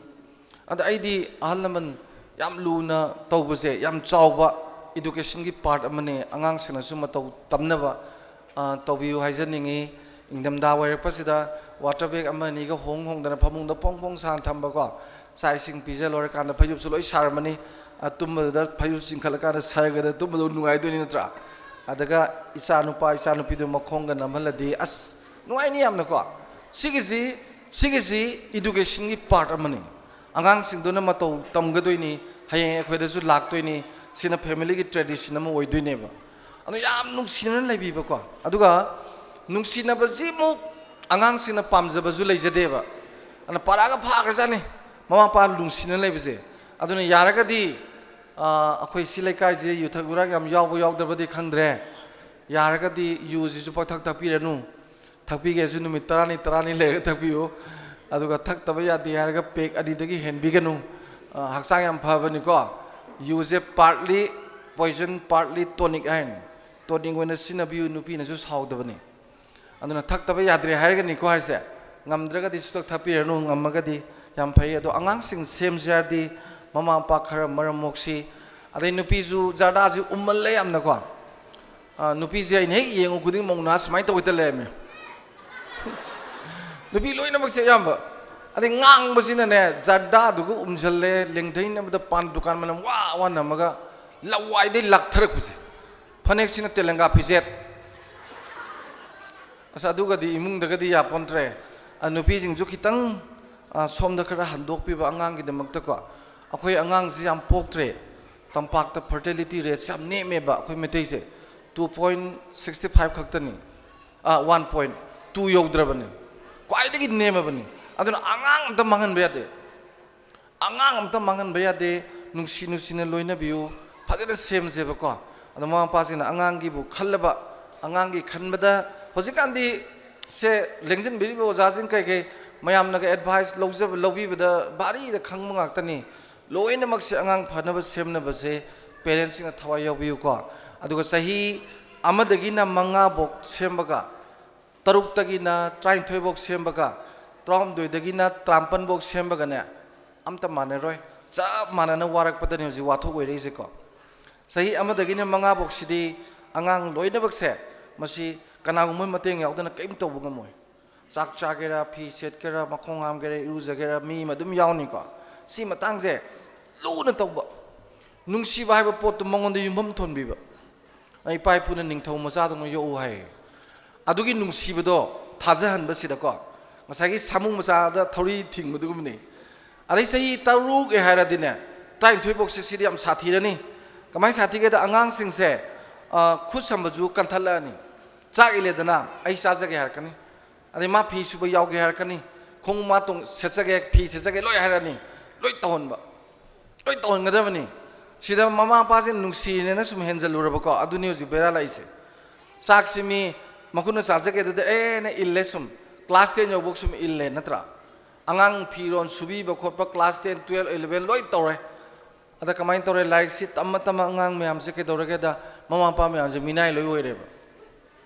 ꯑꯗ ꯑꯩꯗꯤ ꯑꯍꯜ ꯂꯃꯟ ꯌꯥꯝ ꯂꯨꯅ ꯇꯧꯕꯁꯦ ꯌꯥꯝ ꯆꯥꯎꯕ education ꯒꯤ part ꯑꯃꯅꯦ, ꯑꯉꯥꯡꯁꯤꯡꯅꯁꯨ ꯃꯇꯧ ꯇꯝꯅꯕ, ꯑ, ꯇꯧꯕꯤꯌꯨ ꯍꯥꯏꯖꯅꯤꯡꯉꯤ꯫ ꯏꯪꯊꯝꯊꯥ ꯑꯣꯏꯔꯛꯄꯁꯤꯗ water bag ꯑꯃ ꯑꯅꯤꯒ ꯍꯣꯡ ꯍꯣꯡꯗꯅ ꯐꯃꯨꯡꯗ ꯐꯣꯡ ꯐꯣꯡ ꯁꯥꯅ ꯊꯝꯕꯀꯣ, ꯆꯥꯛ ꯏꯁꯤꯡ ꯄꯤꯖ ꯂꯣꯏꯔꯀꯥꯟꯗ ꯐꯩꯖꯨꯞꯁꯨ ꯂꯣꯏ ꯁꯥꯔꯝꯃꯅꯤ꯫ ꯑ, ꯇꯨꯝꯕꯗꯨꯗ ꯐꯩꯖꯨꯞ ꯆꯤꯡꯈꯠꯂꯀꯥꯟꯗ ꯁꯔꯒꯗ ꯇꯨꯝꯕꯗꯣ ꯅꯨꯡꯉꯥꯏꯗꯣꯏꯅꯤ ꯅꯠꯇ꯭ꯔꯥ? ꯑꯗꯨꯒ ꯏꯆꯥ ꯅꯨꯄꯥ ꯏꯆꯥ ꯅꯨꯄꯤꯗꯨ ꯃꯈꯣꯡꯒ ꯅꯝꯍꯜꯂꯗꯤ ꯑꯁ ꯅꯨꯡꯉꯥꯏꯅꯤ ꯌꯥꯝꯅꯀꯣ꯫ ꯁꯤꯒꯤꯁꯤ, ꯁꯤꯒꯤꯁꯤ education ꯒꯤ part ꯑꯃꯅꯤ꯫ ꯑꯉꯥꯡꯁꯤꯡꯗꯨꯅ ꯃꯇꯧ ꯇꯝꯒꯗꯣꯏꯅꯤ, ꯍꯌꯦꯡ ꯑꯩꯈꯣꯏꯗꯁꯨ ꯂꯥꯛꯇꯣꯏꯅꯤ꯫ ꯁꯤꯅ family ꯒꯤ tradition ꯑꯃ ꯑꯣꯏꯗꯣꯏꯅꯦꯕ꯫ ꯑꯗꯣ ꯌꯥꯝ ꯅꯨꯡꯁꯤꯅꯅ ꯂꯩꯕꯤꯕꯀꯣ꯫ ꯑꯗꯨꯒ ꯅꯨꯡꯁꯤꯅꯕꯁꯤꯃꯨꯛ ꯑꯉꯥꯡꯁꯤꯡꯅ ꯄꯥꯝꯖꯕꯁꯨ ꯂꯩꯖꯗꯦꯕ꯫ ꯑꯗꯨꯅ ꯄꯥꯔꯥꯒ ꯐꯥꯈ꯭ꯔꯖꯥꯠꯅꯤ ꯃꯃꯥ ꯃꯄꯥ ꯅꯨꯡꯁꯤꯅ ꯂꯩꯕꯁꯦ꯫ ꯑꯗꯨꯅ ꯌꯥꯔꯒꯗꯤ, ꯑ, ꯑꯩꯈꯣꯏ ꯁꯤ ꯂꯩꯀꯥꯏꯁꯦ ꯌꯨ ꯊꯛ ꯌꯨꯔꯥꯛ ꯌꯥꯝ ꯌꯥꯎꯕ ꯌꯥꯎꯗꯕꯗꯤ ꯈꯪꯗ꯭ꯔꯦ, ꯌꯥꯔꯒꯗꯤ ꯌꯨꯁꯤꯁꯨ ꯄꯪꯊꯛ ꯊꯛꯄꯤꯔꯅꯨ꯫ ꯊꯛꯄꯤꯒꯦꯁꯨ ꯅꯨꯃꯤꯠ ꯇꯔꯥꯅꯤ, ꯇꯔꯥꯅꯤ ꯂꯩꯔꯒ ꯊꯛꯄꯤꯌꯨ꯫ ꯑꯗꯨꯒ ꯊꯛꯇꯕ ꯌꯥꯗꯦ ꯍꯥꯏꯔꯒ pack ꯑꯅꯤꯗꯒꯤ ꯍꯦꯟꯕꯤꯒꯅꯨ꯫ ꯑ, ꯍꯛꯆꯥꯡ ꯌꯥꯝ ꯐꯕꯅꯤꯀꯣ꯫ ꯌꯨꯁꯦ partly poison, partly tonic ꯍꯥꯏꯅꯤ꯫ Tonic ꯑꯣꯏꯅ ꯁꯤꯖꯤꯟꯅꯕꯤꯌꯨ, ꯅꯨꯄꯤꯅꯁꯨ ꯁꯥꯎꯗꯕꯅꯤ꯫ ꯑꯗꯨꯅ ꯊꯛꯇꯕ ꯌꯥꯗ꯭ꯔꯦ ꯍꯥꯏꯔꯒꯅꯤꯀꯣ ꯍꯥꯏꯁꯦ, ꯉꯝꯗ꯭ꯔꯒꯗꯤ ꯁꯨꯊꯛ ꯊꯛꯄꯤꯔꯅꯨ, ꯉꯝꯃꯒꯗꯤ ꯌꯥꯝ ꯐꯩ꯫ ꯑꯗꯣ ꯑꯉꯥꯡꯁꯤꯡ ꯁꯦꯝꯁꯦ ꯍꯥꯏꯔꯗꯤ ꯃꯃꯥ ꯃꯄꯥ ꯈꯔ ꯃꯔꯝ ꯃꯣꯛꯁꯤ꯫ ꯑꯗꯩ ꯅꯨꯄꯤꯁꯨ ꯖꯔꯗꯥꯁꯤ ꯎꯝꯃꯜꯂꯦ ꯌꯥꯝꯅꯀꯣ꯫ ꯑ, ꯅꯨꯄꯤꯁꯦ ꯑꯩꯅ ꯍꯦꯛ ꯌꯦꯡꯉꯨ ꯈꯨꯗꯤꯡ ꯃꯧ ꯅꯍꯥ ꯁꯨꯃꯥꯏꯅ ꯇꯧ ꯍꯦꯛꯇ ꯂꯩꯔꯝꯃꯦ꯫ ꯅꯨꯄꯤ ꯂꯣꯏꯅꯃꯛꯁꯦ ꯑꯌꯥꯝꯕ꯫ ꯑꯗꯩ ꯉꯥꯡꯕꯁꯤꯅꯅꯦ, ꯖꯔꯗꯥꯗꯨꯒ ꯎꯝꯁꯤꯜꯂꯦ, ꯂꯦꯡꯊꯩꯅꯕꯗ ꯄꯥꯟ ꯗꯨꯀꯥꯟ ꯃꯅꯝ ꯋꯥ ꯋꯥ ꯅꯝꯃꯒ ꯂꯋꯥꯏꯗꯩ ꯂꯥꯛꯊꯔꯛꯄꯁꯦ꯫ ꯐꯅꯦꯛꯁꯤꯅ ꯇꯦꯂꯪꯒꯥ ꯐꯤꯖꯦꯠ꯫ ꯑꯁ, ꯑꯗꯨꯒꯗꯤ ꯏꯃꯨꯡꯗꯒꯗꯤ ꯌꯥꯄꯣꯟꯇ꯭ꯔꯦ꯫ ꯑ, ꯅꯨꯄꯤꯁꯤꯡꯁꯨ ꯈꯤꯇꯪ, ꯑ, ꯁꯣꯝꯗ ꯈꯔ ꯍꯟꯗꯣꯛꯄꯤꯕ ꯑꯉꯥꯡꯒꯤꯗꯃꯛꯇꯀꯣ꯫ ꯑꯩꯈꯣꯏ ꯑꯉꯥꯡꯁꯤ ꯌꯥꯝ ꯄꯣꯛꯇ꯭ꯔꯦ꯫ ꯇꯝꯄꯥꯛꯇ fertility rateꯁꯦ ꯌꯥꯝ ꯅꯦꯝꯃꯦꯕ ꯑꯩꯈꯣꯏ ꯃꯩꯇꯩꯁꯦ꯫ Two point sixty five ꯈꯛꯇꯅꯤ꯫ ꯑꯥ, one point two ꯌꯧꯗ꯭ꯔꯕꯅꯤ꯫ ꯈ꯭ꯋꯥꯏꯗꯒꯤ ꯅꯦꯝꯃꯕꯅꯤ꯫ ꯑꯗꯨꯅ ꯑꯉꯥꯡ ꯑꯝꯇ ꯃꯥꯡꯍꯟꯕ ꯌꯥꯗꯦ꯫ ꯑꯉꯥꯡ ꯑꯝꯇ ꯃꯥꯡꯍꯟꯕ ꯌꯥꯗꯦ꯫ ꯅꯨꯡꯁꯤ ꯅꯨꯡꯁꯤꯅ ꯂꯣꯏꯅꯕꯤꯌꯨ꯫ ꯐꯖꯅ ꯁꯦꯝꯁꯦꯕꯀꯣ꯫ ꯑꯗꯣ ꯃꯃꯥ ꯃꯄꯥꯁꯤꯡꯅ ꯑꯉꯥꯡꯒꯤꯕꯨ ꯈꯜꯂꯕ, ꯑꯉꯥꯡꯒꯤ ꯈꯟꯕꯗ ꯍꯧꯖꯤꯛꯀꯥꯟꯗꯤ ꯁꯦ ꯂꯦꯡꯁꯤꯟꯕꯤꯔꯤꯕ ꯑꯣꯖꯥꯁꯤꯡ ꯀꯩꯀꯩ ꯃꯌꯥꯝꯅꯒ advice ꯂꯧꯖꯕ, ꯂꯧꯕꯤꯕꯗ ꯚꯥꯔꯤꯗ ꯈꯪꯕ ꯉꯥꯛꯇꯅꯤ꯫ ꯂꯣꯏꯅꯃꯛꯁꯦ ꯑꯉꯥꯡ ꯐꯅꯕ ꯁꯦꯝꯅꯕꯁꯦ parentsꯁꯤꯡꯅ ꯊꯋꯥꯏ ꯌꯥꯎꯕꯤꯌꯨꯀꯣ꯫ ꯑꯗꯨꯒ ꯆꯍꯤ ꯑꯃꯗꯒꯤꯅ ꯃꯉꯥꯐꯧ ꯁꯦꯝꯕꯒ, ꯇꯔꯨꯛꯇꯒꯤꯅ ꯇꯔꯥꯅꯤꯊꯣꯏꯐꯧ ꯁꯦꯝꯕꯒ, ꯇꯔꯥꯍꯨꯝꯗꯣꯏꯗꯒꯤꯅ ꯇꯔꯥꯃꯥꯄꯟꯐꯧ ꯁꯦꯝꯕꯒꯅꯦ, ꯑꯝꯇ ꯃꯥꯟꯅꯔꯣꯏ꯫ ꯆꯞ ꯃꯥꯟꯅꯅ ꯋꯥꯔꯛꯄꯗꯅꯤ ꯍꯧꯖꯤꯛ ꯋꯥꯊꯣꯛ ꯑꯣꯏꯔꯛꯏꯁꯦꯀꯣ꯫ ꯆꯍꯤ ꯑꯃꯗꯒꯤꯅ ꯃꯉꯥꯐꯧꯁꯤꯗꯤ ꯑꯉꯥꯡ ꯂꯣꯏꯅꯃꯛꯁꯦ ꯃꯁꯤ ꯀꯅꯥꯒꯨꯝꯕ ꯃꯇꯦꯡ ꯌꯥꯎꯗꯅ ꯀꯔꯤꯝ ꯇꯧꯕ ꯉꯝꯃꯣꯏ꯫ ꯆꯥꯛ ꯆꯥꯒꯦꯔꯥ, ꯐꯤ ꯁꯦꯠꯀꯦꯔꯥ, ꯃꯈꯣꯡ ꯍꯥꯝꯒꯦꯔꯥ, ꯏꯔꯨꯖꯒꯦꯔꯥ, ꯃꯤ ꯑꯃ ꯑꯗꯨꯝ ꯌꯥꯎꯅꯤꯀꯣ꯫ ꯁꯤ ꯃꯇꯥꯡꯁꯦ ꯂꯨꯅ ꯇꯧꯕ꯫ ꯅꯨꯡꯁꯤꯕ ꯍꯥꯏꯕ ꯄꯣꯠꯇꯨ ꯃꯉꯣꯟꯗ ꯌꯨꯝꯐꯝ ꯊꯣꯟꯕꯤꯕ꯫ ꯑꯩ ꯏꯄꯥ ꯏꯄꯨꯅ ꯅꯤꯡꯊꯧ ꯃꯆꯥꯗꯧꯅ ꯌꯣꯛꯎ ꯍꯥꯏ꯫ ꯑꯗꯨꯒꯤ ꯅꯨꯡꯁꯤꯕꯗꯣ ꯊꯥꯖꯍꯟꯕꯁꯤꯗꯀꯣ, ꯉꯁꯥꯏꯒꯤ ꯁꯥꯃꯨ ꯃꯆꯥꯗ ꯊꯧꯔꯤ ꯊꯤꯡꯕꯗꯨꯒꯨꯝꯕꯅꯤ꯫ ꯑꯗꯩ ꯆꯍꯤ ꯇꯔꯨꯛ ꯍꯥꯏꯔꯗꯤꯅꯦ, ꯇꯔꯥꯅꯤꯊꯣꯏ ꯐꯥꯎꯁꯦ ꯁꯤꯗꯤ ꯌꯥꯝ ꯁꯥꯊꯤꯔꯅꯤ꯫ ꯀꯃꯥꯏꯅ ꯁꯥꯊꯤꯒꯦꯗ, ꯑꯉꯥꯡꯁꯤꯡꯁꯦ, ꯑ, ꯈꯨꯠ ꯁꯝꯕꯁꯨ ꯀꯟꯊꯠꯂꯛꯑꯅꯤ꯫ ꯆꯥꯛ ꯏꯜꯂꯦꯗꯅ, "ꯑꯩ ꯆꯥꯖꯒꯦ" ꯍꯥꯏꯔꯛꯀꯅꯤ꯫ ꯑꯗꯩ ꯃꯥ ꯐꯤ ꯁꯨꯕ ꯌꯥꯎꯒꯦ ꯍꯥꯏꯔꯛꯀꯅꯤ꯫ "ꯈꯣꯡꯎꯞ ꯃꯥ ꯇꯣꯡ-, ꯁꯦꯠꯆꯒꯦ, ꯐꯤ ꯁꯦꯠꯆꯒꯦ" ꯂꯣꯏ ꯍꯥꯏꯔꯛꯑꯅꯤ꯫ ꯂꯣꯏ ꯇꯧꯍꯟꯕ꯫ ꯂꯣꯏ ꯇꯧꯍꯟꯒꯗꯕꯅꯤ꯫ ꯁꯤꯗ ꯃꯃꯥ ꯃꯄꯥꯁꯤꯅ ꯅꯨꯡꯁꯤꯅꯦꯅ ꯁꯨꯝ ꯍꯦꯟꯖꯜꯂꯨꯔꯕꯀꯣ, ꯑꯗꯨꯅꯤ ꯍꯧꯖꯤꯛ ꯕꯦꯔꯥ ꯂꯥꯛꯏꯁꯦ꯫ ꯆꯥꯛꯁꯤ ꯃꯤ ꯃꯈꯨꯠꯅ ꯆꯥꯖꯒꯦ ꯑꯗꯨꯗ ꯑꯦꯅ ꯏꯜꯂꯦ ꯁꯨꯝ꯫ Class ten ꯌꯧꯕꯧ ꯁꯨꯝ ꯏꯜꯂꯦ ꯅꯠꯇ꯭ꯔꯥ? ꯑꯉꯥꯡ ꯐꯤꯔꯣꯟ ꯁꯨꯕꯤꯕ ꯈꯣꯠꯄ class ten, twelve, eleven ꯂꯣꯏ ꯇꯧꯔꯦ꯫ ꯑꯗ ꯀꯃꯥꯏꯅ ꯇꯧꯔꯦ? ꯂꯥꯏꯔꯤꯛꯁꯤ ꯇꯝꯃ ꯇꯝꯃ ꯑꯉꯥꯡ ꯃꯌꯥꯝꯁꯦ ꯀꯩꯗꯧꯔꯒꯦꯗ, ꯃꯃꯥ ꯃꯄꯥ ꯃꯌꯥꯝꯁꯦ ꯃꯤꯅꯥꯏ ꯂꯣꯏ ꯑꯣꯏꯔꯦꯕ꯫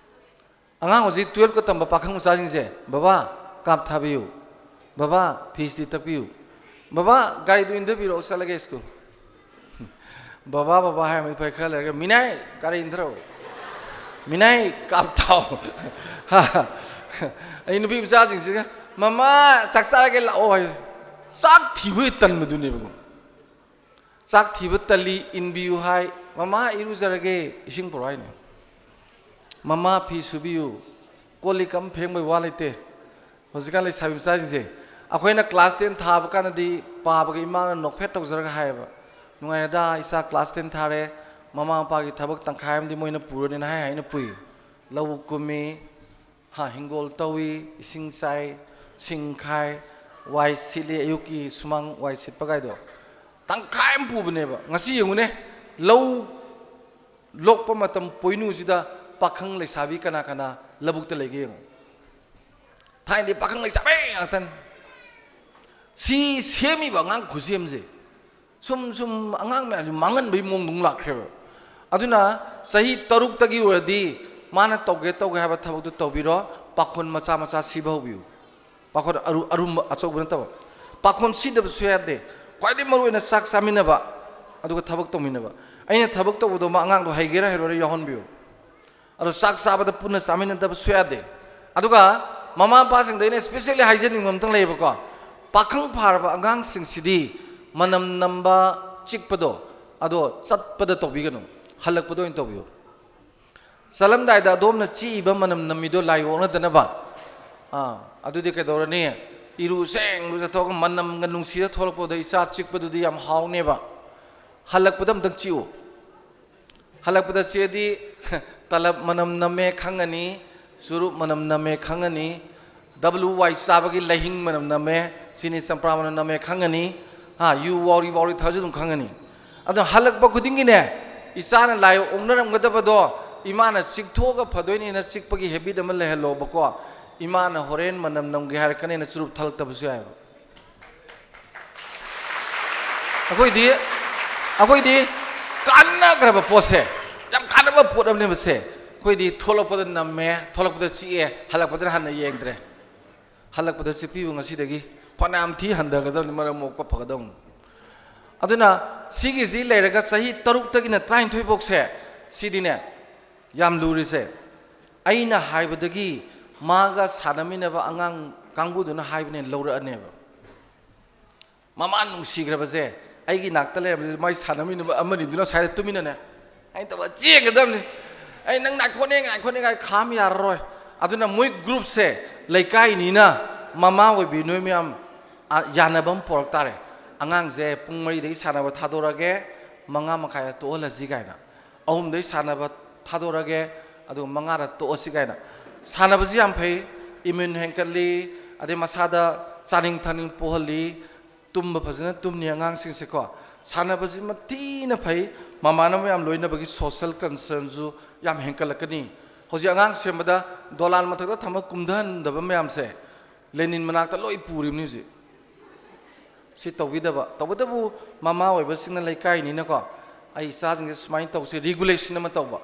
ꯑꯉꯥꯡ ꯍꯧꯖꯤꯛ twelveꯀ ꯇꯝꯕ ꯄꯥꯈꯪ ꯃꯆꯥꯁꯤꯡꯁꯦ, "ꯕꯕꯥ, ꯀꯥꯞ ꯊꯥꯕꯤꯌꯨ꯫ ꯕꯕꯥ, ꯐꯤꯁꯇꯤ ꯇꯛꯄꯤꯌꯨ꯫ ꯕꯕꯥ, ꯒꯥꯔꯤꯗꯨ ꯏꯟꯊꯕꯤꯔꯛꯑꯣ, ꯆꯠꯂꯒꯦ ꯁ꯭ꯀꯨꯜ꯫" ꯕꯕꯥ, ꯕꯕꯥ ꯍꯥꯏꯔꯝꯃꯗꯤ ꯐꯩ, ꯈꯔ ꯂꯩꯔꯒ, "ꯃꯤꯅꯥꯏ, ꯒꯥꯔꯤ ꯏꯟꯊꯔꯛꯑꯣ꯫ ꯃꯤꯅꯥꯏ, ꯀꯥꯞ ꯊꯥꯎ꯫" ꯑꯩ ꯅꯨꯄꯤ ꯃꯆꯥꯁꯤꯡꯁꯤꯒ, "ꯃꯃꯥ, ꯆꯥꯛ ꯆꯥꯔꯒꯦ ꯂꯥꯛꯑꯣ" ꯍꯥꯏ꯫ ꯆꯥꯛ ꯊꯤꯕ ꯇꯟꯕꯗꯨꯅꯦꯕꯀꯣ꯫ ꯆꯥꯛ ꯊꯤꯕ ꯇꯜꯂꯤ, ꯏꯟꯕꯤꯌꯨ ꯍꯥꯏ꯫ "ꯃꯃꯥ, ꯏꯔꯨꯖꯔꯒꯦ", ꯏꯁꯤꯡ ꯄꯨꯔꯛꯑꯣ ꯍꯥꯏꯅꯦ꯫ "ꯃꯃꯥ, ꯐꯤ ꯁꯨꯕꯤꯌꯨ", ꯀꯣꯜ ꯂꯤꯛ ꯑꯃ ꯐꯦꯡꯕꯩ ꯋꯥ ꯂꯩꯇꯦ꯫ ꯍꯧꯖꯤꯛꯀꯥꯟ ꯂꯩꯁꯥꯕꯤ ꯃꯆꯥꯁꯤꯡꯁꯦ, ꯑꯩꯈꯣꯏꯅ class ten ꯊꯥꯕ ꯀꯥꯟꯗꯗꯤ ꯄꯥꯕꯒ ꯏꯃꯥꯅ ꯅꯣꯛꯐꯦꯠ ꯇꯧꯖꯔꯒ ꯍꯥꯏꯌꯦꯕ, ꯅꯨꯡꯉꯥꯏꯔꯦꯗ, ꯏꯆꯥ class ten ꯊꯥꯔꯦ, ꯃꯃꯥ ꯃꯄꯥꯒꯤ ꯊꯕꯛ ꯇꯪꯈꯥꯏ ꯑꯃꯗꯤ ꯃꯣꯏꯅ ꯄꯨꯔꯅꯤꯅ ꯍꯥꯏ ꯍꯥꯏꯅ ꯄꯨꯏ꯫ ꯂꯧ ꯀꯨꯝꯃꯤ, ꯍꯥ, ꯍꯤꯡꯒꯣꯜ ꯇꯧꯏ, ꯏꯁꯤꯡ ꯆꯥꯏ, ꯁꯤꯡ ꯈꯥꯏ, ꯋꯥꯏ ꯁꯤꯠꯂꯤ, ꯑꯌꯨꯛꯀꯤ ꯁꯨꯃꯥꯡ ꯋꯥꯏ ꯁꯤꯠꯄ ꯀꯥꯏꯗꯣ ꯇꯪꯈꯥꯏ ꯑꯃ ꯄꯨꯕꯅꯦꯕ꯫ ꯉꯁꯤ ꯌꯦꯡꯉꯨꯅꯦ, ꯂꯧ ꯂꯣꯛꯄ ꯃꯇꯝ ꯄꯣꯏꯅꯨꯁꯤꯗ ꯄꯥꯈꯪ ꯂꯩꯁꯥꯕꯤ ꯀꯅꯥ ꯀꯅꯥ ꯂꯧꯕꯨꯛꯇ ꯂꯩꯒꯦ ꯌꯦꯡꯉꯨ꯫ ꯊꯥꯏꯅꯗꯤ ꯄꯥꯈꯪ ꯂꯩꯁꯥꯕꯤ ꯉꯥꯛꯇꯅꯤ꯫ ꯁꯤ ꯁꯦꯝꯃꯤꯕ ꯑꯉꯥꯡ ꯈꯨꯁꯦꯝꯁꯦ ꯁꯨꯝ ꯁꯨꯝ ꯑꯉꯥꯡ ꯃꯌꯥꯝꯁꯦ ꯃꯥꯡꯍꯟꯕꯒꯤ ꯃꯑꯣꯡꯗ ꯑꯃꯨꯛ ꯂꯥꯛꯈ꯭ꯔꯦꯕ꯫ ꯑꯗꯨꯅ ꯆꯍꯤ ꯇꯔꯨꯛꯇꯒꯤ ꯑꯣꯏꯔꯗꯤ ꯃꯥꯅ ꯇꯧꯒꯦ ꯇꯧꯒꯦ ꯍꯥꯏꯕ ꯊꯕꯛꯇꯨ ꯇꯧꯕꯤꯔꯣ, ꯄꯥꯈꯣꯟ ꯃꯆꯥ ꯃꯆꯥ ꯁꯤꯕ ꯍꯧꯕꯤꯌꯨ꯫ ꯄꯥꯈꯣꯟ ꯑꯔꯨ-, ꯑꯔꯨꯝꯕ ꯑꯆꯧꯕ ꯅꯠꯇꯕ꯫ ꯄꯥꯈꯣꯟ ꯁꯤꯗꯕꯁꯨ ꯌꯥꯗꯦ꯫ ꯈ꯭ꯋꯥꯏꯗꯒꯤ ꯃꯔꯨꯑꯣꯏꯅ ꯆꯥꯛ ꯆꯥꯃꯤꯟꯅꯕ, ꯑꯗꯨꯒ ꯊꯕꯛ ꯇꯧꯃꯤꯟꯅꯕ꯫ ꯑꯩꯅ ꯊꯕꯛ ꯇꯧꯕꯗꯣ ꯃꯥ ꯑꯉꯥꯡꯗꯣ ꯍꯩꯒꯦꯔꯥ ꯍꯩꯔꯣꯏꯔꯥ ꯌꯥꯎꯍꯟꯕꯤꯌꯨ꯫ ꯑꯗꯣ ꯆꯥꯛ ꯆꯥꯕꯗ ꯄꯨꯟꯅ ꯆꯥꯃꯤꯟꯅꯗꯕꯁꯨ ꯌꯥꯗꯦ꯫ ꯑꯗꯨꯒ ꯃꯃꯥ ꯃꯄꯥꯁꯤꯡꯗ ꯑꯩꯅ specially ꯍꯥꯏꯖꯅꯤꯡꯕ ꯑꯝꯇꯪ ꯂꯩꯌꯦꯕꯀꯣ, ꯄꯥꯈꯪ ꯐꯥꯔꯕ ꯑꯉꯥꯡꯁꯤꯡꯁꯤꯗꯤ ꯃꯅꯝ ꯅꯝꯕ, ꯆꯤꯛꯄꯗꯣ, ꯑꯗꯣ ꯆꯠꯄꯗ ꯇꯧꯕꯤꯒꯅꯨ, ꯍꯜꯂꯛꯄꯗ ꯑꯣꯏꯅ ꯇꯧꯕꯤꯌꯨ꯫ ꯆꯠꯂꯝꯗꯥꯏꯗ ꯑꯗꯣꯝꯅ ꯆꯤꯛꯏꯕ ꯃꯅꯝ ꯅꯝꯃꯤꯗꯣ ꯂꯥꯏ ꯑꯣꯛꯅꯗꯅꯕ꯫ ꯑꯥ, ꯑꯗꯨꯗꯤ ꯀꯩꯗꯧꯔꯅꯤ? ꯏꯔꯨ ꯁꯦꯡ ꯂꯨꯖꯊꯣꯛꯑꯒ ꯃꯅꯝꯒ ꯅꯨꯡꯁꯤꯔ ꯊꯣꯛꯂꯛꯄꯗ ꯏꯆꯥ ꯆꯤꯛꯄꯗꯨꯗꯤ ꯌꯥꯝ ꯍꯥꯎꯅꯦꯕ꯫ ꯍꯜꯂꯛꯄꯗ ꯑꯝꯇꯪ ꯆꯤꯛꯎ꯫ ꯍꯜꯂꯛꯄꯗ ꯆꯤꯛꯑꯗꯤ ꯇꯂꯞ ꯃꯅꯝ ꯅꯝꯃꯦ ꯈꯪꯉꯅꯤ, ꯆꯨꯔꯨꯞ ꯃꯅꯝ ꯅꯝꯃꯦ ꯈꯪꯉꯅꯤ, W Y ꯆꯥꯕꯒꯤ ꯂꯩꯍꯤꯡ ꯃꯅꯝ ꯅꯝꯃꯦ, ꯆꯤꯅꯤ ꯆꯝꯄ꯭ꯔꯥ ꯃꯅꯝ ꯅꯝꯃꯦ ꯈꯪꯉꯅꯤ, ꯍꯥ, ꯌꯨ ꯋꯥꯎꯔꯤ ꯋꯥꯎꯔꯤ ꯊꯛꯑꯁꯨ ꯑꯗꯨꯝ ꯈꯪꯉꯅꯤ꯫ ꯑꯗꯣ ꯍꯜꯂꯛꯄ ꯈꯨꯗꯤꯡꯒꯤꯅꯦ, ꯏꯆꯥꯅ ꯂꯥꯏ ꯑꯣꯛꯅꯔꯝꯒꯗꯕꯗꯣ ꯏꯃꯥꯅ ꯆꯤꯛꯊꯣꯛꯑꯒ ꯐꯗꯣꯏꯅꯦꯅ ꯆꯤꯛꯄꯒꯤ habit ꯑꯃ ꯂꯩꯍꯜꯂꯣꯕꯀꯣ꯫ ꯏꯃꯥꯅ ꯍꯣꯔꯦꯟ ꯃꯅꯝ ꯅꯝꯒꯦ ꯍꯥꯏꯔꯛꯀꯅꯦꯅ ꯆꯨꯔꯨꯞ ꯊꯛꯂꯛꯇꯕꯁꯨ ꯌꯥꯏꯑꯕ꯫ ꯑꯩꯈꯣꯏꯗꯤ, ꯑꯩꯈꯣꯏꯗꯤ ꯀꯥꯟꯅꯈ꯭ꯔꯕ ꯄꯣꯠꯁꯦ, ꯌꯥꯝ ꯀꯥꯟꯅꯕ ꯄꯣꯠ ꯑꯃꯅꯦꯕ ꯁꯦ꯫ ꯑꯩꯈꯣꯏꯗꯤ ꯊꯣꯛꯂꯛꯄꯗ ꯅꯝꯃꯦ, ꯊꯣꯛꯂꯛꯄꯗ ꯆꯤꯛꯑꯦ, ꯍꯜꯂꯛꯄꯗꯅ ꯍꯟꯅ ꯌꯦꯡꯗ꯭ꯔꯦ꯫ ꯍꯜꯂꯛꯄꯗ ꯆꯤꯛꯄꯤꯌꯨ, ꯉꯁꯤꯗꯒꯤ ꯐꯅꯌꯥꯝ ꯊꯤ ꯍꯟꯊꯒꯗꯕꯅꯤ, ꯃꯔꯝ ꯃꯣꯛꯄ ꯐꯒꯗꯕꯅꯤ꯫ ꯑꯗꯨꯅ ꯁꯤꯒꯤꯁꯤ ꯂꯩꯔꯒ ꯆꯍꯤ ꯇꯔꯨꯛꯇꯒꯤꯅ ꯇꯔꯥꯅꯤꯊꯣꯏ ꯐꯥꯎꯁꯦ, ꯁꯤꯗꯤꯅꯦ ꯌꯥꯝ ꯂꯨꯔꯤꯁꯦ꯫ ꯑꯩꯅ ꯍꯥꯏꯕꯗꯒꯤ ꯃꯥꯒ ꯁꯥꯟꯅꯃꯤꯟꯅꯕ ꯑꯉꯥꯡ ꯀꯥꯡꯕꯨꯗꯨꯅ ꯍꯥꯏꯕꯅꯦ ꯂꯧꯔꯛꯑꯅꯦꯕ꯫ ꯃꯃꯥ ꯅꯨꯡꯁꯤꯈ꯭ꯔꯕꯁꯦ ꯑꯩꯒꯤ ꯅꯥꯛꯇ ꯂꯩꯔꯝꯕꯁꯦ ꯃꯥꯏ ꯁꯥꯟꯅꯃꯤꯟꯅꯕ ꯑꯃꯅꯤꯗꯨꯅ ꯁ꯭ꯋꯥꯏꯗ ꯇꯨꯃꯤꯟꯅꯅꯦ ꯑꯩꯅ ꯇꯧꯕ ꯆꯦꯟꯒꯗꯕꯅꯤ꯫ ꯑꯩ ꯅꯪ ꯉꯥꯏꯈꯣꯅꯦ, ꯉꯥꯏꯈꯣꯅꯦ, ꯉꯥꯏ ꯈꯥꯝ ꯌꯥꯔꯔꯣꯏ꯫ ꯑꯗꯨꯅ ꯃꯣꯏ groupꯁꯦ ꯂꯩꯀꯥꯏꯅꯤꯅ ꯃꯃꯥ ꯑꯣꯏꯕꯤ ꯅꯣꯏ ꯃꯌꯥꯝ, ꯑ, ꯌꯥꯅꯕ ꯑꯃ ꯄꯣꯔꯛ ꯇꯥꯔꯦ꯫ ꯑꯉꯥꯡꯁꯦ ꯄꯨꯡ ꯃꯔꯤꯗꯒꯤ ꯁꯥꯟꯅꯕ ꯊꯥꯗꯣꯔꯛꯑꯒꯦ, ꯃꯉꯥ ꯃꯈꯥꯏꯗ ꯇꯣꯛꯍꯜꯂꯁꯤ ꯀꯥꯏꯅ, ꯑꯍꯨꯝꯗꯒꯤ ꯁꯥꯟꯅꯕ ꯊꯥꯗꯣꯔꯛꯑꯒꯦ, ꯑꯗꯨꯒ ꯃꯉꯥꯗ ꯇꯣꯛꯑꯁꯤ ꯀꯥꯏꯅ꯫ ꯁꯥꯟꯅꯕꯁꯤ ꯌꯥꯝ ꯐꯩ, ꯏꯃ꯭ꯌꯨꯟ ꯍꯦꯟꯀꯠꯂꯤ, ꯑꯗꯩ ꯃꯁꯥꯗ ꯆꯥꯅꯤꯡ ꯊꯛꯅꯤꯡ ꯄꯣꯛꯍꯜꯂꯤ, ꯇꯨꯝꯕ ꯐꯖꯅ ꯇꯨꯝꯅꯤ ꯑꯉꯥꯡꯁꯤꯡꯁꯦꯀꯣ꯫ ꯁꯥꯟꯅꯕꯁꯤ ꯃꯊꯤꯅ ꯐꯩ, ꯃꯃꯥꯟꯅꯕ ꯃꯌꯥꯝ ꯂꯣꯏꯅꯕꯒꯤ social concernꯁꯨ ꯌꯥꯝ ꯍꯦꯟꯀꯠꯂꯛꯀꯅꯤ꯫ ꯍꯧꯖꯤꯛ ꯑꯉꯥꯡ ꯁꯦꯝꯕꯗ ꯗꯣꯂꯥꯟ ꯃꯊꯛꯇ ꯊꯝꯃ ꯀꯨꯝꯊꯍꯟꯗꯕ ꯃꯌꯥꯝꯁꯦ ꯂꯦꯅꯤꯟ ꯃꯅꯥꯛꯇ ꯂꯣꯏ ꯄꯨꯔꯤꯕꯅꯤ ꯍꯧꯖꯤꯛ꯫ ꯁꯤ ꯇꯧꯕꯤꯗꯕ꯫ ꯇꯧꯕꯇꯕꯨ ꯃꯃꯥ ꯑꯣꯏꯕꯁꯤꯡꯅ ꯂꯩꯀꯥꯏꯅꯤꯅꯀꯣ, ꯑꯩ ꯏꯆꯥꯁꯤꯡꯁꯦ ꯁꯨꯃꯥꯏꯅ ꯇꯧꯁꯦ, regulation ꯑꯃ ꯇꯧꯕ꯫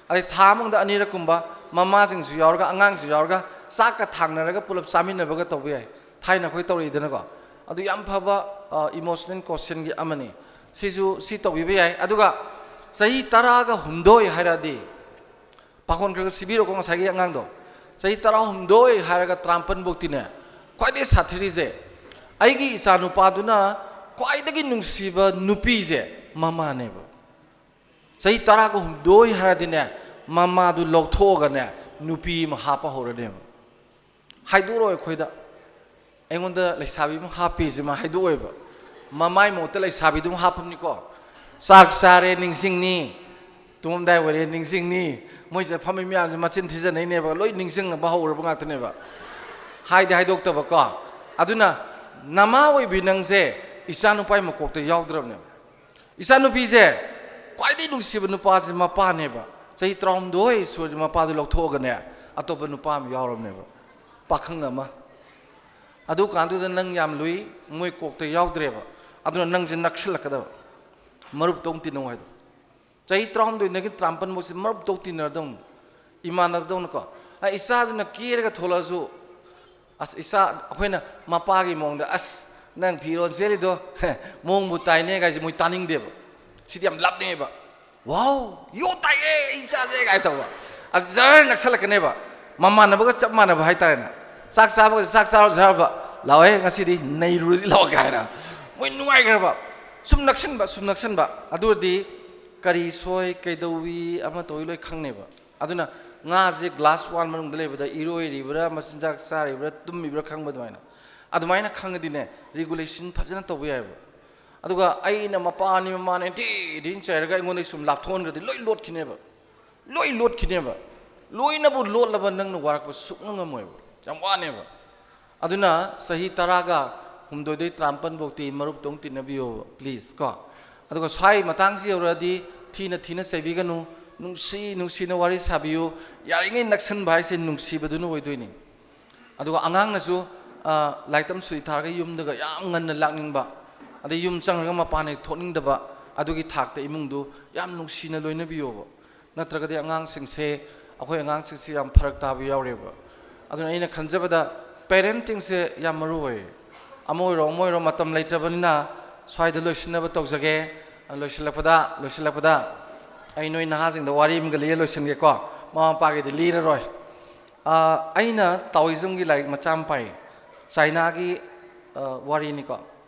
ꯑꯗꯩ ꯊꯥ ꯑꯃꯗ ꯑꯅꯤꯔꯛꯀꯨꯝꯕ ꯃꯃꯥꯁꯤꯡꯁꯨ ꯌꯥꯎꯔꯒ ꯑꯉꯥꯡꯁꯨ ꯌꯥꯎꯔꯒ ꯆꯥꯛꯀ ꯊꯥꯡꯅꯔꯒ ꯄꯨꯂꯞ ꯆꯥꯃꯤꯟꯅꯕꯒ ꯇꯧꯕ ꯌꯥꯏ꯫ ꯊꯥꯏꯅ ꯑꯩꯈꯣꯏ ꯇꯧꯔꯛꯏꯗꯅꯀꯣ꯫ ꯑꯗꯨ ꯌꯥꯝ ꯐꯕ, ꯑ, emotional quotientꯒꯤ ꯑꯃꯅꯤ꯫ ꯁꯤꯁꯨ, ꯁꯤ ꯇꯧꯕꯤꯕ ꯌꯥꯏ꯫ ꯑꯗꯨꯒ ꯆꯍꯤ ꯇꯔꯥꯒ ꯍꯨꯝꯗꯣꯏ ꯍꯥꯏꯔꯛꯑꯗꯤ, ꯄꯥꯈꯣꯟ ꯈꯔ ꯈꯔ ꯁꯤꯕꯤꯔꯣꯀꯣ ꯉꯁꯥꯏꯒꯤ ꯑꯉꯥꯡꯗꯣ꯫ ꯆꯍꯤ ꯇꯔꯥꯍꯨꯝꯗꯣꯏ ꯍꯥꯏꯔꯒ ꯇꯔꯥꯃꯥꯄꯟ ꯐꯧꯇꯤꯅꯦ, ꯈ꯭ꯋꯥꯏꯗꯩ ꯁꯥꯊꯤꯔꯤꯁꯦ ꯑꯩꯒꯤ ꯏꯆꯥꯅꯨꯄꯥꯗꯨꯅ ꯈ꯭ꯋꯥꯏꯗꯒꯤ ꯅꯨꯡꯁꯤꯕ ꯅꯨꯄꯤꯁꯦ ꯃꯃꯥꯅꯦꯕ꯫ ꯆꯍꯤ ꯇꯔꯥꯒ ꯍꯨꯝꯗꯣꯏ ꯍꯥꯏꯔꯗꯤꯅꯦ, ꯃꯃꯥꯗꯨ ꯂꯧꯊꯣꯛꯑꯒꯅꯦ, ꯅꯨꯄꯤ ꯑꯃ ꯍꯥꯞꯄ ꯍꯧꯔꯅꯦꯕ꯫ ꯍꯥꯏꯗꯣꯛꯑꯔꯣꯏ ꯑꯩꯈꯣꯏꯗ꯫ ꯑꯩꯉꯣꯟꯗ ꯂꯩꯁꯥꯕꯤ ꯑꯃ ꯍꯥꯞꯄꯤꯁꯦ ꯃꯥ ꯍꯥꯏꯗꯣꯛꯑꯣꯏꯕ꯫ ꯃꯃꯥꯏ ꯃꯍꯨꯠꯇ ꯂꯩꯁꯥꯕꯤꯗꯨ ꯑꯃ ꯍꯥꯞꯄꯅꯤꯀꯣ꯫ ꯆꯥꯛ ꯆꯥꯔꯦ ꯅꯤꯡꯁꯤꯡꯅꯤ, ꯇꯨꯝꯃꯝꯗꯥꯏ ꯑꯣꯏꯔꯦ ꯅꯤꯡꯁꯤꯡꯅꯤ, ꯃꯣꯏꯁꯤꯗ ꯐꯝꯃꯤ ꯃꯌꯥꯝꯁꯦ ꯃꯆꯤꯟ ꯊꯤꯖꯟꯅꯩꯅꯦꯕ, ꯂꯣꯏ ꯅꯤꯡꯁꯤꯡꯅꯕ ꯍꯧꯔꯕ ꯉꯥꯛꯇꯅꯦꯕ꯫ ꯍꯥꯏꯗꯤ ꯍꯥꯏꯗꯣꯛꯇꯕꯀꯣ꯫ ꯑꯗꯨꯅ ꯅꯃꯥ ꯑꯣꯏꯕꯤ ꯅꯪꯁꯦ ꯏꯆꯥ ꯅꯨꯄꯥꯒꯤ ꯃꯀꯣꯛꯇ ꯌꯥꯎꯗ꯭ꯔꯕꯅꯦꯕ꯫ ꯏꯆꯥꯅꯨꯄꯤꯁꯦ ꯈ꯭ꯋꯥꯏꯗꯒꯤ ꯅꯨꯡꯁꯤꯕ ꯅꯨꯄꯥꯁꯦ ꯃꯄꯥꯅꯦꯕ꯫ ꯆꯍꯤ ꯇꯔꯥꯍꯨꯝꯗꯣꯏ ꯁꯨꯔꯗꯤ ꯃꯄꯥꯗꯨ ꯂꯧꯊꯣꯛꯑꯒꯅꯦ, ꯑꯇꯣꯞꯄ ꯅꯨꯄꯥ ꯑꯃ ꯌꯥꯎꯔꯕꯅꯦꯕ꯫ ꯄꯥꯈꯪ ꯑꯃ꯫ ꯑꯗꯨ ꯀꯥꯟꯗꯨꯗ ꯅꯪ ꯌꯥꯝ ꯂꯨꯏ, ꯃꯣꯏ ꯀꯣꯛꯇ ꯌꯥꯎꯗ꯭ꯔꯦꯕ꯫ ꯑꯗꯨꯅ ꯅꯪꯁꯦ ꯅꯛꯁꯤꯜꯂꯛꯀꯗꯕ꯫ ꯃꯔꯨꯞꯇꯧꯅ ꯇꯤꯟꯅꯧ ꯍꯥꯏꯗꯣ꯫ ꯆꯍꯤ ꯇꯔꯥꯍꯨꯝꯗꯣꯏꯗꯒꯤ ꯇꯔꯥꯃꯥꯄꯟ ꯐꯥꯎꯁꯦ ꯃꯔꯨꯞꯇꯧ ꯇꯤꯟꯅꯔꯗꯧꯅꯤ꯫ ꯏꯃꯥꯟꯅꯕꯗꯧꯅꯀꯣ꯫ ꯑ, ꯏꯆꯥꯗꯨꯅ ꯀꯦꯔꯒ ꯊꯣꯛꯂꯛꯑꯁꯨ, ꯑꯁ, ꯏꯆꯥ, ꯑꯩꯈꯣꯏꯅ ꯃꯄꯥꯒꯤ ꯃꯑꯣꯡꯗ, "ꯑꯁ, ꯅꯪ ꯐꯤꯔꯣꯜ ꯁꯦꯠꯂꯤꯗꯣ ꯃꯑꯣꯡꯕꯨ ꯇꯥꯏꯅꯦ" ꯀꯥꯏꯁꯦ ꯃꯣꯏ ꯇꯥꯅꯤꯡꯗꯦꯕ꯫ ꯁꯤꯗꯤ ꯌꯥꯝ ꯂꯞꯅꯩꯑꯕ꯫ "ꯋꯥꯎ, ꯌꯣ ꯇꯥꯏꯌꯦ, ꯑꯩ ꯏꯆꯥꯁꯦ" ꯀꯥꯏ ꯇꯧꯕ꯫ ꯑꯁ, ꯖꯔ ꯅꯛꯁꯜꯂꯛꯀꯅꯦꯕ꯫ ꯃꯃꯥꯟꯅꯕꯒ ꯆꯞ ꯃꯥꯟꯅꯕ ꯍꯥꯏꯇꯥꯔꯦꯅꯦ꯫ ꯆꯥꯛ ꯆꯥꯕꯒ "ꯆꯥꯛ ꯆꯥꯔꯣ ꯁꯥꯔꯕ, ꯂꯥꯛꯑꯣꯍꯦ, ꯉꯁꯤꯗꯤ ꯅꯩꯔꯨꯔꯁꯤ ꯂꯥꯛꯑꯣ" ꯀꯥꯏꯅ꯫ ꯃꯣꯏ ꯅꯨꯡꯉꯥꯏꯈ꯭ꯔꯕ꯫ ꯁꯨꯝ ꯅꯛꯁꯤꯟꯕ, ꯁꯨꯝ ꯅꯛꯁꯤꯟꯕ꯫ ꯑꯗꯨ ꯑꯣꯏꯔꯗꯤ ꯀꯔꯤ ꯁꯣꯏ, ꯀꯩꯗꯧꯏ, ꯑꯃ ꯇꯧꯏ ꯂꯣꯏ ꯈꯪꯅꯦꯕ꯫ ꯑꯗꯨꯅ ꯉꯥꯁꯦ glass one ꯃꯅꯨꯡꯗ ꯂꯩꯕꯗ ꯏꯔꯣꯏꯔꯤꯕ꯭ꯔꯥ, ꯃꯆꯤꯟꯖꯥꯛ ꯆꯥꯔꯤꯕ꯭ꯔꯥ, ꯇꯨꯝꯃꯤꯕ꯭ꯔꯥ ꯈꯪꯕ ꯑꯗꯨꯃꯥꯏꯅ꯫ ꯑꯗꯨꯃꯥꯏꯅ ꯈꯪꯉꯗꯤꯅꯦ, regulation ꯐꯖꯅ ꯇꯧꯕ ꯌꯥꯏꯑꯕ꯫ ꯑꯗꯨꯒ ꯑꯩꯅ ꯃꯄꯥꯅꯤ ꯃꯃꯥꯅꯤ ꯊꯤ ꯊꯤꯅ ꯆꯩꯔꯒ ꯑꯩꯉꯣꯟꯗ ꯁꯨꯝ ꯂꯥꯞꯊꯣꯛꯍꯟꯈ꯭ꯔꯗꯤ ꯂꯣꯏ ꯂꯣꯠꯈꯤꯅꯦꯕ, ꯂꯣꯏ ꯂꯣꯠꯈꯤꯅꯦꯕ꯫ ꯂꯣꯏꯅꯕꯨ ꯂꯣꯠꯂꯕ ꯅꯪꯅ ꯋꯥꯔꯛꯄ ꯁꯨꯛꯉꯝ ꯉꯝꯃꯣꯏꯕ, ꯌꯥꯝ ꯋꯥꯅꯦꯕ꯫ ꯑꯗꯨꯅ ꯆꯍꯤ ꯇꯔꯥꯒ ꯍꯨꯝꯗꯣꯏꯗꯩ ꯇꯔꯥꯃꯥꯄꯟ ꯐꯥꯎꯇꯤ ꯃꯔꯨꯞꯇꯧ ꯇꯤꯟꯅꯕꯤꯌꯣꯕ, please ꯀꯣ꯫ ꯑꯗꯨꯒ ꯁ꯭ꯋꯥꯏ ꯃꯇꯥꯡꯁꯤ ꯌꯧꯔꯛꯑꯗꯤ ꯊꯤꯅ ꯊꯤꯅ ꯆꯩꯕꯤꯒꯅꯨ, ꯅꯨꯡꯁꯤ ꯅꯨꯡꯁꯤꯅ ꯋꯥꯔꯤ ꯁꯥꯕꯤꯌꯨ꯫ ꯌꯥꯔꯤꯉꯩ ꯅꯛꯁꯟꯕ ꯍꯥꯏꯁꯦ ꯅꯨꯡꯁꯤꯕꯗꯨꯅ ꯑꯣꯏꯗꯣꯏꯅꯤ꯫ ꯑꯗꯨꯒ ꯑꯉꯥꯡꯅꯁꯨ, ꯑ, ꯂꯥꯏꯔꯤꯛ ꯇꯝ ꯁꯨꯇꯤ ꯊꯥꯔꯒ ꯌꯨꯝꯗꯒ ꯌꯥꯝ ꯉꯟꯅ ꯂꯥꯛꯅꯤꯡꯕ, ꯑꯗꯩ ꯌꯨꯝ ꯆꯪꯉꯒ ꯃꯄꯥꯟ ꯍꯦꯛ ꯊꯣꯛꯅꯤꯡꯗꯕ, ꯑꯗꯨꯒꯤ ꯊꯥꯛꯇ ꯏꯃꯨꯡꯗꯨ ꯌꯥꯝ ꯅꯨꯡꯁꯤꯅ ꯂꯣꯏꯅꯕꯤꯌꯣꯕ꯫ ꯅꯠꯇ꯭ꯔꯒꯗꯤ ꯑꯉꯥꯡꯁꯤꯡꯁꯦ, ꯑꯩꯈꯣꯏ ꯑꯉꯥꯡꯁꯤꯡꯁꯤ ꯌꯥꯝ ꯐꯔꯛ ꯇꯥꯕ ꯌꯥꯎꯔꯦꯕ꯫ ꯑꯗꯨꯅ ꯑꯩꯅ ꯈꯟꯖꯕꯗ parentingꯁꯦ ꯌꯥꯝ ꯃꯔꯨ ꯑꯣꯏ꯫ ꯑꯃ ꯑꯣꯏꯔꯣ ꯑꯃ ꯑꯣꯏꯔꯣ, ꯃꯇꯝ ꯂꯩꯇ꯭ꯔꯕꯅꯤꯅ ꯁ꯭ꯋꯥꯏꯗ ꯂꯣꯏꯁꯤꯟꯅꯕ ꯇꯧꯖꯒꯦ꯫ ꯂꯣꯏꯁꯤꯜꯂꯛꯄꯗ, ꯂꯣꯏꯁꯤꯜꯂꯛꯄꯗ ꯑꯩ ꯅꯣꯏ ꯅꯍꯥꯁꯤꯡꯗ ꯋꯥꯔꯤ ꯑꯃꯒ ꯂꯤꯔ ꯂꯣꯏꯁꯤꯟꯒꯦꯀꯣ꯫ ꯃꯃꯥ ꯃꯄꯥꯒꯤꯗꯤ ꯂꯤꯔꯔꯣꯏ꯫ ꯑ, ꯑꯩꯅ ꯇꯥꯑꯣꯏꯖꯝꯒꯤ ꯂꯥꯏꯔꯤꯛ ꯃꯆꯥ ꯑꯃ ꯄꯥꯏ, ꯆꯥꯏꯅꯥꯒꯤ, ꯑ, ꯋꯥꯔꯤꯅꯤꯀꯣ꯫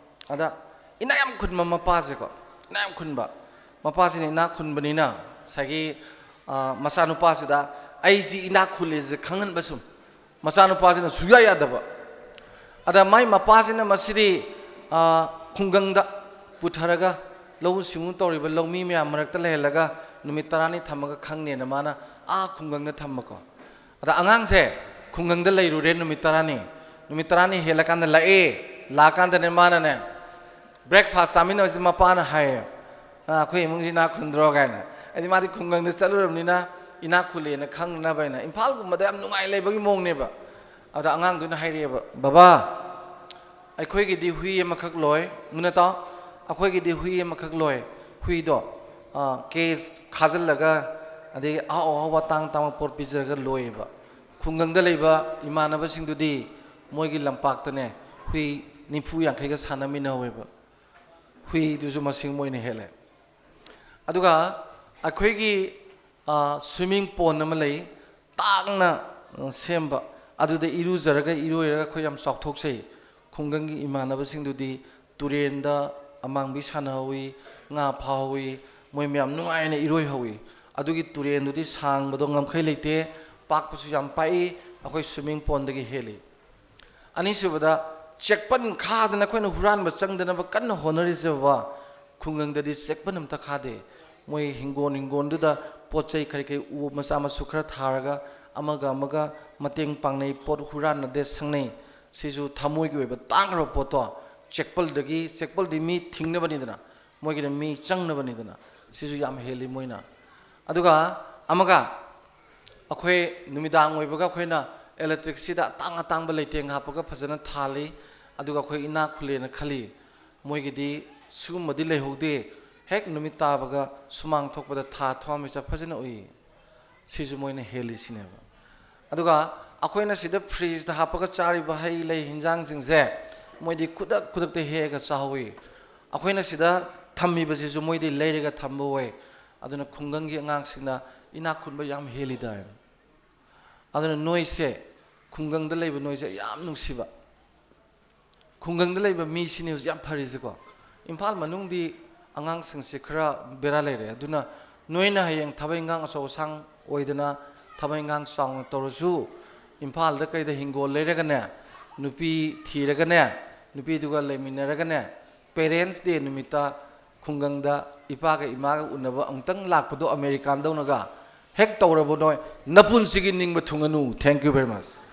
ꯑꯗ ꯏꯅꯥꯛ ꯌꯥꯝ ꯈꯨꯟꯕ ꯃꯄꯥꯁꯦꯀꯣ, ꯏꯅꯥꯛ ꯌꯥꯝ ꯈꯨꯟꯕ ꯃꯄꯥꯁꯤꯅ, ꯏꯅꯥꯛ ꯈꯨꯟꯕꯅꯤꯅ ꯉꯁꯥꯏꯒꯤ, ꯑ, ꯃꯆꯥꯅꯨꯄꯥꯁꯤꯗ ꯑꯩꯁꯤ ꯏꯅꯥꯛ ꯈꯨꯜꯂꯦꯁꯦ ꯈꯪꯍꯟꯕ ꯁꯨꯝ꯫ ꯃꯆꯥꯅꯨꯄꯥꯁꯤꯅ ꯁꯨꯡꯌꯥ ꯌꯥꯗꯕ꯫ ꯑꯗ ꯃꯥꯏ ꯃꯄꯥꯁꯤꯅ ꯃꯁꯤꯗꯤ, ꯑ, ꯈꯨꯡꯒꯪꯗ ꯄꯨꯊꯔꯒ ꯂꯧꯎ ꯁꯤꯡꯎ ꯇꯧꯔꯤꯕ ꯂꯧꯃꯤ ꯃꯌꯥꯝ ꯃꯔꯛꯇ ꯂꯩꯍꯜꯂꯒ ꯅꯨꯃꯤꯠ ꯇꯔꯥꯅꯤ ꯊꯝꯃꯒ ꯈꯪꯅꯦꯅ ꯃꯥꯅ ꯑꯥ ꯈꯨꯡꯒꯪꯗ ꯊꯝꯕꯀꯣ꯫ ꯑꯗ ꯑꯉꯥꯡꯁꯦ ꯈꯨꯡꯒꯪꯗ ꯂꯩꯔꯨꯔꯦ ꯅꯨꯃꯤꯠ ꯇꯔꯥꯅꯤ꯫ ꯅꯨꯃꯤꯠ ꯇꯔꯥꯅꯤ ꯍꯦꯜꯂꯀꯥꯟꯗ ꯂꯥꯛꯑꯦ꯫ ꯂꯥꯛꯑꯀꯥꯟꯗꯅꯦ ꯃꯥꯅꯅꯦ, breakfast ꯆꯥꯃꯤꯟꯅꯕꯁꯤ ꯃꯄꯥꯅ ꯍꯥꯏꯌꯦ, "ꯑ, ꯑꯩꯈꯣꯏ ꯏꯃꯨꯡꯁꯤ ꯏꯅꯥꯛ ꯈꯨꯟꯗ꯭ꯔꯣ?" ꯀꯥꯏꯅ꯫ ꯍꯥꯏꯗꯤ ꯃꯥꯗꯤ ꯈꯨꯡꯒꯪꯗ ꯆꯠꯂꯨꯔꯕꯅꯤꯅ ꯏꯅꯥꯛ ꯈꯨꯜꯂꯦꯅ ꯈꯪꯅꯕ ꯍꯥꯏꯅ꯫ ꯏꯝꯐꯥꯜꯒꯨꯝꯕꯗ ꯌꯥꯝ ꯅꯨꯡꯉꯥꯏ ꯂꯩꯕꯒꯤ ꯃꯑꯣꯡꯅꯦꯕ꯫ ꯑꯗ ꯑꯉꯥꯡꯗꯨꯅ ꯍꯥꯏꯔꯛꯑꯦꯕ, "ꯕꯕꯥ, ꯑꯩꯈꯣꯏꯒꯤꯗꯤ ꯍꯨꯏ ꯑꯃꯈꯛ ꯂꯣꯏ꯫ ꯃꯨꯟꯅ ꯇꯥꯎ, ꯑꯩꯈꯣꯏꯒꯤꯗꯤ ꯍꯨꯏ ꯑꯃꯈꯛ ꯂꯣꯏ꯫ ꯍꯨꯏꯗꯣ, ꯑ, cage ꯈꯥꯖꯤꯜꯂꯒ, ꯑꯗꯒꯤ ꯑꯍꯥꯎ ꯑꯍꯥꯎꯕ ꯇꯥꯡ ꯇꯥꯡꯕ ꯄꯣꯠ ꯄꯤꯖꯔꯒ ꯂꯣꯏꯌꯦꯕ꯫ ꯈꯨꯡꯒꯪꯗ ꯂꯩꯕ ꯏꯃꯥꯟꯅꯕꯁꯤꯡꯗꯨꯗꯤ ꯃꯣꯏꯒꯤ ꯂꯝꯄꯥꯛꯇꯅꯦ ꯍꯨꯏ ꯅꯤꯐꯨ ꯌꯥꯡꯈꯩꯒ ꯁꯥꯟꯅꯃꯤꯟꯅꯍꯧꯋꯦꯕ꯫ ꯍꯨꯏꯗꯨꯁꯨ ꯃꯁꯤꯡ ꯃꯣꯏꯅ ꯍꯦꯜꯂꯦ꯫ ꯑꯗꯨꯒ ꯑꯩꯈꯣꯏꯒꯤ, ꯑ, swimming pond ꯑꯃ ꯂꯩ, ꯇꯥꯡꯅ, ꯑ, ꯁꯦꯝꯕ꯫ ꯑꯗꯨꯗ ꯏꯔꯨꯖꯔꯒ ꯏꯔꯣꯏꯔꯒ ꯑꯩꯈꯣꯏ ꯌꯥꯝ ꯆꯥꯎꯊꯣꯛꯆꯩ꯫ ꯈꯨꯡꯒꯪꯒꯤ ꯏꯃꯥꯟꯅꯕꯁꯤꯡꯗꯨꯗꯤ ꯇꯨꯔꯦꯟꯗ ꯑꯃꯥꯡꯕꯤ ꯁꯥꯟꯅꯍꯧꯋꯤ, ꯉꯥ ꯐꯥꯍꯧꯋꯤ, ꯃꯣꯏ ꯃꯌꯥꯝ ꯅꯨꯡꯉꯥꯏꯅ ꯏꯔꯣꯏꯍꯧꯋꯤ꯫ ꯑꯗꯨꯒꯤ ꯇꯨꯔꯦꯟꯗꯨꯗꯤ ꯁꯥꯡꯕꯗꯣ ꯉꯝꯈꯩ ꯂꯩꯇꯦ, ꯄꯥꯛꯄꯁꯨ ꯌꯥꯝ ꯄꯥꯛꯏ, ꯑꯩꯈꯣꯏ swimming pondꯗꯒꯤ ꯍꯦꯜꯂꯤ"꯫ ꯑꯅꯤꯁꯨꯕꯗ, ꯆꯦꯛꯄꯟ ꯈꯥꯗꯅ ꯑꯩꯈꯣꯏꯅ ꯍꯨꯔꯥꯟꯕ ꯆꯪꯗꯅꯕ ꯀꯟꯅ ꯍꯣꯠꯅꯔꯤꯁꯦ ꯕꯕꯥ, ꯈꯨꯡꯒꯪꯗꯗꯤ ꯆꯦꯛꯄꯟ ꯑꯝꯇ ꯈꯥꯗꯦ꯫ ꯃꯣꯏ ꯍꯤꯡꯒꯣꯜ ꯍꯤꯡꯒꯣꯜꯗꯨꯗ ꯄꯣꯠ ꯆꯩ ꯀꯔꯤ ꯀꯔꯤ ꯎ ꯃꯆꯥ ꯃꯁꯨ ꯈꯔ ꯊꯥꯔꯒ ꯑꯃꯒ ꯑꯃꯒ ꯃꯇꯦꯡ ꯄꯥꯡꯅꯩ, ꯄꯣꯠ ꯍꯨꯔꯥꯟꯅꯗꯦ, ꯁꯪꯅꯩ꯫ ꯁꯤꯁꯨ ꯊꯃꯣꯏꯒꯤ ꯑꯣꯏꯕ ꯇꯥꯡꯈ꯭ꯔꯕ ꯄꯣꯠꯇꯣ꯫ ꯆꯦꯛꯄꯜꯗꯒꯤ, ꯆꯦꯛꯄꯜꯗꯤ ꯃꯤ ꯊꯤꯡꯅꯕꯅꯤꯗꯅ, ꯃꯣꯏꯒꯤꯅ ꯃꯤ ꯆꯪꯅꯕꯅꯤꯗꯅ꯫ ꯁꯤꯁꯨ ꯌꯥꯝ ꯍꯦꯜꯂꯤ ꯃꯣꯏꯅ꯫ ꯑꯗꯨꯒ ꯑꯃꯒ, ꯑꯩꯈꯣꯏ ꯅꯨꯃꯤꯗꯥꯡ ꯑꯣꯏꯕꯒ ꯑꯩꯈꯣꯏꯅ ꯏꯂꯦꯛꯇ꯭ꯔꯤꯛꯁꯤꯗ ꯑꯇꯥꯡ ꯑꯇꯥꯡꯕ ꯂꯩꯇꯦꯡ ꯍꯥꯞꯄꯒ ꯐꯖꯅ ꯊꯥꯜꯂꯤ꯫ ꯑꯗꯨꯒ ꯑꯩꯈꯣꯏ ꯏꯅꯥꯛ ꯈꯨꯜꯂꯦꯅ ꯈꯜꯂꯤ꯫ ꯃꯣꯏꯒꯤꯗꯤ ꯁꯤꯒꯨꯝꯕꯗꯤ ꯂꯩꯍꯧꯗꯦ꯫ ꯍꯦꯛ ꯅꯨꯃꯤꯠ ꯇꯥꯕꯒ ꯁꯨꯃꯥꯡ ꯊꯣꯛꯄꯗ ꯊꯥ ꯊꯋꯥꯟꯃꯤꯆꯥꯛ ꯐꯖꯅ ꯎꯏ꯫ ꯁꯤꯁꯨ ꯃꯣꯏꯅ ꯍꯦꯜꯂꯤꯁꯤꯅꯦꯕ꯫ ꯑꯗꯨꯒ ꯑꯩꯈꯣꯏꯅ ꯁꯤꯗ ꯐ꯭ꯔꯤꯖꯇ ꯍꯥꯞꯄꯒ ꯆꯥꯔꯤꯕ ꯍꯩ ꯂꯩ ꯍꯤꯟꯖꯥꯡꯁꯤꯡꯁꯦ ꯃꯣꯏꯗꯤ ꯈꯨꯗꯛ ꯈꯨꯗꯛꯇ ꯍꯦꯛꯑꯒ ꯆꯥꯍꯧꯋꯤ꯫ ꯑꯩꯈꯣꯏꯅ ꯁꯤꯗ ꯊꯝꯃꯤꯕꯁꯤꯁꯨ ꯃꯣꯏꯗꯤ ꯂꯩꯔꯒ ꯊꯝꯕ ꯑꯣꯏ꯫ ꯑꯗꯨꯅ ꯈꯨꯡꯒꯪꯒꯤ ꯑꯉꯥꯡꯁꯤꯡꯅ ꯏꯅꯥꯛ ꯈꯨꯟꯕ ꯌꯥꯝ ꯍꯦꯜꯂꯤꯗ꯫ ꯑꯗꯨꯅ ꯅꯣꯏꯁꯦ, ꯈꯨꯡꯒꯪꯗ ꯂꯩꯕ ꯅꯣꯏꯁꯦ ꯌꯥꯝ ꯅꯨꯡꯁꯤꯕ꯫ ꯈꯨꯡꯒꯪꯗ ꯂꯩꯕ ꯃꯤꯁꯤꯅꯤ ꯍꯧꯖꯤꯛ ꯌꯥꯝ ꯐꯔꯤꯁꯦꯀꯣ꯫ ꯏꯝꯐꯥꯜ ꯃꯅꯨꯡꯗꯤ ꯑꯉꯥꯡꯁꯤꯡꯁꯦ ꯈꯔ ꯕꯦꯔꯥ ꯂꯩꯔꯦ꯫ ꯑꯗꯨꯅ ꯅꯣꯏꯅ ꯍꯌꯦꯡ ꯊꯕꯛ ꯏꯟꯈꯥꯡ ꯑꯆꯧ ꯑꯁꯥꯡ ꯑꯣꯏꯗꯅ ꯊꯕꯛ ꯏꯟꯈꯥꯡ ꯆꯥꯎꯅ ꯇꯧꯔꯁꯨ, ꯏꯝꯐꯥꯜꯗ ꯀꯩꯗ ꯍꯤꯡꯒꯣꯜ ꯂꯩꯔꯒꯅꯦ, ꯅꯨꯄꯤ ꯊꯤꯔꯒꯅꯦ, ꯅꯨꯄꯤꯗꯨꯒ ꯂꯩꯃꯤꯟꯅꯔꯒꯅꯦ, ꯄꯦꯔꯦꯟꯁ ꯗꯦ ꯅꯨꯃꯤꯠꯇ ꯈꯨꯡꯒꯪꯗ ꯏꯄꯥꯒ ꯏꯃꯥꯒ ꯎꯅꯕ ꯑꯃꯨꯛꯇꯪ ꯂꯥꯛꯄꯗꯣ ꯑꯃꯦꯔꯤꯀꯥꯟꯗꯧꯅꯒ ꯍꯦꯛ ꯇꯧꯔꯕ ꯅꯣꯏ, ꯅꯄꯨꯟꯁꯤꯒꯤ ꯅꯤꯡꯕ ꯊꯨꯡꯉꯅꯨ꯫ Thank you very much꯫